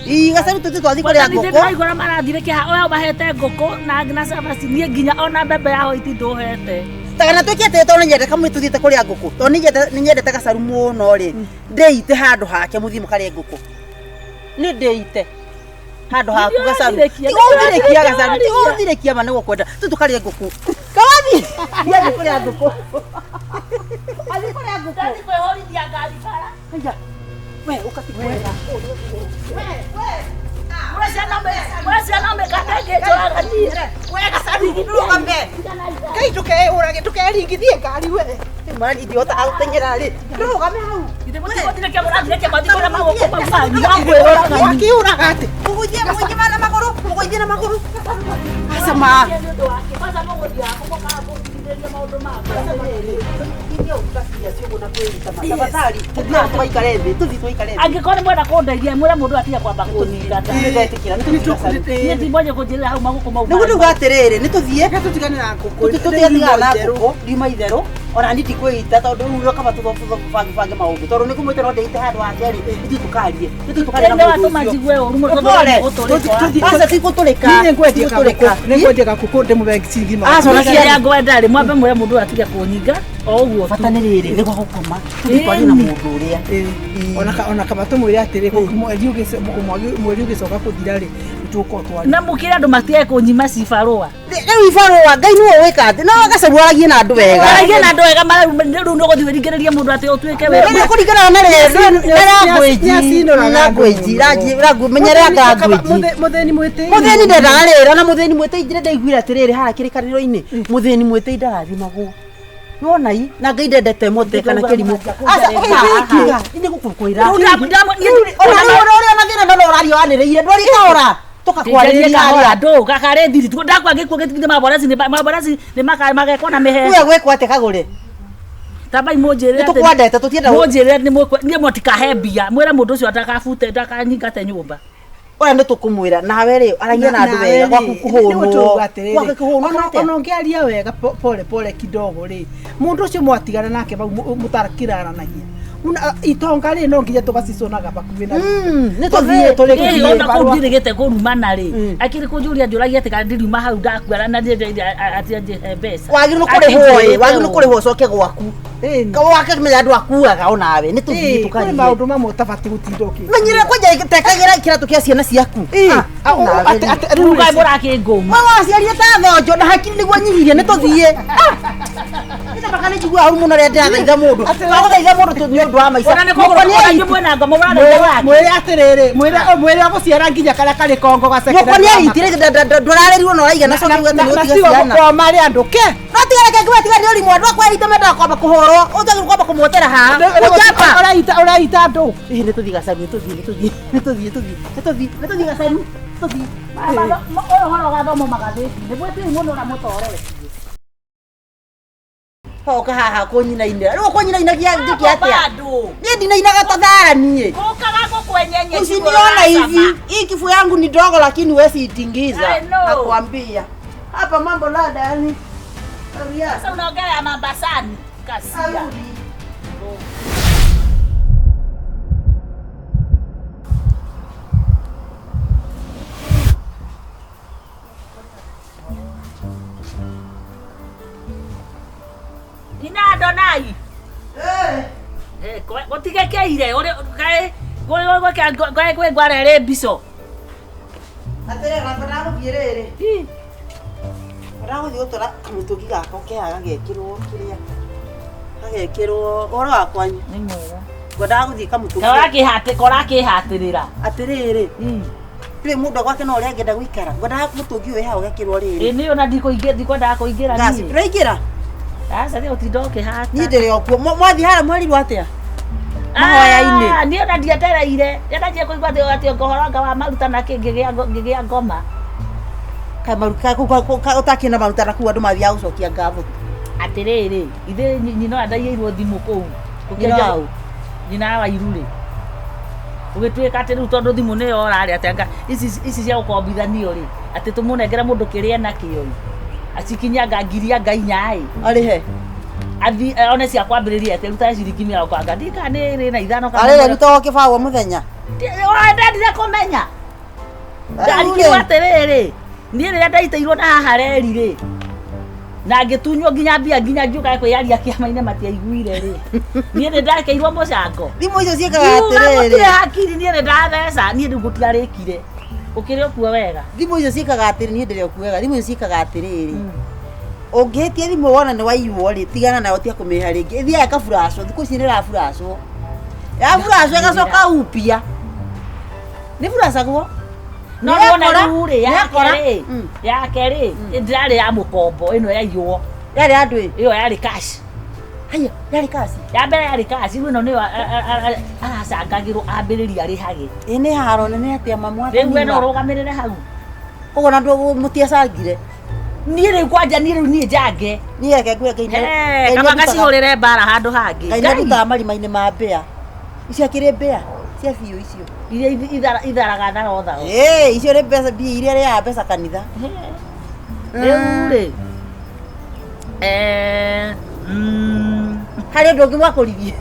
Ii gacaru tũthiĩ twathiĩ kũrĩa Nĩ ngũkũ ndĩraigua ũrĩa marathirĩkia haha, ũyũ mahete ngũkũ na cabaci niĩ nginya ona mbembe ya hoiti ndũhete. Ta kana twĩke atĩrĩ tondũ nĩnyendete kamwe tũthiĩte kũrĩa ngũkũ tondũ nĩnyendete gacaru mũno rĩ ndĩite handũ hake mũthiĩ mũkarĩe ngũkũ nĩ ndĩite handũ haku gacaru Nĩ ũrathirĩkia, tiga ũthirĩkia gacaru nĩ tiga ũrathirĩkia. ũthirĩkia ma nĩgũkwenda tũ tũkarĩe ngũkũ kawathi thiĩ kũrĩa ngũkũ athiĩ kũrĩa ngũkũ Ndathiĩ kwĩhũrithia ngari bara. Haiya, we ũkatigwega Mũrĩ ciana mĩkate ĩngĩnjũraga niĩ. we gacaru ndũrũgame Ngai ndũkeũrage ndũkeringithie ngari we mani ingĩhota gũteng'era rĩ ndũrũgame hau Ithe mũtigũthirĩkia mũrathirĩkia mwathiĩ kũrĩa magũkũ mau manyu. Wakiũraga atĩ mũgũithie mũgũithie na magũrũ mũgũithie na magũrũ acama Nĩ ũndũ wake. Kwanza mũgũthiaga kũ mũkaga kũndigithĩria maũndũ makwa. tafadhali tũthiĩ tũgaikare thĩ tũthiĩ tũgaikare thĩ Angĩkorwo nĩ mwenda kũndeithia mwĩre mũndũ atige kwamba kũnyingata. Nĩndetĩkĩra, nĩ tũthiĩ gacaru. Niĩ ti mwenye kũnjĩrĩra hau magũkũ mau. nĩguo ndauga atĩrĩrĩ nĩ tũthiĩ tũtigane na ngũkũ tũtigatigana na ngũkũ riuma itherũ ona niĩ ndikwĩita tondũ rĩu kaba tũbange maũndũ tondũ nĩngũmwĩte no ndĩite handũ hake rĩ ithuĩ tũkarie ithuĩ tũkarie na Nĩ mũndũ watũma ũcio njigue ũru mũno tondũ Pole. nĩ gũtũrĩka. Aca ti gũtũrĩka Niĩ nĩngwendia Ti gũtũrĩka. kagũkũ nĩngwendia gakũkũ ndĩmũhe ciringi magana Aca, ona Kĩrĩa ciana. ngwenda rĩ mwambe mwĩre mũndũ ũyũ atige kũnyinga o ũguo tu. bata nĩ rĩrĩ nĩ gwa gũkoma tũthiĩ twarie na mũndũ ũrĩa ona kaba tũmwĩre atĩrĩ mweri ũgĩcoka kũthira rĩ nĩtũgũkorwo twaria Na mũkĩre andũ matige kũnyima cibarũa. Rĩu ibarũa Ngai nĩwe wĩka atĩ no gacaru aragie na andũ wega Aragia na andũ wega rĩu nĩ ũgũthiĩ wĩringĩrĩrie mũndũ atĩ ũtuĩke Nĩ wĩ kũringana na language menyerera language Mũthĩni mwĩtĩi muthĩni ndendaga rĩrĩ ona mũthĩni mwĩtĩi njĩra ndaiguire atĩrĩrĩ haha kĩrĩkanĩro-inĩ mũthĩni mwĩtĩi ndarathimagwo nĩwona i na ngai ndendete mote kana kĩrimũ aca ũka nĩ gũkũkwĩra ona rĩu ona ũrĩa na thĩna no ũraria wanĩrĩire ndwari kahora tũkakwarĩrĩria harĩa ndå gakarä thiri ndakwa gä kuo gä tigithä maboreci maboreci nä magekwo na mä he uya gwĩkwo atĩ kagũre tambai må njä re Nĩ tũkwendete, tũtienda må njä re niä mũtikahe mbia mwä re må ndå å cio ndakabute ndakanyingate nyå ũrĩa nĩ tũkũmwĩra nawe rĩ aragia na andũ wega gwaku kũhũnwo gwaku kũhũnwo atĩa? ona ũngĩaria wega pole pole kidogo rĩ mũndũ ũcio mwatigana nake bau mũtarakĩraranagia itonga rĩ no nginya tũgaciconaga bakuhĩ na nĩ tũthiĩ Ĩĩ, ona kũu ndirĩgĩte kũrumana rĩ akĩrĩ kũnjũria njũragia atĩ kana ndiriuma hau ndakuara na atĩ anjĩhe mbeca wagĩrĩirwo kũrĩhwo ĩ wagĩrĩirwo kũrĩhwo ũcoke gwaku wakĩmenya andũ akuaga onawe nĩ tũthiĩ kũrĩ tũkarie maũndũ mamwe ũtabatiĩ gũtinda ũkĩ menyerera kwanja tekagĩra kĩratũ kĩa ciana ciaku rĩu kaĩ mũrakĩngũma waciarire ta thonjo na hakiri nĩguo nyihirie nĩ tũthiĩ nĩtambaka nĩ njiguaga ũru mũno rĩrĩa ndĩrathaitha mũndũ twagũthaitha mũndũ nĩ ũndũ wa maica Ona nĩ kũgũrũ kũrĩa mwena ngoma mũrathaitha wake mwĩre atĩrĩrĩ mwĩre agũciara nginya karĩa karĩ kongo gaceke Mũkwa nĩ aitire ndũrarĩrirwo na ũraiga na coke uge atĩ nĩ ũtiga ciana koma rĩ andũ ke no tiga reke ngiuge tiga nĩ ũrimũ andũ akwa aitĩ mendaga kwamba kũhũrwo ũtagĩrĩirwo kwamba kũmwotera haha ũnjamba ũraita andũ ĩĩ nĩ tũthiĩ gacaru nĩ tũthiĩ nĩ tũthiĩ nĩ tũthiĩ tũthiĩ nĩ tũthiĩ nĩ tũthiĩ gacaru tũthiĩ ũyũ ũhoro ũgathomwo magathĩti-inĩ mwĩtĩi mũno ũrĩa mũtoretie hoka haha kũnyinainĩra rĩu ũkũnyinainagia njĩke atĩa niĩ ndinainaga ta thara niĩ gũkaga gũkwenyenye usiniona hivi hii kifua yangu ni ndogo lakini huwezi itingiza I know. nakwambia Hapa mambo lada yani. Sasa unaongea ya Mambasani kasia. Ina Adonai. Eh. Eh, gũtigekeire kaĩ kwĩ ngwara ĩrĩ mbico. Atĩrĩ ndagũthiĩ rĩrĩ. Ndagũthiĩ gũtwara kamũtũngi gakwa keha gagekĩrwo kĩrĩa. Gagekĩrwo ũhoro wa kwanyu. Nĩ mwega. Ngwendaga gũthiĩ kamũtũngi. Korakĩhatĩrĩra. Atĩrĩrĩ. Rĩu mũndũ gwake no ũrĩa angĩenda gũikara. Ngwendaga mũtũngi ũyũ haha ũgekĩrwo rĩrĩ. Ĩ nĩ ona ndikwendaga kũingĩra niĩ. Ndũraingĩra? Aca nĩ ũtinda ũkĩhata. Niĩ ndĩrĩ o kuo. Mwathiĩ harĩa mwerirwo atĩa? Mahoya-inĩ. Niĩ ona ndietereire. Ndanjia kũigua atĩ ũhoro wa maruta na kĩ ngĩgĩa ngoma. Ũtakĩrĩ na maruta na kũu andũ mathiaga gũcokia ngatho. Atĩrĩrĩ, ithe nyina ũrĩa ndaiyĩirwo thimũ kũu. Nyina waũ? Nyina wa Iru rĩ. Gũgĩtuĩka atĩ rĩu tondũ thimũ nĩyo orarĩ atĩ anga ici cia gũkombithanio rĩ, atĩ tũmũnengere mũndũ kĩrĩa enakĩo rĩ. Acikinyanga ngiri anga inya ĩ. Arĩhe. Athi one cia kwambĩrĩria atĩ ruta ciringi mĩrongo anga ndiũĩ kana nĩ ĩrĩ na ithano kana. Arĩre rutagwo kĩbaũ o mũthenya. Ndendire kũmenya. Ndarigirwo atĩrĩrĩ, niĩ rĩrĩa ndaitĩirwo na haha reri rĩ, na ngĩtunywo nginya mbia nginya ngiũka kwĩyaria kĩama-inĩ matiaiguire rĩ. Niĩ nĩ ndakĩirwo mũcango. Thimũ icio ciĩkaga atĩrĩrĩ. Gũtirĩ hakiri niĩ nĩ ndatheca, niĩ rĩu gũtiarĩkire. Ũkĩrĩ ũkuo wega. Thimũ icio ciĩkaga atĩrĩ, niĩ ndĩrĩ okuo wega. Thimũ icio ciĩkaga atĩrĩrĩ. Ũngĩhĩtia thimũ wona nĩ waiywo rĩ, tigana nayo tiga kũmĩrĩha rĩngĩ. Ĩthiaga ĩkaburacwo, thikũ ici nĩ ĩraburacwo. Yaburacwo ĩgacoka upya. Nĩ buracagwo. No nĩwona rĩu rĩ, yake rĩ, ndĩrarĩ ya mũkombo, ĩno yaiywo. Yarĩ ya ndũĩ? Ĩyo yarĩ cash. Haiya, yarĩ cash? Ya mbere yarĩ cash, rĩu ĩno nĩyo aracangagĩrwo ambĩrĩrie arĩhage. Ĩ nĩ haro nene atĩa mamu Rĩu we no ũrũgamĩrĩre hau. Koguo na andũ mũtiacangire? Niĩ rĩu kwanja niĩ rĩu niĩ njange. Niĩ reke ngwĩre Ngai nĩ Kaba ngacihũrĩre mbara handũ hangĩ. Ngai nĩ arutaga marima-inĩ ma mbĩa. Icio akĩrĩ mbĩa cia biũ icio. Iria itharaga tharo tharo. Ĩĩ icio nĩ mbeca mbia iria arĩaga mbeca kanitha. Rĩu rĩ harĩ ũndũ ũngĩ mwakũririe.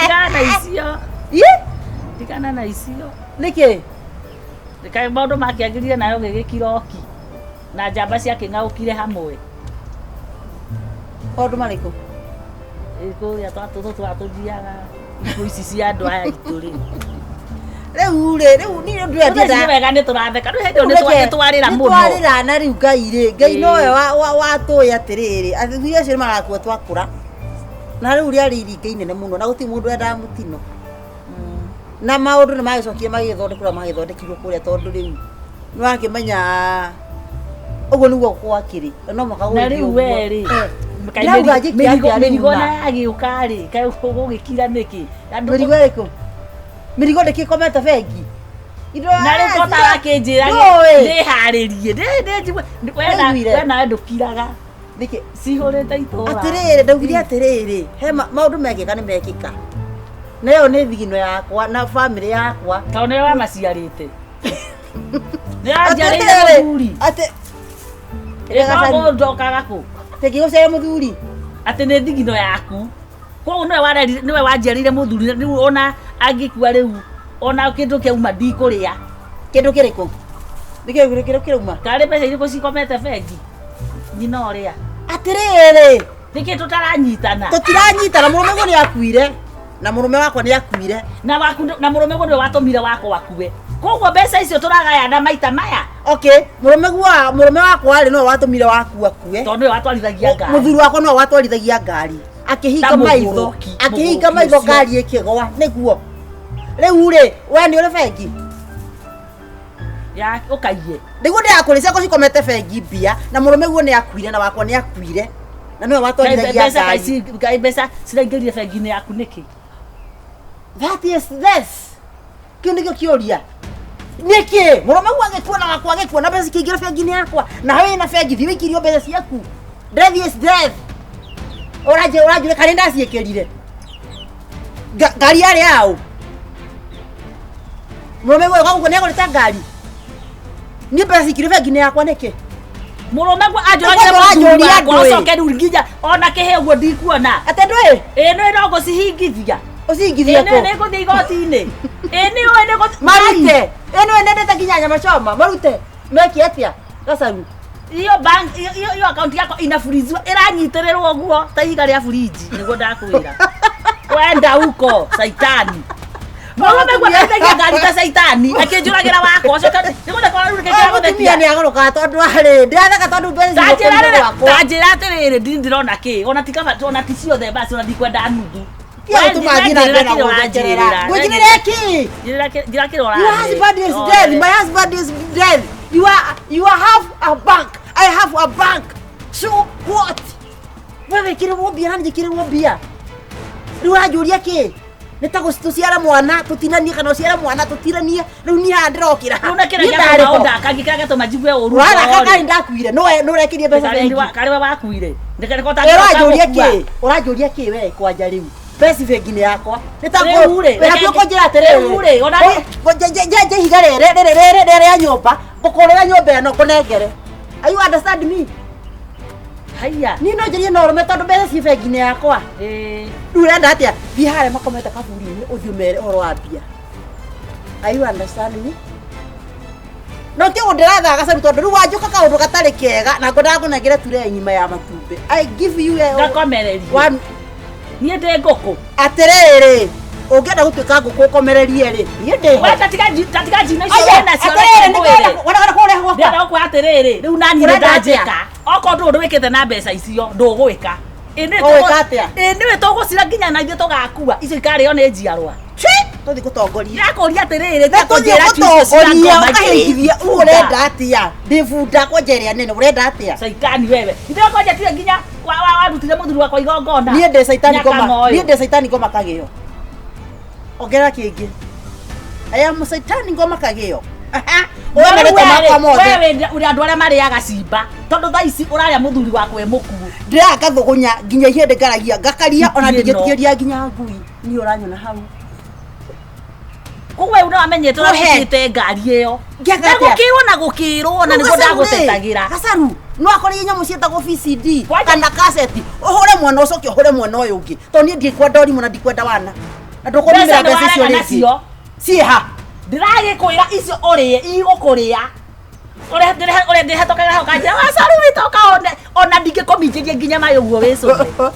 Tigana na icio. Ĩ? Tigana na icio. Nĩkĩ? Kaĩ maũndũ makĩagĩrire nayo gĩgĩkiroki na njamba ciakĩng'aũkire hamwe. Maũndũ marĩkũ? Kũrĩa twatũthiaga ikuũ ici cia andũ aya aitũ rĩ. Rĩu rĩ, rĩu niĩ ndĩrenda. Rĩu wega nĩ tũratheka, rĩu hĩndĩ ĩyo nĩ twarĩra mũno. Nĩ twarĩra na rĩu Ngai rĩ, Ngai nowe watũĩ atĩrĩrĩ, athuri acio nĩ magakua twakũra. Na rĩu rĩarĩ iringa inene mũno na gũtirĩ mũndũ wendaga mũtino. Na maũndũ nĩ magĩcokire magĩthondekwo ũrĩa magĩthondekirwo kũrĩa tondũ rĩu nĩ wakĩmenya ũguo nĩguo gwakĩrĩ. No mũhaka Na gũgĩthiĩ rĩu ũguo. we rĩ, Ndĩrauga njĩke atĩa rĩu mĩrigo ma? na yagĩũka rĩ, kaĩ gũgĩkira nĩkĩ? Mĩrigo ĩrĩkũ? Mĩrigo ndĩkĩkomete bengi. Na rĩu ko tarakĩnjĩra Ndũĩ. ndĩharĩrie, Ndaiguire. we nawe ndũkiraga. Nĩkĩ? Cihũrĩte itũra. Atĩrĩrĩ, ndaugire atĩrĩrĩ, he maũndũ mekĩka nĩ mekĩka. Na ĩyo nĩ thigino yakwa na bamĩrĩ yakwa. Tondũ nĩwe wamaciarĩte. Nĩ wanjiarĩire mũthuri. Atĩ Ĩkoragwo njokaga kũ? Tĩngĩgũciarĩra mũthuri. Atĩ nĩ thigino yaku. Koguo nĩwe wanjiarĩire mũthuri rĩu ona angĩkua rĩu ona kĩndũ kĩauma ndikũrĩa. Kĩndũ kĩrĩkũ? Nĩ kĩndũ kĩrĩkũ kĩrauma? Karĩ mbeca irĩkũ cikomete bengi? Nyina ũrĩa. Atĩrĩrĩ. Nĩkĩ tũtaranyitana? Tũtiranyitana, mũrũme guo nĩ akuire. Na mũrũme wakwa nĩ akuire. Na waku na mũrũme guo nĩwe watũmire wakwa akue. Koguo mbeca icio tũragayana maita maya. Okay, mũrũme guo mũrũme wakwa rĩ nĩwe watũmire waku akue. Tondũ nĩwe watwarithagia ngari. Mũthuri wakwa nĩwe watwarithagia ngari. Akĩhinga maitho, akĩhinga maitho ngari ĩkĩgwa nĩguo. Rĩu rĩ, we nĩ ũrĩ bengi? Ya ũkaiye. Nĩguo ndĩrakũrĩ ciakwa cikomete bengi mbia na mũrũme guo nĩ akuire na wakwa nĩ akuire. Na nĩwe watwarithagia ngari. Kaĩ mbeca ciraingĩrire bengi-inĩ yaku nĩkĩ? That is this. Kĩu nĩkĩo kĩũria. Nĩkĩ? Mũrũme guo agĩkua na wakwa agĩkua na mbeca cikĩingĩra bengi-inĩ yakwa. Na wĩna bengi thiĩ wĩikĩrio mbeca ciaku. Death is death. Ũranjũria kana nĩndaciĩkĩrire. Ngari yarĩ yaũ? Mũrũme guo gũkũ nĩagũrĩte ngari. Niĩ mbeca cikire bengi-inĩ yakwa nĩkĩ? Mũrũme guo anjũragĩre mũthuri wakwa ũcoke rĩu nginya ona kĩhĩ ũguo ndikuona. Atĩ ndũĩ? Ĩĩ nĩũĩ no ngũcihingithia. Ũcihingithie kũ? Ĩĩ nĩ ngũthiĩ igoti-inĩ. Ĩĩ nĩũĩ nĩ ngũthiĩ. Marute. Ĩĩ nĩũĩ nendete nginya nyama choma. Marute. Meke atĩa? Gacaru. Iyo bank iyo iyo account yakwa inafuriziwa ĩranyitirĩrwo ũguo ta ihiga rĩa furiji nĩguo ndakwĩra. Wenda huko saitani. Mũrũme guo ateithagia ngari ta saitani akĩnjũragĩra wakwa ũcoke nĩgũtheka rĩu nĩkĩo Mũtumia nĩ agũrũkaga tondũ arĩ ndĩratheka tondũ mbeca ciĩ gwakwa. Tanjĩra atĩrĩrĩ ndini ndĩrona kĩ ona ti kaba ona ti ciothe basi ona ndikwenda nuthu. Tiga gũtũma thiĩ na mbere na gũnjekerera. Ngũnjĩrĩre kĩ? Njĩra kĩrĩa ũrarĩ. Your husband is dead. My husband is dead. You have a bank. I have a bank. So what? Wewe wĩkĩrĩrwo mbia na njĩkĩrĩrwo mbia. Rĩu ũranjũria kĩ? Nĩ ta tũciare mwana tũtinanie kana ũciare mwana tũtinanie rĩu niĩ haha ndĩrokĩra. Rĩu na kĩrĩa gĩatũma ũndakagie kĩrĩa gĩatũma njigue ũru. Ũraraka karĩ ndakuire no ũrekirie mbeca bengi. Karĩ we wakuire. Ũranjũria kĩ? Ũranjũria kĩ we kwanja rĩu? Mbeca bengi-inĩ yakwa. Nĩ ta hakuhĩ kũnjĩra atĩrĩrĩ. Njenje ihiga rĩrĩ rĩrĩ rĩa nyũmba ngũkũrĩra nyũmba ĩno ngũnengere. Are you understand me? Haiya. Niĩ no njarie na ũrũme tondũ mbeca ciĩ bengi-inĩ yakwa. Rĩu ũrenda atĩa? Thiĩ harĩa makomete kaburi-inĩ ũthiĩ ũmere ũhoro wa mbia. Are you understand me? No ti ũndĩrathaga gacaru tondũ rĩu wanjũka kaũndũ gatarĩ kega na ngwendaga ngũnengere ture ng'ima ya matumbĩ. I give you a Ngakomererie. Niĩ ndĩ ngũkũ. Atĩrĩrĩ, ũngĩenda gũtuĩka ngũkũ ũkomererie rĩ, niĩ ndĩho. We tatiga njino icio wĩna cio. Atĩrĩrĩ, nĩkĩĩ kũrehe gwakwa? Ndĩrenda gũkwĩra atĩrĩrĩ, rĩu naniĩ nĩ ndanjĩka. Okorwo ndũrĩ ũndũ wĩkĩte na mbeca icio, ndũgwĩka. Ũgwĩka atĩa? Ĩĩ nĩwe tũgũcira nginya na ithuĩ tũgakua. Icio ikarĩo nĩ njiarwa. Tũthiĩ gũtongoria. Ndĩrakũria atĩrĩrĩ, tũthiĩ gũtongoria ũkahingithia ũrenda atĩa? Ndĩ bunda kwanja ĩrĩa nene ũrenda atĩa? Caitani wewe. Ithe kwanja tiwe nginya warutire mũthuri wakwa igongona. Niĩ ndĩ caitani ngoma. Niĩ ndĩ caitani ngoma kagĩo. Ongerera kĩngĩ. I am caitani ngoma kagĩo. Wewe ũrĩ andũ arĩa marĩaga cimba tondũ thaa ici ũrarĩa mũthuri wakwa e mũkuũ. Ndĩraga ngathũgũnya nginya ihĩndĩ ngaragia ngakaria ona ndingĩtigĩria nginya ngui. Niĩ ũranyona hau. Koguo we nĩwamenyete ũrĩa wĩkĩte ngari ĩyo. Na gũkĩrwo na gũkĩrwo na nĩguo ndagũtetagĩra. Gacaru no akorwo nyamũ ciĩtagwo VCD kana kaseti ũhũre mwana ũcoke ũhũre mwana ũyũ ũngĩ tondũ niĩ ndikwenda ũrimũ na ndikwenda wana na ndũkũnumĩra mbeca icio rĩngĩ. Ciĩha? Ndĩragĩkwĩra icio ũrĩe igũkũrĩa. Ũrĩa ndĩhetũkagĩra hau kanjĩra Gacaru witũ ũka ona ndingĩkũminjĩria nginya maĩ ũguo wĩcũme.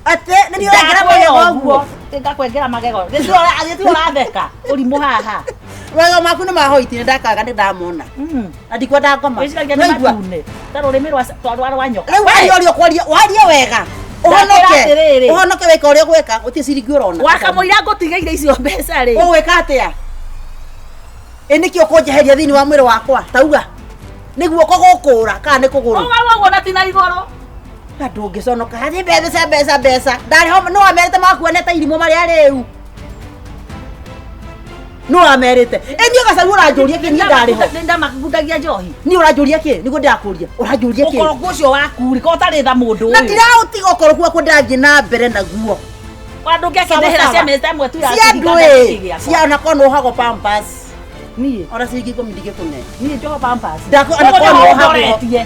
Atĩ nĩ niĩ ũrengera magego ũguo. Ngakwengera magego. Gĩtirĩ ũratheka ũrimũ haha. Magego maku nĩ ma hoiti nĩ ndakaga nĩ ndamona. Na ndikwenda ngoma. Wĩciragia nĩ matune. Ta rũrĩmĩ rwa nyoka. Rĩu waria ũrĩa ũkwaria, warie wega. Ũhonoke. Ũhonoke wĩka ũrĩa ũgwĩka, gũtirĩ ciringi ũrona. Wakamũira ngũtigĩire icio mbeca rĩ. Ũgwĩka atĩa? Ĩ nĩkĩ ũkũnjeheria thĩinĩ wa mwĩrĩ wakwa? Tauga. Nĩ guoko gũkũra kana nĩ kũgũrũ? Ũguo ũguo na ti na igũrũ. Na ndũngĩconoka hathi mbeca mbeca mbeca. Ndarĩ ho no wamerĩte makuone ta irimũ marĩa rĩu. No wamerĩte. Ĩ niĩ Gacaru ũranjũria kĩ niĩ ndarĩ ho. Ndamakundagia njohi. Niĩ ũranjũria kĩ? Nĩguo ndĩrakũria. Ũranjũria kĩ? Ũkoroku ũcio waku rĩ, korwo ũtarĩ tha mũndũ ũyũ. Na ndiraũtiga ũkoroku wakwa ndĩrathiĩ na mbere naguo. Andũ ngĩakĩndĩhĩra cia mĩta ĩmwe tu ya Cia andũ ĩ. Cia ona korwo nĩ wohagwo Pampers. Niĩ ona ciringi 10 ndingĩkũne. Niĩ njoho Pampers.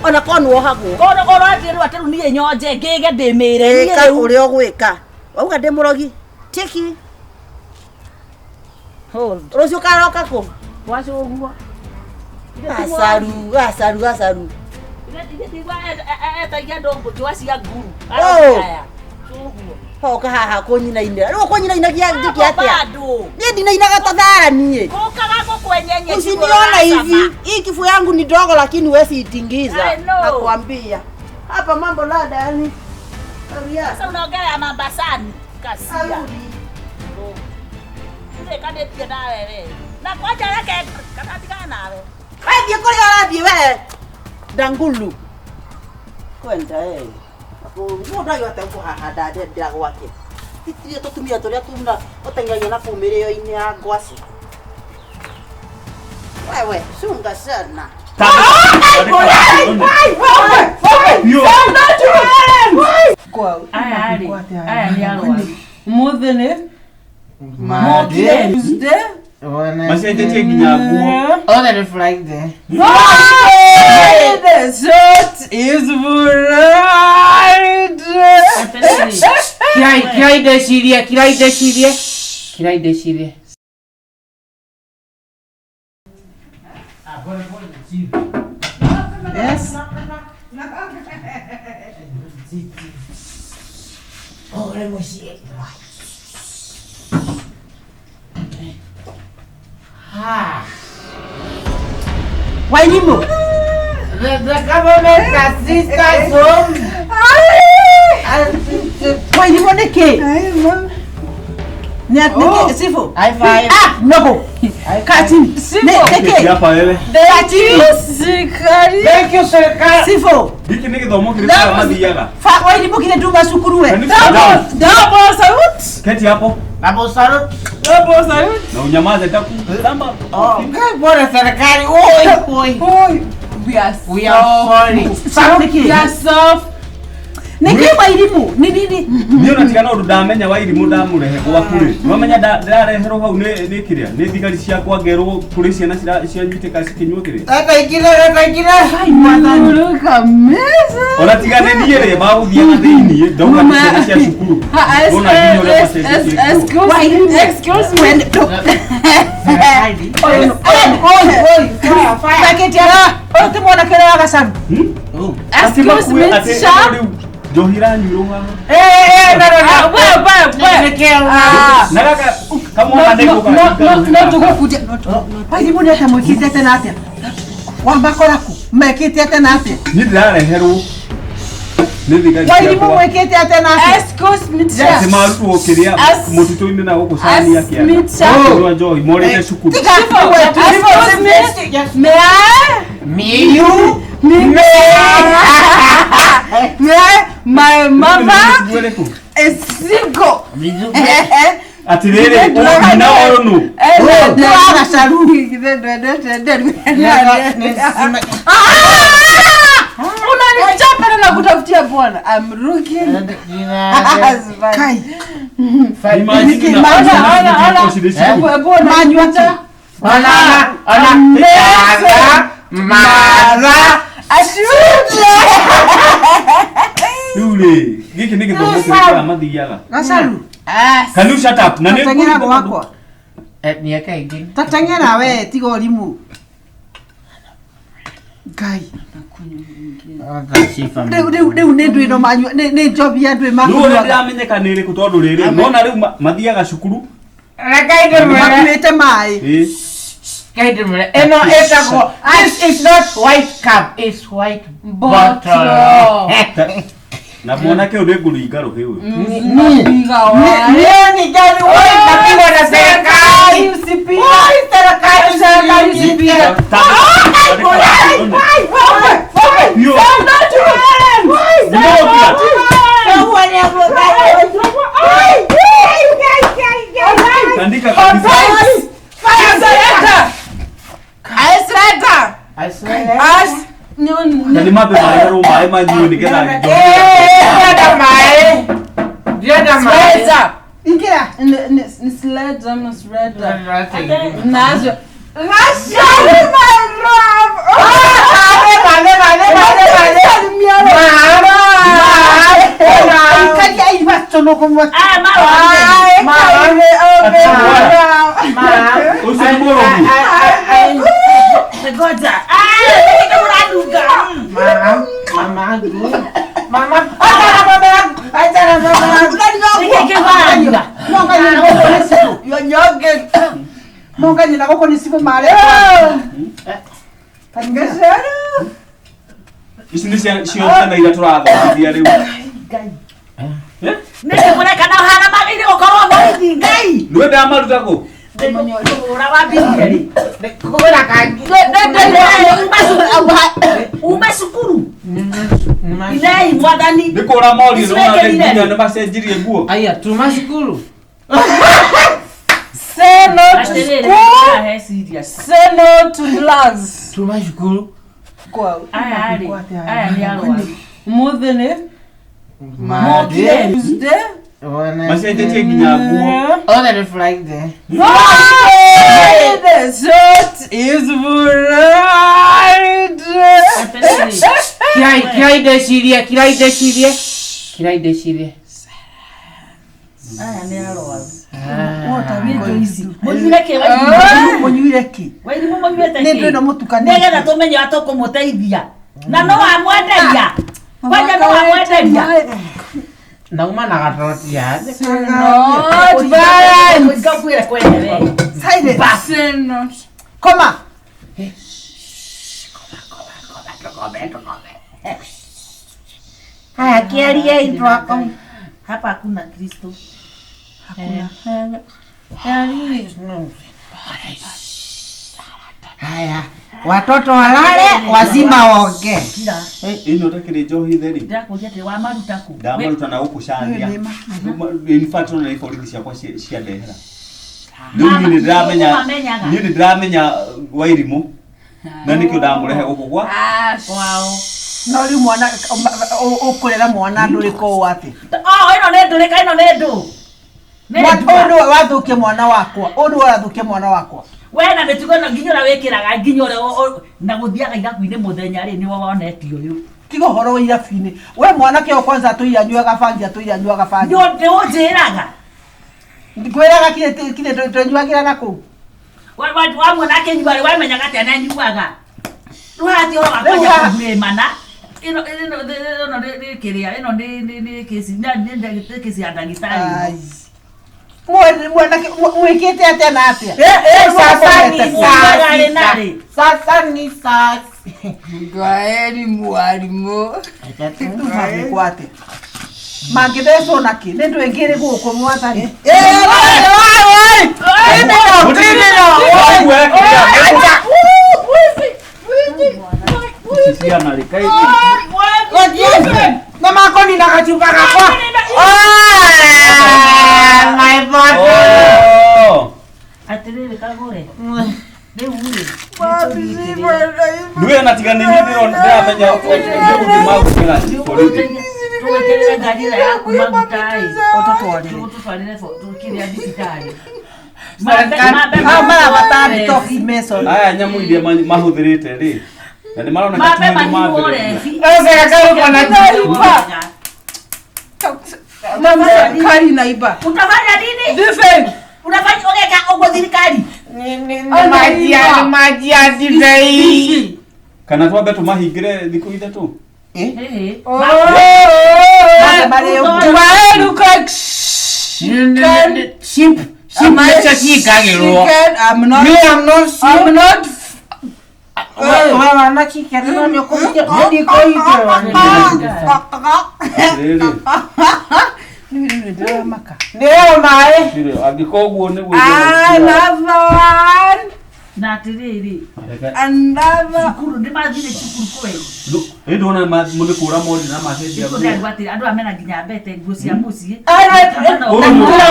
Ona korwo nĩ wohagwo. Korwo ũrathiĩ atĩ rĩu niĩ nyonje ngĩge ndĩmĩre. Ĩka ũrĩa ũgwĩka. Wauga ndĩ mũrogi. Tiki. Hold. Rũciũ karoka kũ? Gwacu ũguo. Gacaru, gacaru, gacaru. Ithe etagia andũ njũa cia nguru. Hoka haha kũnyinainĩra. Rĩu ũkũnyinainagia njĩke atĩa? Niĩ ndinainaga ta thara niĩ. Gũkaga gũkwenyenye. Usiniona hivi. Hii kifua yangu ni ndogo lakini wewe siitingiza. Nakwambia. Hapa mambo lada yani. Sasa unaongea mambasani. Kasia. Ndirekanĩtie nawe we. Na kwanja reke kana tigana nawe. Thiĩ kũrĩa ũrathiĩ we. Ndangulu. Kwenda eh. Mũndũ agĩhota kũhahanda ndendera gwake. Titirie tũtumia tũrĩa tuna ũteng'eragia na kũu mĩrĩo-inĩ ya ngwacĩ. Wewe, chunga sana. Aya nĩ arwaru. Ũmũthĩ nĩ Monday, Tuesday, Macenjetie nginya nguo. Othe nĩ Friday. Friday. Short is Friday. Kirai, kirai ndecirie, kirai ndecirie. Kirai ndecirie. Yes. Wairimu. The government assist us home. Wairimu nĩ kĩ? Nĩ kĩ Sifo? High five. Ah, no. Kati. Nĩ kĩ? Hapa wewe. Thank you, serikali. Thank you, serikali. Sifo. Gĩkĩ nĩ gĩthomo kĩrĩkũ arĩa mathiaga? Fa Wairimu kile nduma cukuru we. Can you sit down? Double salute. Keti hapo Double salute. Double salute. na unyamaze taku. Oh, bora serikali. Oi, oi. Oi. We are We are sorry. Salute nĩ We kĩ? are soft. Nĩ kĩ Wairimu? Nĩ nini? Niĩ ona tiga na ũndũ ndamenya Wairimu ndamũrehe gwaku rĩ. Nĩwamenya ndĩrareherwo hau nĩ kĩrĩa? Nĩ thigari ciakwa ngerwo kũrĩ ciana cianyitĩka cikĩnyua kĩrĩa. Tata ikira, tata ikira. You look amazing. Ona tiga nĩ niĩ rĩ magũthiaga thĩiniĩ ndauga nĩ ciana cia cukuru. Ndona nginya ũrĩa macenjetie nguo. Excuse me. Excuse me. Oi, oi, oi. Paketi ya. Ũyũ ti mwanake ũrĩa wa Gacaru. Atĩ Excuse makue me, atĩ teacher. rĩu njohi iranyuĩrwo haha. Eh, eh, no, no, no. Wewe, wewe, wewe. Ah. Na gaka kamwana No, ndegũka no, no, no tũgũkunja. Wairimu nĩ atĩa mwĩkĩte atĩa na atĩa? Wambakora kũ? Mekĩte atĩa na atĩa? Niĩ ndĩrareherwo nĩ thigari Wairimu ciakwa. mwĩkĩte atĩa na atĩa? Excuse me, teacher. Atĩ marutwo kĩrĩa mũtitũ-inĩ na gũkũ cania Ask kĩanda. me, teacher. Kũnyua njohi morĩte cukuru. Tiga Excuse me. May I? Me, you. Me. May I? My mother Nĩ ĩrĩkũ? is single. Atĩrĩrĩ, ũyũ nyina wa ũyũ nũ? Nĩ wa Gacaru. Unanichapa na kutafutia bwana. I'm looking. Husband. Kai. Imagine na- Ona, ona, ona. Cirĩ cukuru. Bwana Manyua kĩ? Ona, ona. Mara, mara. Ashuja. Rĩu rĩ, gĩkĩ nĩ gĩthomo kĩrĩkũ arĩa mathiaga? Gacaru. Can you shut up? Na nĩ Tateng'era gwakwa. Eh, miaka ingĩ. Tateng'era we tiga ũrimũ. Ngai. Rĩu rĩu rĩu nĩ ndwĩ ĩno manyua nĩ njobi ya ndwĩ Rĩu ũrĩa makuaga. ndĩramenyeka nĩ ĩrĩkũ tondũ rĩrĩ, nona rĩu mathiaga cukuru. Reke ndĩmwĩre. Makuĩte maĩ. Ĩ. Reke ndĩmwĩre. Ĩno ĩtagwo, this is not white cup, it's white bottle. Na mwanake ũyũ nĩ ngũringa rũhĩ ũyũ. Niĩ ningeni, oi, napigwa na serikali. Usipige. Oi, serikali, serikali, usipige. Yo. Tandika kabisa. I swear. Na nĩ mambe mareherwo maĩ manyue nĩgetha njohi. Ndĩrenda maĩ. Ndĩrenda maĩ. Ingĩra. Nazo. Ikaria ibato no kũmwe. Ũcio nĩ mũrogi. Ngoja. Ah, nĩ ũranunga. Monganye na gũkũ nĩ cibũ marĩ. Ici nĩ cio ciana iria tũrathomithia rĩu. Nĩkĩ mũreka na ũhana magĩrĩire gũkorwo borithi Ngai. Nĩwe ndamaruta kũ? Ũra wambirie rĩ. Kũgũra kangi. Ume cukuru. Inei mwathani. Nĩ kũra morio nĩ wona Icwekerire. nginya nĩ macenjirie nguo. Aya, tuma cukuru. Say no to Atĩrĩrĩ, school. he serious. Say no to drugs. Tuma cukuru. Kwa Aya rĩ, aya nĩ arwaru. Mũthĩ nĩ Monday. Tuesday. Macenjetie nginya nguo. Othe nĩ Friday. Friday. is bright. Kirai, kirai ndecirie, kirai ndecirie. Kirai ndecirie. Aya nĩ arwaru. Wota Nĩ ici. Mũnyuire kĩ Wairimũ? Mũnyuire kĩ? Wairimũ mũnyuĩte Nĩ kĩ? ndũ ĩno mũtukanĩtie. Nĩgetha tũmenye ũrĩa tũkũmũteithia. Na no wamwenderia. Kwanja no wamwenderia. Nauma na gatotia. Not violence. Ngakwĩra kwene we. Silence. Say not. Koma. Haya, kiarie twako. Hapa hakuna Kristo. Hakuna. Haya, watoto walale, wazima waongee. Kira. Ĩno takĩrĩ njohi theri. Ndĩrakũria atĩrĩ wamaruta kũ? Ndamaruta na gũkũ candia. In fact ona nĩ borithi ciakwa ciandehera. Rĩu niĩ nĩ ndĩramenya Ũmamenyaga. niĩ nĩ ndĩramenya Wairimũ na nĩkĩo ndamũrehe gũkũ gwa Kwao. No rĩu mwana ũkũrera mwana ndũrĩka ũũ atĩ. Oh, ĩno nĩ ndũrĩka, ĩno nĩ ndũ. Nĩ Mwana ndua. ũyũ nĩwe wathũkia mwana wakwa. Ũyũ nĩwe ũrathũkia mwana wakwa. We na mĩtugo ĩno nginya ũrĩa wĩkĩraga nginya ũrĩa na gũthiaga irabu-inĩ mũthenya rĩ nĩwe wonete ũyũ. Tiga ũhoro wa irabu-inĩ. We mwanake ũyũ kwanza atũire anyuaga bangi, atũire anyuaga bangi. Nĩ ũnjĩraga. Ngwĩraga kirĩ twenyuagĩra na kũu. Wamwona akĩnyua rĩ wamenyaga atĩa nĩ anyuaga. Rĩu haha ti ũhoro wa Rĩu kwanja haha- kũmĩmana. Ĩno ĩno ĩno nĩ kĩrĩa ĩno nĩ kesi nĩ kesi ya ndagĩtarĩ. Mwanake mwĩkĩte atĩa na atĩa? Sasa ni Ugaga saa rĩ? Sasa ni saa Ngwaeri mwalimu. Rĩu mangĩkwo atĩa? Mangĩthecwo na kĩ? Nĩ ndũ ĩngĩ ĩrĩ gũkũ mwathani. Ici ciana rĩ kaĩ Na makonina gacuba gakwa. Ah, my bottle. Oh. Atĩrĩrĩ kagũre. Rĩu rĩ. Nĩwe na tiga nĩ niĩ ndĩramenya nĩgũthiĩ magũkĩra borithi. Tũgwĩkĩrĩre ngari ĩrĩa yaku maguta ĩ. Ũtũtwarĩre. Tũgũtwarĩre kĩrĩa thibitarĩ. Hao marabatara detox mason. Aya nyamũ iria mahũthĩrĩte rĩ na nĩ maroneka Mambe ti nĩ manyuo mambĩrĩria. rebi. Serikali naiba. Utafanya nini? Defend. Unafanya ũgeka ũguo thirikari? Maji ya maji ya divei. Kana twambe tũmahingĩre thikũ ithatũ. Ship ship nicio ciĩkagĩrwo. I'm not. Me, I'm not I'm not. We wana cikĩrĩrwo nĩ ũkũhingĩrwo ndikũhingĩrwo. Atĩrĩrĩ, Rĩu ndĩramaka. Nĩyo maĩ. rĩrĩ, angĩkorwo ũguo nĩguo Another one. Na atĩrĩrĩ. Another. Cukuru nĩ mathire cukuru kweli. Ĩ ndona nĩ kũra mori na macenjia Cukuru nĩ andũ atĩrĩ andũ aya mena nginya mbete nguo cia mũciĩ.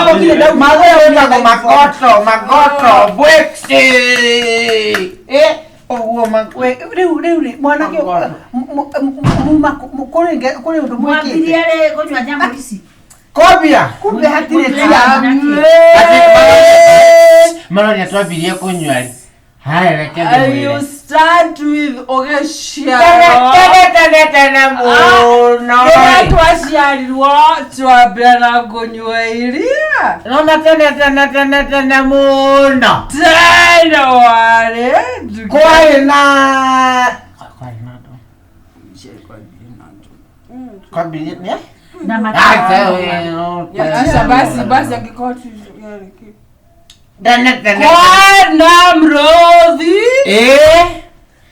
Wĩtagwo magoto magoto bwĩksi. Eh, ũguo Rĩu rĩu rĩ mwanake muma kũrĩ ũndũ mwĩkĩte. Mwambirie rĩ kũnyua nyamũ ici. Kobia. Kumbe hatirĩ tia. Maroria twambirie kũnyua rĩ. Haya reke You ndĩmwĩre. start with Tene ũgĩciarwo. tene tene tene mũno. Rĩrĩa twaciarirwo twambia na kũnyua iria. Nona tene tene tene tene mũno. Tene warĩ. Kwarĩ na kwarĩ na andũ. Kwambirie nĩ? Na Acha basi basi angĩkorwo tu Tene tene. Kwana mrothi. Eh.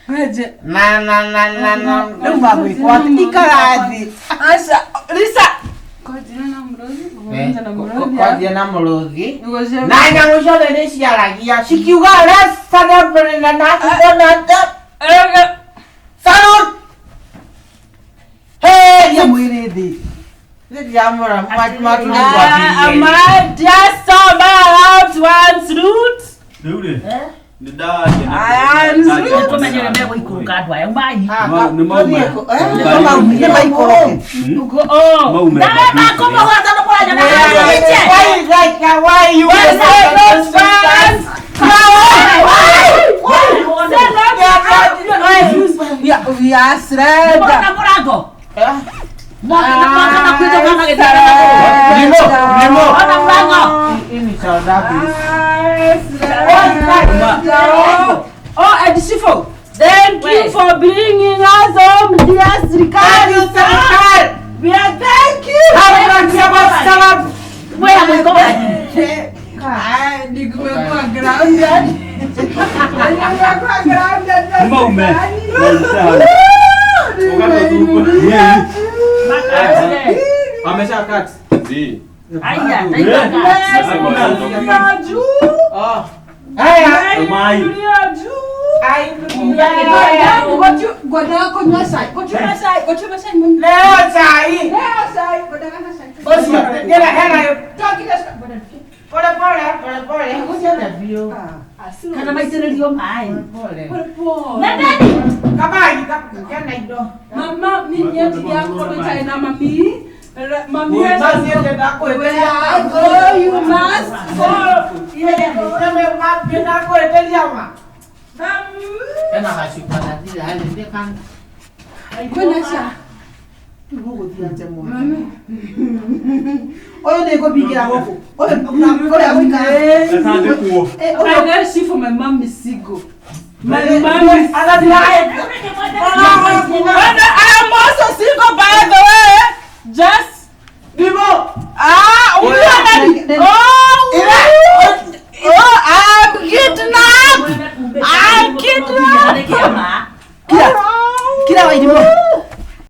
Weje. Na na na na na. Rĩu magwĩkwo atĩ ikara thĩ. Acha Lisa. Kwanjia na mrothi. Kwanjia na mrothi. Kwanjia na mũrũthi. Nĩguo Na nyamũ ciothe nĩ ciaragia cikiuga let's celebrate na na na Salute. Hey, Ria mwĩrĩ thĩ. Am I just about one root? Rĩu rĩ nĩ ndaria I am Nĩ tũmenye ũrĩa megũikũrũka andũ aya umai. nĩ maume Nĩ maikũrũke. Maume. Nawe makũmũhũra tondũ mũranyona haha nje. Why you Why not fast? We are surrender. Mũrona mũrango. Mwaka mwaka na kwitũ kana gĩtara. Nimo, nimo. Ona mũrango. Oh, and Shifo, thank you for bringing us home, dear Sirikali. Sirikali. We are thank you. Wewe mũiko wanyu. Nimekuwa grounded. Nimekuwa grounded. Maume. Amesha cut. Zi. Aya, ndaigua. Juu. Haya. Mai. Leo chai. Pole pole, pole pole. Kana maitĩrĩrio maĩ. Nendeni. Kabagi kana indo. Mama, mimi nyendiria na mami. Mami, oh, you must go. Ũyũ nĩ ngũbingĩra gũkũ. Ũyũ ũrĩa gũikara. Asante kuo. I will see for my mom is single. My mom is single. And I am also single, by the way. Just ah, oh, oh, I'm kidnapped. I'm kidnapped. Kira. Kira, kira Wairimũ.